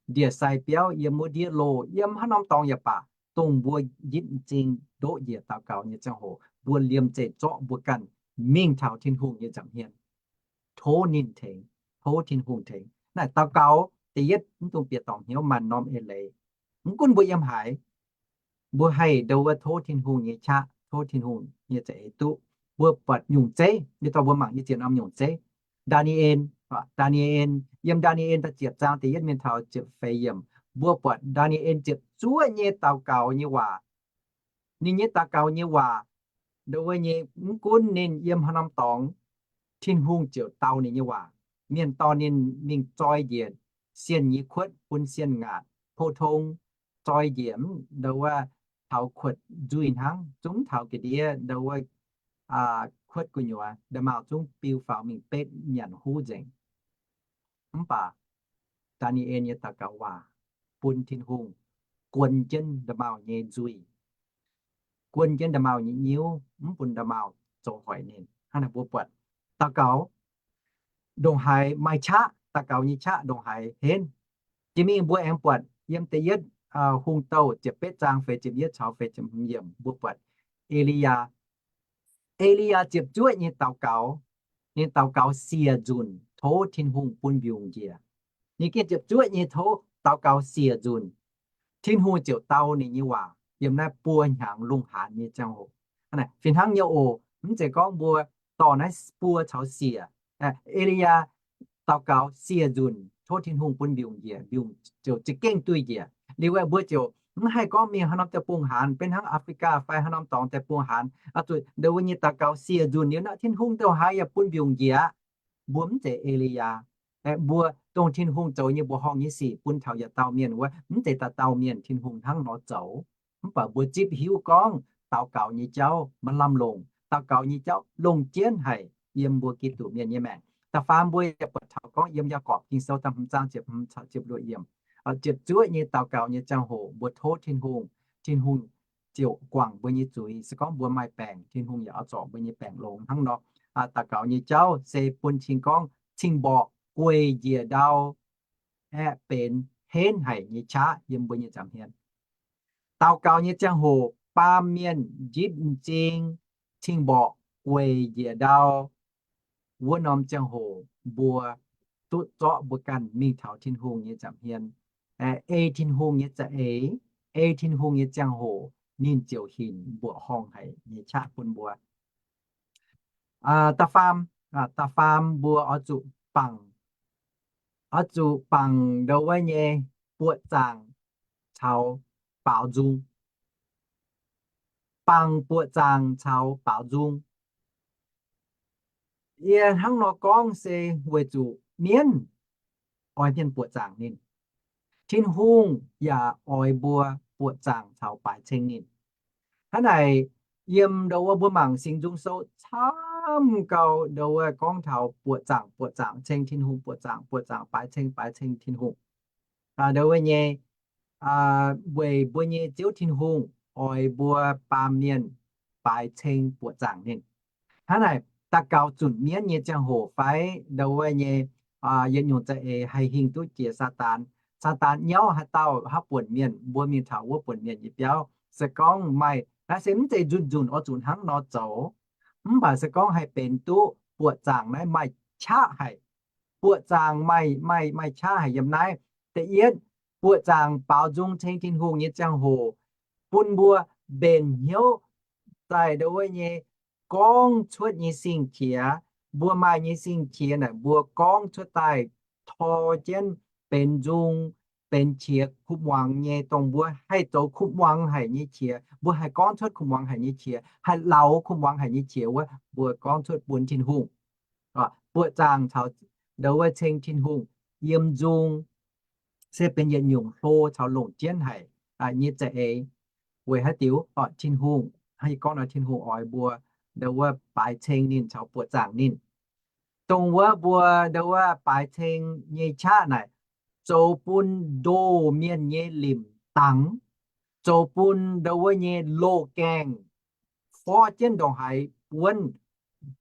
ndie-sai biauv, yiem wuov ndiev loh, yiem haaix norm dorngx yaac baac, dongh mbuo njipv m'zing ndoqv njiec daux gaux nyei ziangh hoc, mbuo liemh zeih zorqv mbuo ganh mingh taux Tin-Hungh nyei nza'hmien, tov ninh tengx, tov Tin-Hungh tengx. Naaic daux gaux da'yietv mv dungx bieqc dorngc hnyouv, maaih norm eix leiz. Mv gunv mbuo yiem haaix, mbuo haih ndo wuov tov Tin-Hungh nyei qaqv, tov Tin-Hungh nyei za'eix duqv. Mbuo buatc nyungc zeiv, yie dorh mbuo mangc nyei ziex norm nyungc zeiv. Ndaa^ni^en, Ndaa^ni^en, yiem Ndaa^ni^en da'ziepc zaang da'yietv mingh taux ziepc feix yiemc, mbuo buatc Ndaa^ni^en ziepc zuoqv nyei daux gaux nyei waac. Ninh nyei daux gaux nyei waac, ndo wuov nyei, mv gunv ninh yiem haaix norm dorngx, Tin-Hungh ziouc dau ninh nyei waac. Mienh dorh ninh mingh zoi njiec sienh nyei kuotv bun sienh ngaatc, pou-tong, zoi njiec, ndo wuov, taux kuotv nzuih hnangv, zungv taux ga'ndiev, ndo wuov, kuotv gu'nyuoz, nda'maauh zungv biu faaux mingh betv nyanc huv nzengc. Mv baac Ndaa^ni^en nyei daux gaux waac bun Tin-Hungh guon jienv nda'maauh nyei nzuih, guon jienv nda'maauh nyei nyiuv, mv bun nda'maauh zoux hoic ninh. Hnangv naaic mbuo buatc daux gaux ndongc haaix maaih qaqv, daux gaux nyei qaqv ndongc haaix henv. Jiex mingh mbuo aengx buatc yiem da'yietv Hungh Douh ziepc betv zaang feix ziepc yietv caux feix ziepc hmz yiemc, mbuo buatc E^li^yaa. E^li^yaa ziepc zuoqv nyei daux gaux, ninh daux gaux siec nzunc tov Tin-Hungh bun mbiungc njiec. Ninh gengh ziepc zuoqv nyei tov daux gaux siec nzunc, Tin-Hungh ziouc dau ninh nyei waac yiem naaiv buo hnyangx lungh haanz nyei ziangh hoc. Fih hnangv nyei oc. Mv zeiz gorngv mbuo dorh naaiv buo caux siec. E^li^yaa daux gaux siec nzunc tov Tin-Hungh bun mbiungc njiec, mbiungc ziouc za'gengh duih njiec. Liuz aeqv, mbuo ziouc mv haih gorngv mingh haaix norm deic-bung haanz, benx hnangv Africa fai haaix norm dorngx deic-bung haanz, zuqc ndo wuov nyei daux gaux siec nzunc liuz nor, Tin-Hungh ndongc haaix yaac bun mbiungc njiec. Mbuo mv zeiz E^li^yaa. Mbuo dongh Tin-Hungh zoux nyei mbuoqc horngh nyei sic bun taux yietc dauh mienh wuov, mv zeiz dauh dauh mienh Tin-Hungh hnangv nor zoux. Mv baac mbuo zipv hiuv gorngv daux gaux nyei jauv maaih lamh longc, daux gaux nyei jauv longc jienv haic yiem mbuo Giduc mienh nyei maengc. Da'faam mbuo yaac buatc taux gorngv yiem Yaagorpc Ging-Sou da'hmz zaang ziepc hmz caux ziepc luoqc yiemc, ziepc zuoqv nyei daux gaux nyei ziangh hoc mbuo tov Tin-Hungh, Tin-Hungh ziouc guangc mbuo nyei zuiz. Se gorngv mbuo maaih baengc, Tin-Hungh yaac oix zorc mbuo nyei baengc longx hnangv nor. Daux gaux nyei jauv se bun cing gorngv cing-mborqc gueic njiec ndau aeqv, benx henv haic nyei qaqv yiem mbuo nyei nza'hmien. Daux gaux nyei ziangh hoc baamh mienh njipv m'zing, cing-mborqc gueic njiec ndau, wuov norm ziangh hoc mbuo duqv zorqv mbuo ganh mingh taux Tin-Hungh nyei nza'hmien, ei Tin-Hungh nyei za'eix, ei Tin-Hungh nyei ziangh hoc, ninh ziouc hinc mbuoqc horngh haic nyei qaqv bun mbuo. Da'faam, da'faam mbuo oix zuqc bangc, oix zuqc bangc ndo wuov nyei buoqc zaangc caux baaux nzung. Bangc buoqc zaangc caux baaux nzung. Yie hnangv nor gorngv se weic zuqc mienv oix mienh buoqc zaangc ninh. Tin-Hungh yaac oix mbuo buoqc zaangc caux baaix ceng ninh. Hnangv naaic, yiem ndo wuov mbuo mangc Singx Nzung Sou camv gau ndo wuov gorngv taux buoqc zaangc, buoqc zaangc ceng Tin-Hungh, buoqc zaangc, buoqc zaangc baaix ceng, baaix ceng Tin-Hungh. Ndo wuov nyei, weic mbuo nyei Ziouv Tin-Hungh oix mbuo baamh mienh baaix ceng buoqc zaangc ninh. Hnangv naaic, daux gaux zunc mienv nyei ziangh hoc fai ndo wuov nyei yietc nyungc za'eix haih hingh duqv jiex Saadaan. Saadaan nyauv haaix dauh haaix buonc mienh, mbuo mingh taux wuov buonc mienh nyei biauv. Se gorngv maaih, naaiv se mv zeiz nzunc nzunc oix zuqc hnangv nor zoux. Mv baac se gorngv haih benx duqv buoqc zaangc naaiv maaih qaqv haic. Buoqc zaangc maaih, maaih, maaih qaqv haic yiem naaiv. Da'yietv, buoqc zaangc baaux nzung ceng Tin-Hungh nyei ziangh hoc bun mbuo mbenc hnyouv daaih ndo wuov nyei gorngv cuotv nyei sing-qiex. Mbuo maaih nyei sing-qiex naaic mbuo gorngv cuotv daaih tor jienv benx nzung, benx qiex kuv muangx nyei, dongh mbuo haih zoux kuv muangx haic nyei qiex, mbuo haih gorngv cuotv kuv muangx haic nyei qiex, haih lauz kuv muangx haic nyei qiex wuov, mbuo gorngv cuotv bun Tin-Hungh. Buoqc zaangc caux ndau wuov ceng Tin-Hungh yiem nzung se benx yietc nyungc hlo caux longc jienv haic nyei za'eix. Weic haaix diuc? Tin-Hungh, hnangv yie gorngv nor, Tin-Hungh oix mbuo ndau wuov baaix ceng ninh caux buoqc zaangc ninh. Dongh wuov mbuo ndau wuov baaix ceng nyei qaqv naaic, zoux bun ndoh mienh nyei limc dangx, zoux bun ndau wuov nyei loz-gaengh forv jienv ndongc haaix wuonv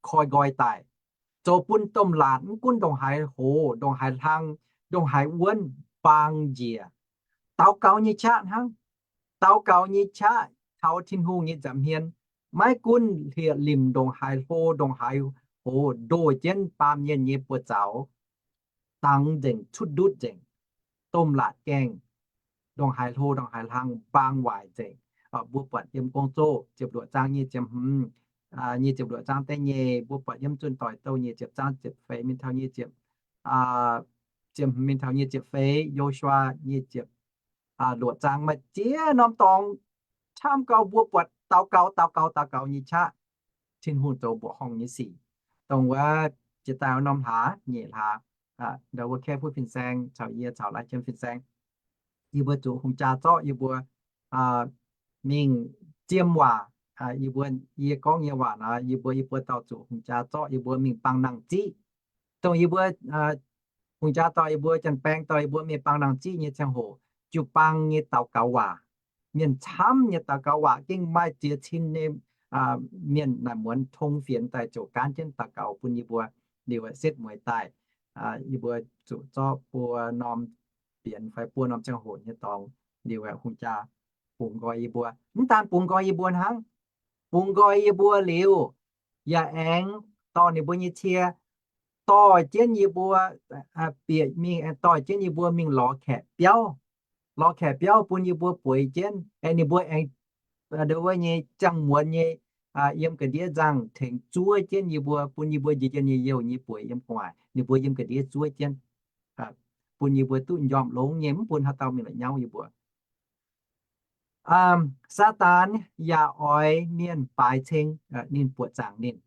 koi nqoi daaih, zoux bun domh laatc mv gunv ndongc haaix hoz, ndongc haaix hlang, ndongc haaix wuonv baang njiec. Daux gaux nyei qaqv hnangv. Daux gaux nyei qaqv taux Tin-Hungh nyei nza'hmien, maiv gunv hlieqv-limc ndongc haaix hlo, ndongc haaix hoz ndoh jienv baamh mienh nyei buoz-zaux, dangx nzengc, cutv ndutv nzengc, domh laatc gaengh, ndongc haaix hlo ndongc haaix hlang baang waaic nzengc. Mbuo buatc yiem Gong-Zoh ziepc luoqc zaang nyic ziepc hmz, nyic ziepc luoqc zaang da'nyeic, mbuo buatc yiem Zunh Doic Douh nyic ziepc zaang ziepc feix mingh taux nyic ziepc, ziepc hmz mingh taux nyic ziepc feix, Yo^su^waa nyic ziepc luoqc zaang, maaih ziex norm dorngx camv gau mbuo buatc daux gaux, daux gaux, daux gaux nyei qaqv, Tin-Hungh zoux mbuoqc horngh nyei sic. Dongh wuov jiex daaih wuov norm hlaax, nyeic hlaax, ndau wuov Kaeqv Fuqv Fin-Saeng caux yie caux Lai Jiem Fin-Saeng, yie mbuo zuqc hungh jaa zorqv yie mbuo mingh ziem waac. Yie mbuo, yie gorngv nyei waac nor, yie mbuo, yie mbuo dauh zuqc hungh jaa zorqv yie mbuo mingh bang nangh ziqv. Dongh yie mbuo hungh jaa dorh yie mbuo, janx-baeng dorh yie mbuo mingh bang nangh ziqv nyei ziangh hoc, jiu-baang nyei daux gaux waac, mienh camv nyei daux gaux waac gengh maaih ziex cin nyei mienh naaic muonz tong fienx daaih ziouc gaanv jienv daux gaux bun yie mbuo. Liuz setv mueiz daaih, yie mbuo zuqc zorqv buo norm fienx fai buo norm ziangh hoc nyei dorngx, liuz hungh jaa bungx nqoi yie mbuo. Mv daan bungx nqoi yie mbuo hnangv, bungx nqoi yie mbuo liuz, yaac aengx dorh ninh mbuo nyei cie dorh jienv yie mbuo, bieqc mingh, dorh jienv yie mbuo mingh lorz kaeqv biauv. Lorz kaeqv biauv bun yie mbuo bueix jienv, aengx ninh mbuo aengx, wuov nyei ziangh muonz nyei, yiem ga'ndiev nzangh tengx zuov jienv yie mbuo, bun yie mbuo njien-njien nyei youh nyei bueix yiem gu'nguaaic, ninh mbuo yiem ga'ndiev zuov jienv, bun yie mbuo duqv m'njormh longx nyei, mv bun haaix dauh mingh la'nyauv yie mbuo. Saadaan yaac oix mienh baaix ceng ninh, buoqc zaangc ninh.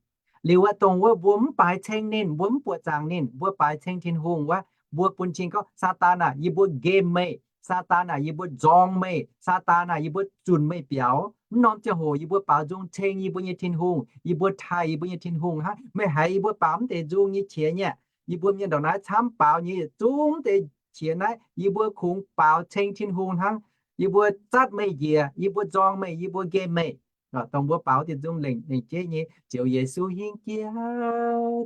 Liuz wuov dongh wuov mbuo mv baaix ceng ninh, mbuo mv buoqc zaangc ninh, mbuo baaix ceng Tin-Hungh wuov, mbuo bun cing gorngv, Saadaan aah, yie mbuo nqemh meih. Saadaan aah, yie mbuo nzorng meih. Saadaan aah, yie mbuo zunc meih biaux. Mv norm ziangh hoc yie mbuo baaux nzung ceng yie mbuo nyei Tin-Hungh, yie mbuo taaih yie mbuo nyei Tin-Hungh hnangv. Meih haiz yie mbuo baaux mv deix nzung nyei qiex nyei. Yie mbuo mienh ndongc naaiv camv baaux nyei yietc zungv deix qiex naaiv, yie mbuo kungx baaux ceng Tin-Hungh hnangv. Yie mbuo zatv meih njiec, yie mbuo nzorng meih, yie mbuo nqemh meih. Dongh mbuo baaux deix nzung lengc, lengc jeiv nyei, Ziouv Yesu hingh jiex,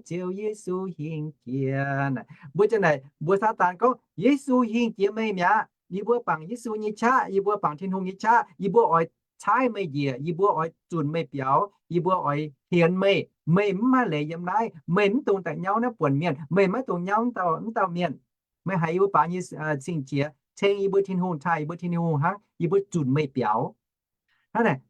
Ziouv Yesu hingh jiex. Mbuo ziouc naaic mbuox Saadaan gorngv, Yesu hingh jiex meih mi'aqv. Yie mbuo bangc Yesu nyei qaqv, yie mbuo bangc Tin-Hungh nyei qaqv, yie mbuo oix caaiv meih njiec, yie mbuo oix zunc meih biaux, yie mbuo oix hienx meih. Meih mv maaih leiz yiem naaiv, meih mv dungx daaih nyauv naaiv buonc mienh, meih maiv dungx nyauv mv dauh mienh. Meih haiz yie mbuo baaux nyei cing-qiex, ceng yie mbuo Tin-Hungh, taaih yie mbuo Tin-Hungh hnangv, yie mbuo zunc meih biaux. Hnangv naaic,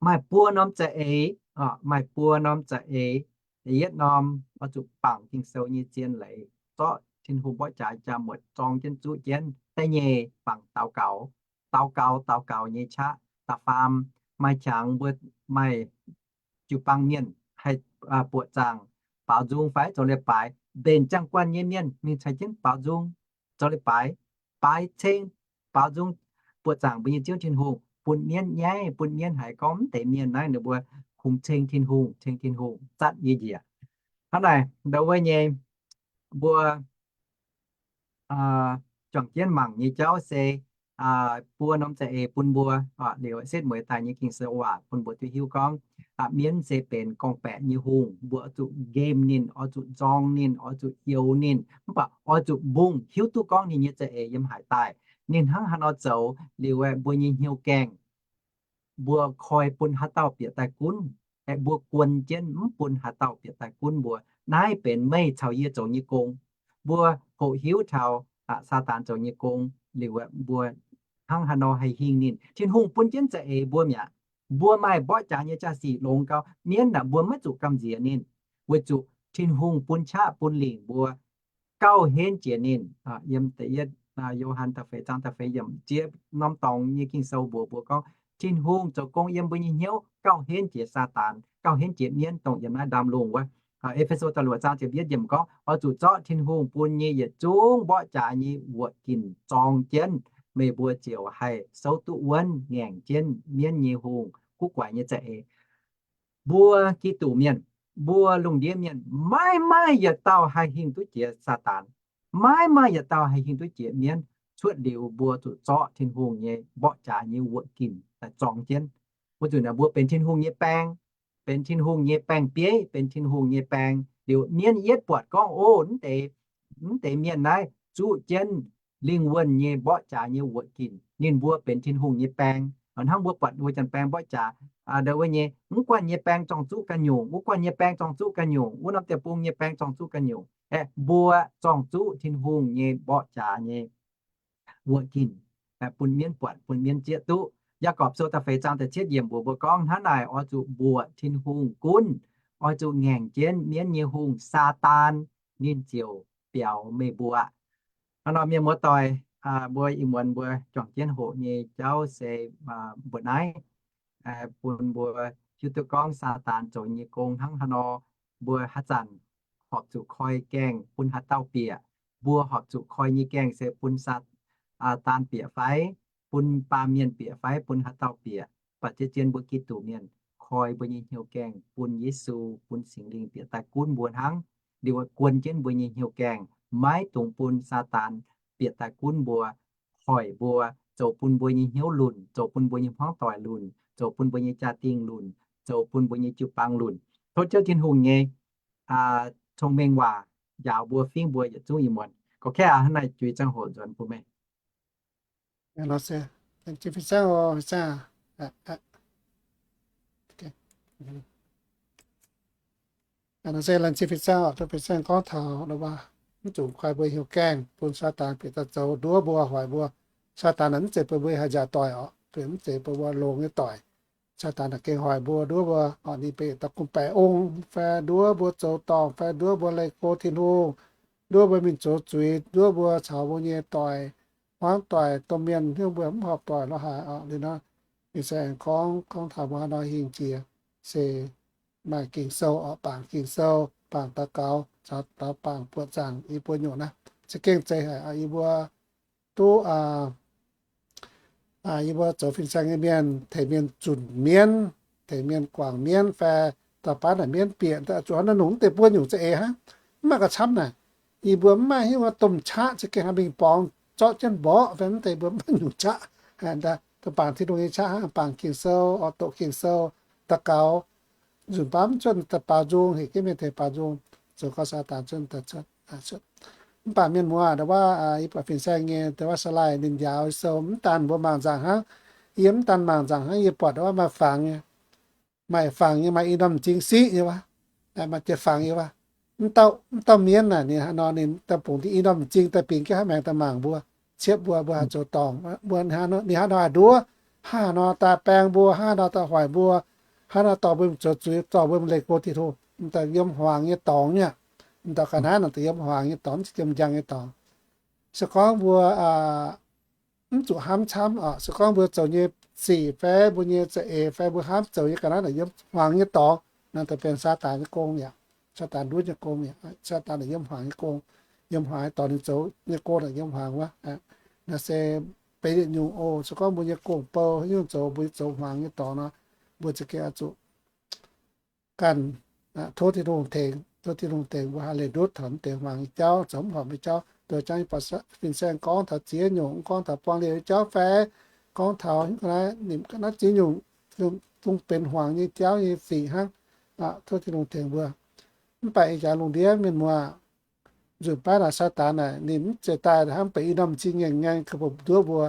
maaih buo norm za'eix, maaih buo norm za'eix. Da'yietv norm, oix zuqc bangc Ging-Sou nyei zien leiz, zorqv Tin-Hungh mborqv jaax jaa-muotc zorng jienv zuqv jienv. Da'nyeic, bangc daux gaux. Daux gaux, daux gaux nyei qaqv. Da'faam, maaih qangx mbuo maaih jiu-baang mienh haih buoqc zaangc, baaux nzung fai zoux leiz-baaix, mbenc jaang-guanh nyei mienh mingh caux jienv baaux nzung, zoux leiz-baaix, baaix ceng, baaux nzung, buoqc zaangc mbuo nyei Ziouv Tin-Hungh, bun mienv nyaiv, bun mienv haiz gorngv mv deix mienh naaiv ninh mbuo kungx ceng Tin-Hungh, ceng Tin-Hungh zatv yie njiec. Hnangv naaic, ndau wuov nyei, mbuo juangc jienv mangc nyei jauv se buo norm za'eix bun mbuo, liuz setv mueiz daaih nyei Ging-Sou waac bun mbuo duqv hiuv gorngv, mienv se benx gorngv-baeqc nyei hungh. Mbuo oix zuqc nqemh ninh, oix zuqc nzorng ninh, oix zuqc youx ninh, mv baac oix zuqc mbungh hiuv duqv gorngv ninh nyei za'eix yiem haaix daaih, ninh hnangv haaix nor zoux, liuz mbuo nyei hnyouv gaengh, mbuo koi bun haaix dauh bieqc daaih gunv, aeqv, mbuo guon jienv mv bun haaix dauh bieqc daaih gunv mbuo. Naaiv benx meih caux yie zoux nyei gong. Mbuo hoqc hiuv taux Saadaan zoux nyei gong liuz, mbuo hnangv haaix nor haih hingh ninh. Tin-Hungh bun jienv za'eix mbuo mi'aqv. Mbuo maaih mborqv jaax nyei jaa-sic longx gau, mienv naaic mbuo maiv zuqc gamh nziex ninh, weic zuqc Tin-Hungh bun qaqv bun lingc mbuo gauh henv jiex ninh. Yiem da'yietv Yo^han da'feix zaang da'feix yiemc, ziex norm dorngx nyei Ging-Sou mbuox mbuo gorngv Tin-Hungh zoux gong yiem mbuo nyei hnyouv gauh henv jiex Saadaan, gauh henv jiex mienv dongh yiem naaiv ndaamv-lungh wuov. E^fe^so da'luoqc zaang ziepc yietv yiemc gorngv, Oix zuqc zorqv Tin-Hungh bun nyei yietc zungv mborqv jaax nyei wuoqc ginc zorng jienv, meih mbuo ziouc haih souv duqv wuonv, ngaengc jienv mienv nyei hungh guv guaix nyei za'eix. Mbuo Giduc mienh, mbuo lungh ndiev mienh, maiv maaih yietc dauh haih hingh duqv jiex Saadaan. Maiv maaih yietc dauh haih hingh duqv jiex mienv cuotv liuz mbuo zuqc zorqv Tin-Hungh nyei mborqv jaax nyei wuoqc ginc daaih zorng jienv. Wuov zanc naaic mbuo benx Tin-Hungh nyei baeng, benx Tin-Hungh nyei baeng-bieiv, benx Tin-Hungh nyei baeng. Liuz mienv yietv buatc gorngv, O, mv deix, mv deix mienh naaiv zuqv jienv lingh wuonh nyei mborqv jaax nyei wuoqc ginc. Ninh mbuo benx Tin-Hungh nyei baeng. Hnangv mbuo buatc wuov janx-baeng mborqv jaax, ndo wuov nyei, mv guanh nyei baeng zorng zuqv ganh nyungc, wuov guanh nyei baeng zorng zuqv ganh nyungc, wuov norm deic-bung nyei baeng zorng zuqv ganh nyungc. Aeqv, mbuo zorng zuqv Tin-Hungh nyei mborqv jaax nyei wuoqc ginc bun mienv buatc, bun mienv zieqv duqv. Yaagorpc Sou da'feix zaang da'cietv yiemc mbuox mbuo gorngv, Hnangv naaic oix zuqc mbuoqc Tin-Hungh gunv, oix zuqc ngaengc jienv mienv nyei hungh, Saadaan, ninh ziouc biaux meih mbuo. Hnangv nor, mienh muoz-doic, mbuo ih muonz mbuo juangc jienv hoqc nyei jauv se mbuoqc naaiv. Bun mbuo hiuv duqv gorngv Saadaan zoux nyei gong hnangv haaix nor. Mbuo haaix zanc horpc zuqc koi gaengh bun haaix dauh bieqc. Mbuo horpc zuqc koi nyei gaengh se bun Saadaan bieqc fai bun baamh mienh bieqc fai bun haaix dauh bieqc. Mv baac zien-zien mbuo Giduc mienh koi mbuo nyei hnyouv gaengh bun Yesu, bun Singx Lingh bieqc daaih gunv mbuo hnangv. Liuz guon jienv mbuo nyei hnyouv gaengh, maiv dungx bun Saadaan bieqc daaih gunv mbuo, hoic mbuo, zoux bun mbuo nyei hnyouv lunc, zoux bun mbuo nyei hmuangv doic lunc, zoux bun mbuo nyei jaa-dingh lunc, zoux bun mbuo nyei jiu-baang lunc. Tov Ziouv Tin-Hungh nyei cong-mengh waac njaaux mbuo fingv mbuo yietc zungv ih muonz. Gorqv-kaeqv aac, hnangv naaiv juix ziangh hoc nzuonx bun meih. Nor se laengz zingh fin-saeng oc, tov fin-saeng gorngv taux mv zuqc koi mbuo hnyouv gaengh bun Saadaan bieqc daaih zoux nduov mbuo, hoic mbuo. Saadaan naaic mv zeiz bun mbuo haih njaaux doic oc, mv zeiz bun mbuo longx nyei doic. Saadaan naaic gengh hoic mbuo, nduov mbuo, oc, ninh bieqc daaih gunv baeqc ong fai nduov mbuo zoux dorngc fai nduov mbuo leih go Tin-Hungh, nduov mbuo mingh zoux zuiz, nduov mbuo caux mbuo nyei doic, hmuangv doic, domh mienh, hnyouv mbuo mv horpc doic lorz haaix oc. Liuz nor, fin-saeng aengx gorngv, gorngv taux mbuo haaix nor hingh jiex se maaih Ging-Sou oc, bangc Ging-Sou, bangc daux gaux, caux daux bangc buoqc zaangc yie mbuo nyungc naaiv. Za'gengh zeiz haic, yie mbuo duqv, yie mbuo zoux fin-saeng nyei mienh tengx mienh zunc mienv, tengx mienh guangc mienv fai da'baav naaic mienv bieqc, zuqc hnangv naaiv nungc deix buo nyungc za'eix hnangv. Mv maaih gauh camv naaic. Yie mbuo mv maaih hnyouv domh qaqv za'gengh haih mingh borngz zorqv jienv mborqv fai mv deix mbuo mv maaih nyungc qaqv. Da'bangc Tin-Hungh nyei qaqv hnangv, bangc Ging-Sou, oix doqc Ging-Sou, daux gaux, nzunc baav mv cuotv da'baaux nzung, heuc jienv mienh tengx baaux nzung, zoux gau Saadaan cuotv daaih cuotv. Mv baac mienh muoz, ndau wuov yie buatc fin-saeng nyei ndau wuov slide ninh njaaux sou mv daan mbuo mangc nzangc hnangv. Yie mv daan mangc nzangc hnangv, yie buatc ndau wuov maaih fangx nyei, maaih fangx nyei, maaih i norm m'zing siqv nyei wuov, maaih deix fangx nyei wuov. Mv dauh, mv dauh mienv naaic ninh haaix nor ninh daaih bungx deix i norm m'zing daaih bingx jienv haaix maengx daaih mangc mbuo, ciepv mbuo, mbuo haih zoux dorngc, mbuo ninh haaix nor haih nduov, haaix nor daaih baeng mbuo, haaix nor daaih hoic mbuo, haaix nor dorh mbuo zoux zuiz, dorh mbuo leih go Tin-Hungh, daaih yiem hmuangx nyei dorngx nyei. M'dauh ga'naaiv nor daaih yiem hmuangx nyei dorngx, mv zeiz yiem njang nyei dorngx. Se gorngv mbuo mv zuqc hnamv camv oc, se gorngv mbuo zoux nyei sic fai mbuo nyei za'eix fai mbuo hnamv zoux nyei ga'naaiv naaic yiem hmuangx nyei dorngx, naaiv daaih benx Saadaan nyei gong mi'aqv. Saadaan nduov nyei gong mi'aqv. Saadaan naaic yiem hmuangx nyei gong, yiem hmuangx nyei dorngx ninh zoux nyei gong naaic yiem hmuangx wuov. Naaiv se benx yietc nyungc oc. Se gorngv mbuo nyei gong-bou nyungc zoux, mbuo zoux hmuangx nyei dorngx nor, mbuo za'gengh oix zuqc ganh tov Tin-Hungh tengx, tov Tin-Hungh tengx mbuo haih leih ndutv taux mv deix hmuangx nyei jauv, zoux mv horpc nyei jauv. Ndoh jangv yie buatc fin-saeng gorngv taux ziex nyungc, gorngv taux buangh liouh nyei jauv fai gorngv taux naaiv, ninh naaiv ziex nyungc zungv benx hmuangx nyei jauv nyei sic hnangv. Tov Tin-Hungh tengx mbuo. Mv baac ih jaax lungh ndiev mienh muoz, nzunc baav naaic Saadaan naaic ninh mv zeiz daaih hnangv benx i norm m'zing ngaengc ngaengc ga'bomc nduov mbuo.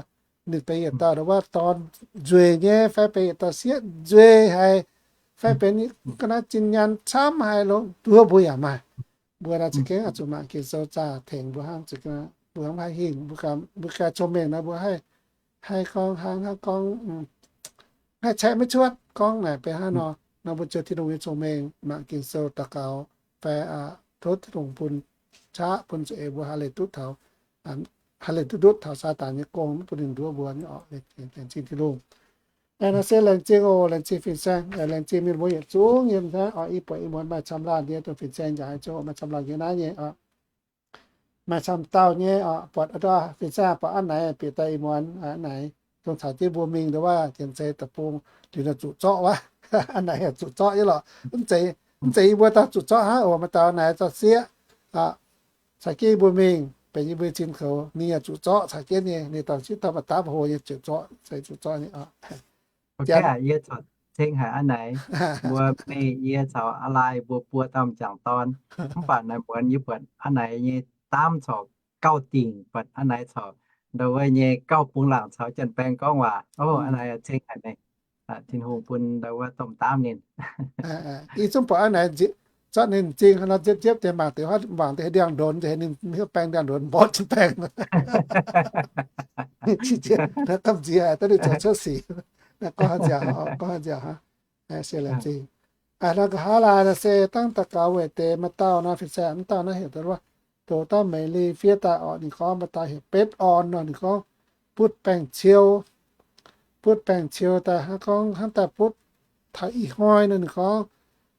Ninh benx yietc dauh ndau wuov dorn nzueic nyei, fai benx yietc dauh sieqv nzueic haic, fai benx ga'naaiv zinh nyaanh camv haic longx nduov mbuo yaac maaih. Mbuo naaiv za'gengh oix zuqc mangc Ging-Sou zaah tengx mbuo hnangv, mbuo hnangv haih hingh, mbuo ganh cong-mengh nor mbuo haih, haih gorngv hnangv, hnangv gorngv haih caeqv maiv cuotv gorngv naaic benx hnangv nor. Nor mbuo ziouc Tin-Hungh nyei cong-mengh mangc Ging-Sou daux gaux fai tov Tin-Hungh bun qaqv bun za'eix mbuo haih leih duqv taux haih leih duqv ndutv taux Saadaan nyei gong, mv bun ninh nduov mbuo nyei oc. Laengz zingh Tin-Hungh. Naaiv se laengz zingh oc, laengz zingh fin-saeng, laengz zingh mienh mbuo yietc zungv yiem naaiv oc. Ih buatc ih muonz maaih camv laanh ndie dongh fin-saeng njaaux ziangh hoc maaih camv laanh yiem naaiv nyei oc. Maaih camv dauh nyei oc, buatc a'ndorh fin-saeng buatc a'naaiv bieqc daaih ih muonz a'naaiv, dongh caux jienv mbuo mingh nduov waac, janx zei deic-bung liuz nor zuqc zorqv wuov. A'naaiv zuqc zorqv nyei lorqc. Mv zeiz, mv zeiz yie mbuo daaih zuqc zorqv hnangv oc, maaih dauh a'naaiv zorqv sieqv, caux jienv yie mbuo mingh benx yie mbuo nyei zinh koux, ninh yaac zuqc zorqv caux jienv nyei, ninh dorh sieqv dorh baac dapv hlo nyei, zuqc zorqv, zeiz zuqc zorqv nyei oc. Yie corc ceng haic a'naaiv, mbuo meih yie caux a'laaih mbuo buo dauh m'jangc dorn. Mv baac naaiv muonz yie buatc a'naaiv nyei daamv corc gauh dingc, buatc a'naaiv corc ndau wuov nyei gauh bungx laangc caux janx-baeng gorngv waac. Ov, a'naaiv ceng haic meih. Tin-Hungh bun ndau wuov domh daamv ninh. Ih zungv buatc a'naaiv zorqv ninh m'zing nor nziepv nziepv deix mangc deix, mangc deix ndiangx-ndonx, ninh mv hiuv baeng ndiangx-ndonx mborqv jienv baeng. Gamh nziex, daaih ninh zoux cuotv sic. Gorngv nziaauc, gorngv nziaauc hnangv. Se laengz zingh. Nor nqa'haav laai nor se dangh daux gaux weic deix maaih dauh nor, fin-saeng mv dauh naaiv heuc doz dangh Mei Li fiev daaih oc. Ninh gorngv maaih dauh heuc Betv Orn nor, ninh gorngv butv baeng-ciou, butv baeng-ciou daaih hnangv, gorngv hnangv daaih butv taux ih hnoi nor, ninh gorngv,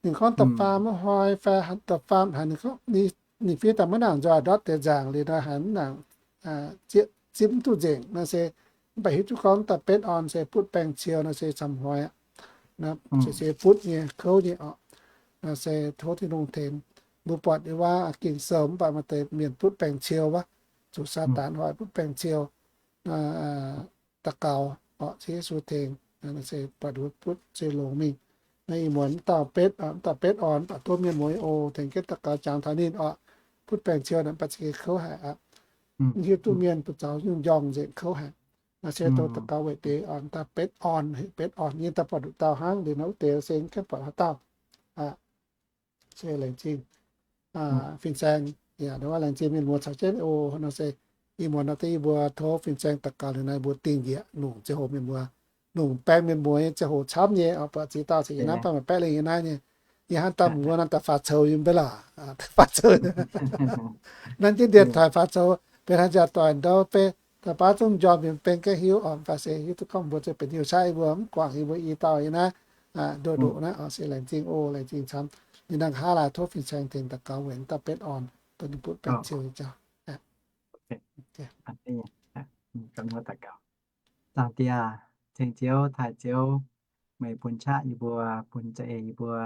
ninh gorngv da'faam wuov hnoi fai da'faam haic, ninh gorngv ninh fiev daaih maiv nangc nzoih ndortv deix nzaangc liuz nor, haiz mv nangc zipv mv duqv nzengc nor se, mv baac hiuv duqv gorngv daaih Betv Orn se butv baeng-ciou nor se camv hnoi aqv. Se butv nyei, kouv nyei oc. Nor se tov Tin-Hungh tengx. Mbuo buatc wuov Ging-Sou mv baac maaih deix mienh butv baeng-ciou wuov, zuqc Saadaan hoic butv baeng-ciou. Daux gaux oc, ceix Yesu tengx, se buatc butv se longx mingh. Naaiv ih muonz mv dauh Betv, mv dauh Betv Orn, mv baac tov mienh mueiz oc, tengx jienv daux gaux jangx taux ninh oc. Butv baeng-ciou naaic baac za'gengh kouv haic aqv. Mv hiuv duqv mienh buoz zaux nyungc njorngh nzengc, kouv haic. Nor se dongh daux gaux weic deix oc, mv dauh Betv Orn, Betv Orn nyei daaih buatc nduqc dauh hnangv, liuz nor wuov deix se mv gaengh buatc haaix dauh. Se laengz zingh fin-saeng, yaac laengz zingh mienh muoz caux jienv oc. Nor se ih muonz nor deix yie mbuo tov fin-saeng daux gaux liuz naaiv mbuo dingh njiec longc ziangh hoc mienh muoz, longc baeng mienh muoz nyei ziangh hoc camv nyei oc. Buatc ziex dauh cingx yiem naaiv, baav maaih baeqv lengh yiem naaiv nyei. Yie hnamv daaih mbuo nor daaih faaux coux yiem mv bei laac, faaux coux. Nanv jienv ndie-taaix faaux coux, benx haaix nziaauc doic ndouv bei, daaih baav zungv njormh yiem beng ga'hiuv oc. Mv baac se hiuv duqv gorngv mbuo za'gengh benx hnyouv saiv yie mbuo, mv guangc yie mbuo i dauh yiem naaiv, ndoh ndoqc naaiv oc. Se laengz zingh oc, laengz zingh camv. Ninh nangh haav laai tov fin-saeng tengx daux gaux weic dauh Betv Orn, dongh ninh butv baeng-ciou nyei jauv. Zaangc Diex, ceng Ziouv, taaih Ziouv, meih bun qaqv yie mbuo, bun za'eix yie mbuo,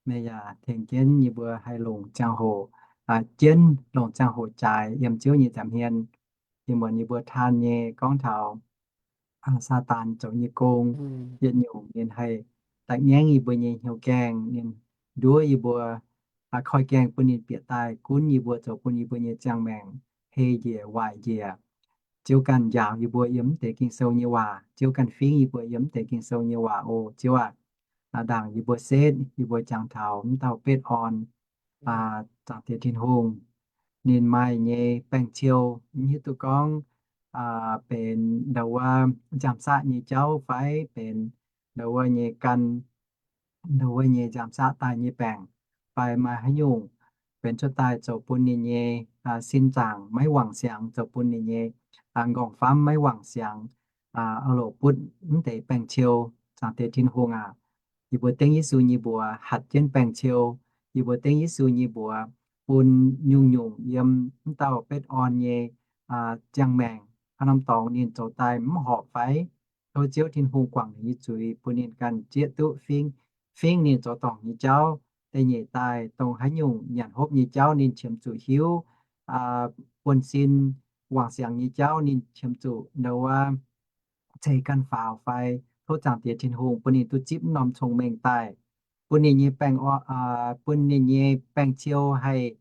meih yaac tengx jienv yie mbuo haih longc ziangh hoc, jienv longc ziangh hoc jaaix yiem Ziouv nyei nza'hmien. Ih muonz yie mbuo taan nyei gorngv taux Saadaan zoux nyei gong, yietc nyungc ninh haih da'ngaengv yie mbuo nyei hnyouv gaengh, ninh nduov yie mbuo, koi gaengh bun ninh bieqc daaih gunv yie mbuo, zoux bun yie mbuo nyei ziangh maengc hei njiec waaic njiec. Ziouv ganh njaaux yie mbuo yiem mv deix Ging-Sou nyei waac. Ziouv ganh fingv yie mbuo yiem mv deix Ging-Sou nyei waac oc. Ziouv aac, ndaangc yie mbuo setv, yie mbuo jangx taux mv dauh Betv Orn, Zaangc Diex Tin-Hungh, ninh maaih nyei baeng-ciou, mv hiuv duqv gorngv benx ndau wuov nziaamv-saqv nyei jauv fai benx ndau wuov nyei gan, ndau wuov nyei nziaamv-saqv daaih nyei baengc, fai maaih haaix nyungc benx cuotv daaih zoux bun ninh nyei sin zaangc maiv wangc siangx, zoux bun ninh nyei nqorngv-famv maiv wangc siangx, loc butv mv deix baeng-ciou. Zaangc Diex Tin-Hungh aac, yie mbuo dengv Yesu nyei mbuox hatc jienv baeng-ciou. Yie mbuo dengv Yesu nyei mbuox bun nyungc-nyungc yiem mv dauh Betv Orn nyei ziangh maengc, haaix norm dorngx ninh zoux daaih mv horpc fai, tov Ziouv Tin-Hungh guangc ninh nyei zuiz, bun ninh ganh zieqv duqv fingv, fingv ninh zoux dorngc nyei jauv. Da'nyeic daaih, dongh haaix nyungc nyanc hopv nyei jauv ninh qiemx zuqc hiuv, buonv-sin wangc siangx nyei jauv ninh qiemx zuqc ndau wuov ceix ganh faaux fai, tov Zaangc Diex Tin-Hungh bun ninh duqv zipv mv norm cong-mengh daaih, bun ninh nyei baeng, bun ninh nyei baeng-ciou haih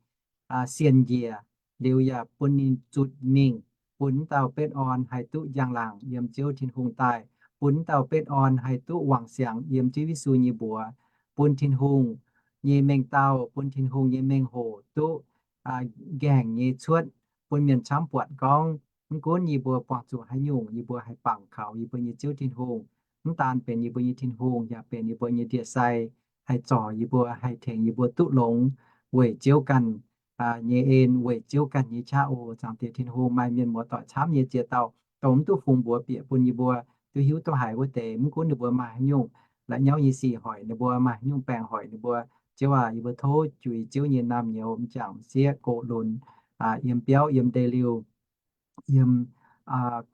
sienx njiec, liuz yaac bun ninh zutc mingh, bun mv dauh Betv Orn haih duqv njang-laangc yiem Ziouv Tin-Hungh daaih, bun mv dauh Betv Orn haih duqv wangc siangx yiem Ziouv Yesu nyei mbuox, bun Tin-Hungh nyei mengh dauh, bun Tin-Hungh nyei mengh hoc duqv nqaengc nyei cuotv, bun mienh camv buatc gorngv, mv gunv yie mbuo buangh zuqc haaix nyungc, yie mbuo haih bangc kaux yie mbuo nyei Ziouv Tin-Hungh. Mv daan benx yie mbuo nyei Tin-Hungh, yaac benx yie mbuo nyei ndie-sai, haih zorc yie mbuo, haih tengx yie mbuo duqv longx weic Ziouv ganh nyei en weic Ziouv ganh nyei qaqv oc. Zaangc Diex Tin-Hungh, maaih mienh muoz doic camv nyei ziex dauh dongh mv duqv fungx mbuox bieqc bun yie mbuo duqv hiuv duqv haiz wuov deix, mv gunv ninh mbuo maaih haaix nyungc la'nyauv nyei sic hoic ninh mbuo, maaih haaix nyungc baengc hoic ninh mbuo. Ziouv aac, yie mbuo tov juix Ziouv nyei naamh nyouz m'jangc m'sieqv gox lunx, yiem biauv, yiem ndeic-liuh, yiem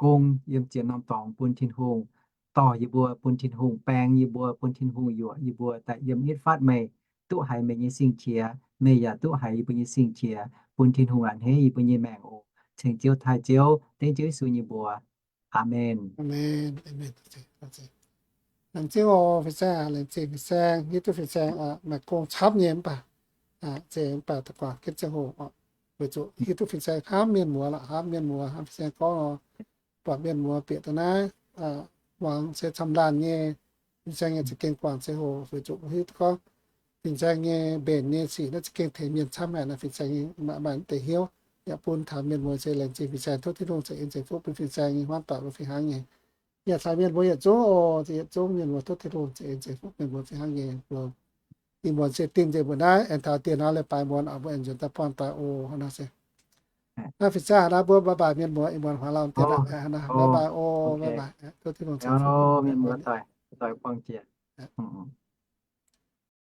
gong, yiem ziex norm dorngx bun Tin-Hungh dorh yie mbuo, bun Tin-Hungh baeng yie mbuo, bun Tin-Hungh yuoqc yie mbuo daaih yiem nitv fatv meih, duqv haiz meih nyei sing-qiex, meih yaac duqv haiz yie mbuo nyei sing-qiex, bun Tin-Hungh a'hneiv yie mbuo nyei maengc oc. Ceng Ziouv taaih Ziouv, dengv Ziouv Yesu nyei mbuox. Aamen. Laengz zingh oc, fin-saeng, laengz zingh fin-saeng, hiuv duqv fin-saeng maaih gong camv nyei mv baac, mv baac da'guangc jienv ziangh hoc, weic zuqc hiuv duqv fin-saeng hnamv mienh muoz lorqc, hnamv mienh muoz, hnamv fin-saeng gorngv nor, buatc mienh muoz bieqc daaih naaiv, muangx se camv laanh nyei, fin-saeng nyei za'gengh guangc ziangh hoc, weic zuqc hiuv duqv gorngv fin-saeng nyei mbenc nyei sic naaiv za'gengh tengx mienh camv haic naaiv. Fin-saeng nyei maaih deix hnyouv yaac bun taux mienh muoz se laengz zingh fin-saeng, tov Tin-Hungh ceix en ceix fuqv bun fin-saeng nyei hmuangv doic mbuo fih hnangv nyei. Yaac caux mienh mbuo yietc zungv oc, yietc zungv mienh muoz tov Tin-Hungh ceix en ceix fuqv mienh mbuo fih hnangv nyei. Mbuo ih muonz se dingh nzengc mbuo naaiv, aengx taux dieh hnoi leiz-baaix muonz oc, mbuo aengx nzuonx daaih oc. Hnangv naaic se, naaiv fin-saeng hnangv naaiv mbuo bye bye mienh muoz, ih muonz huaax lauh dien aqv, bye bye oc, bye bye, tov Tin-Hungh ceix fuqv mienh muoz doic, doic buangh jiex.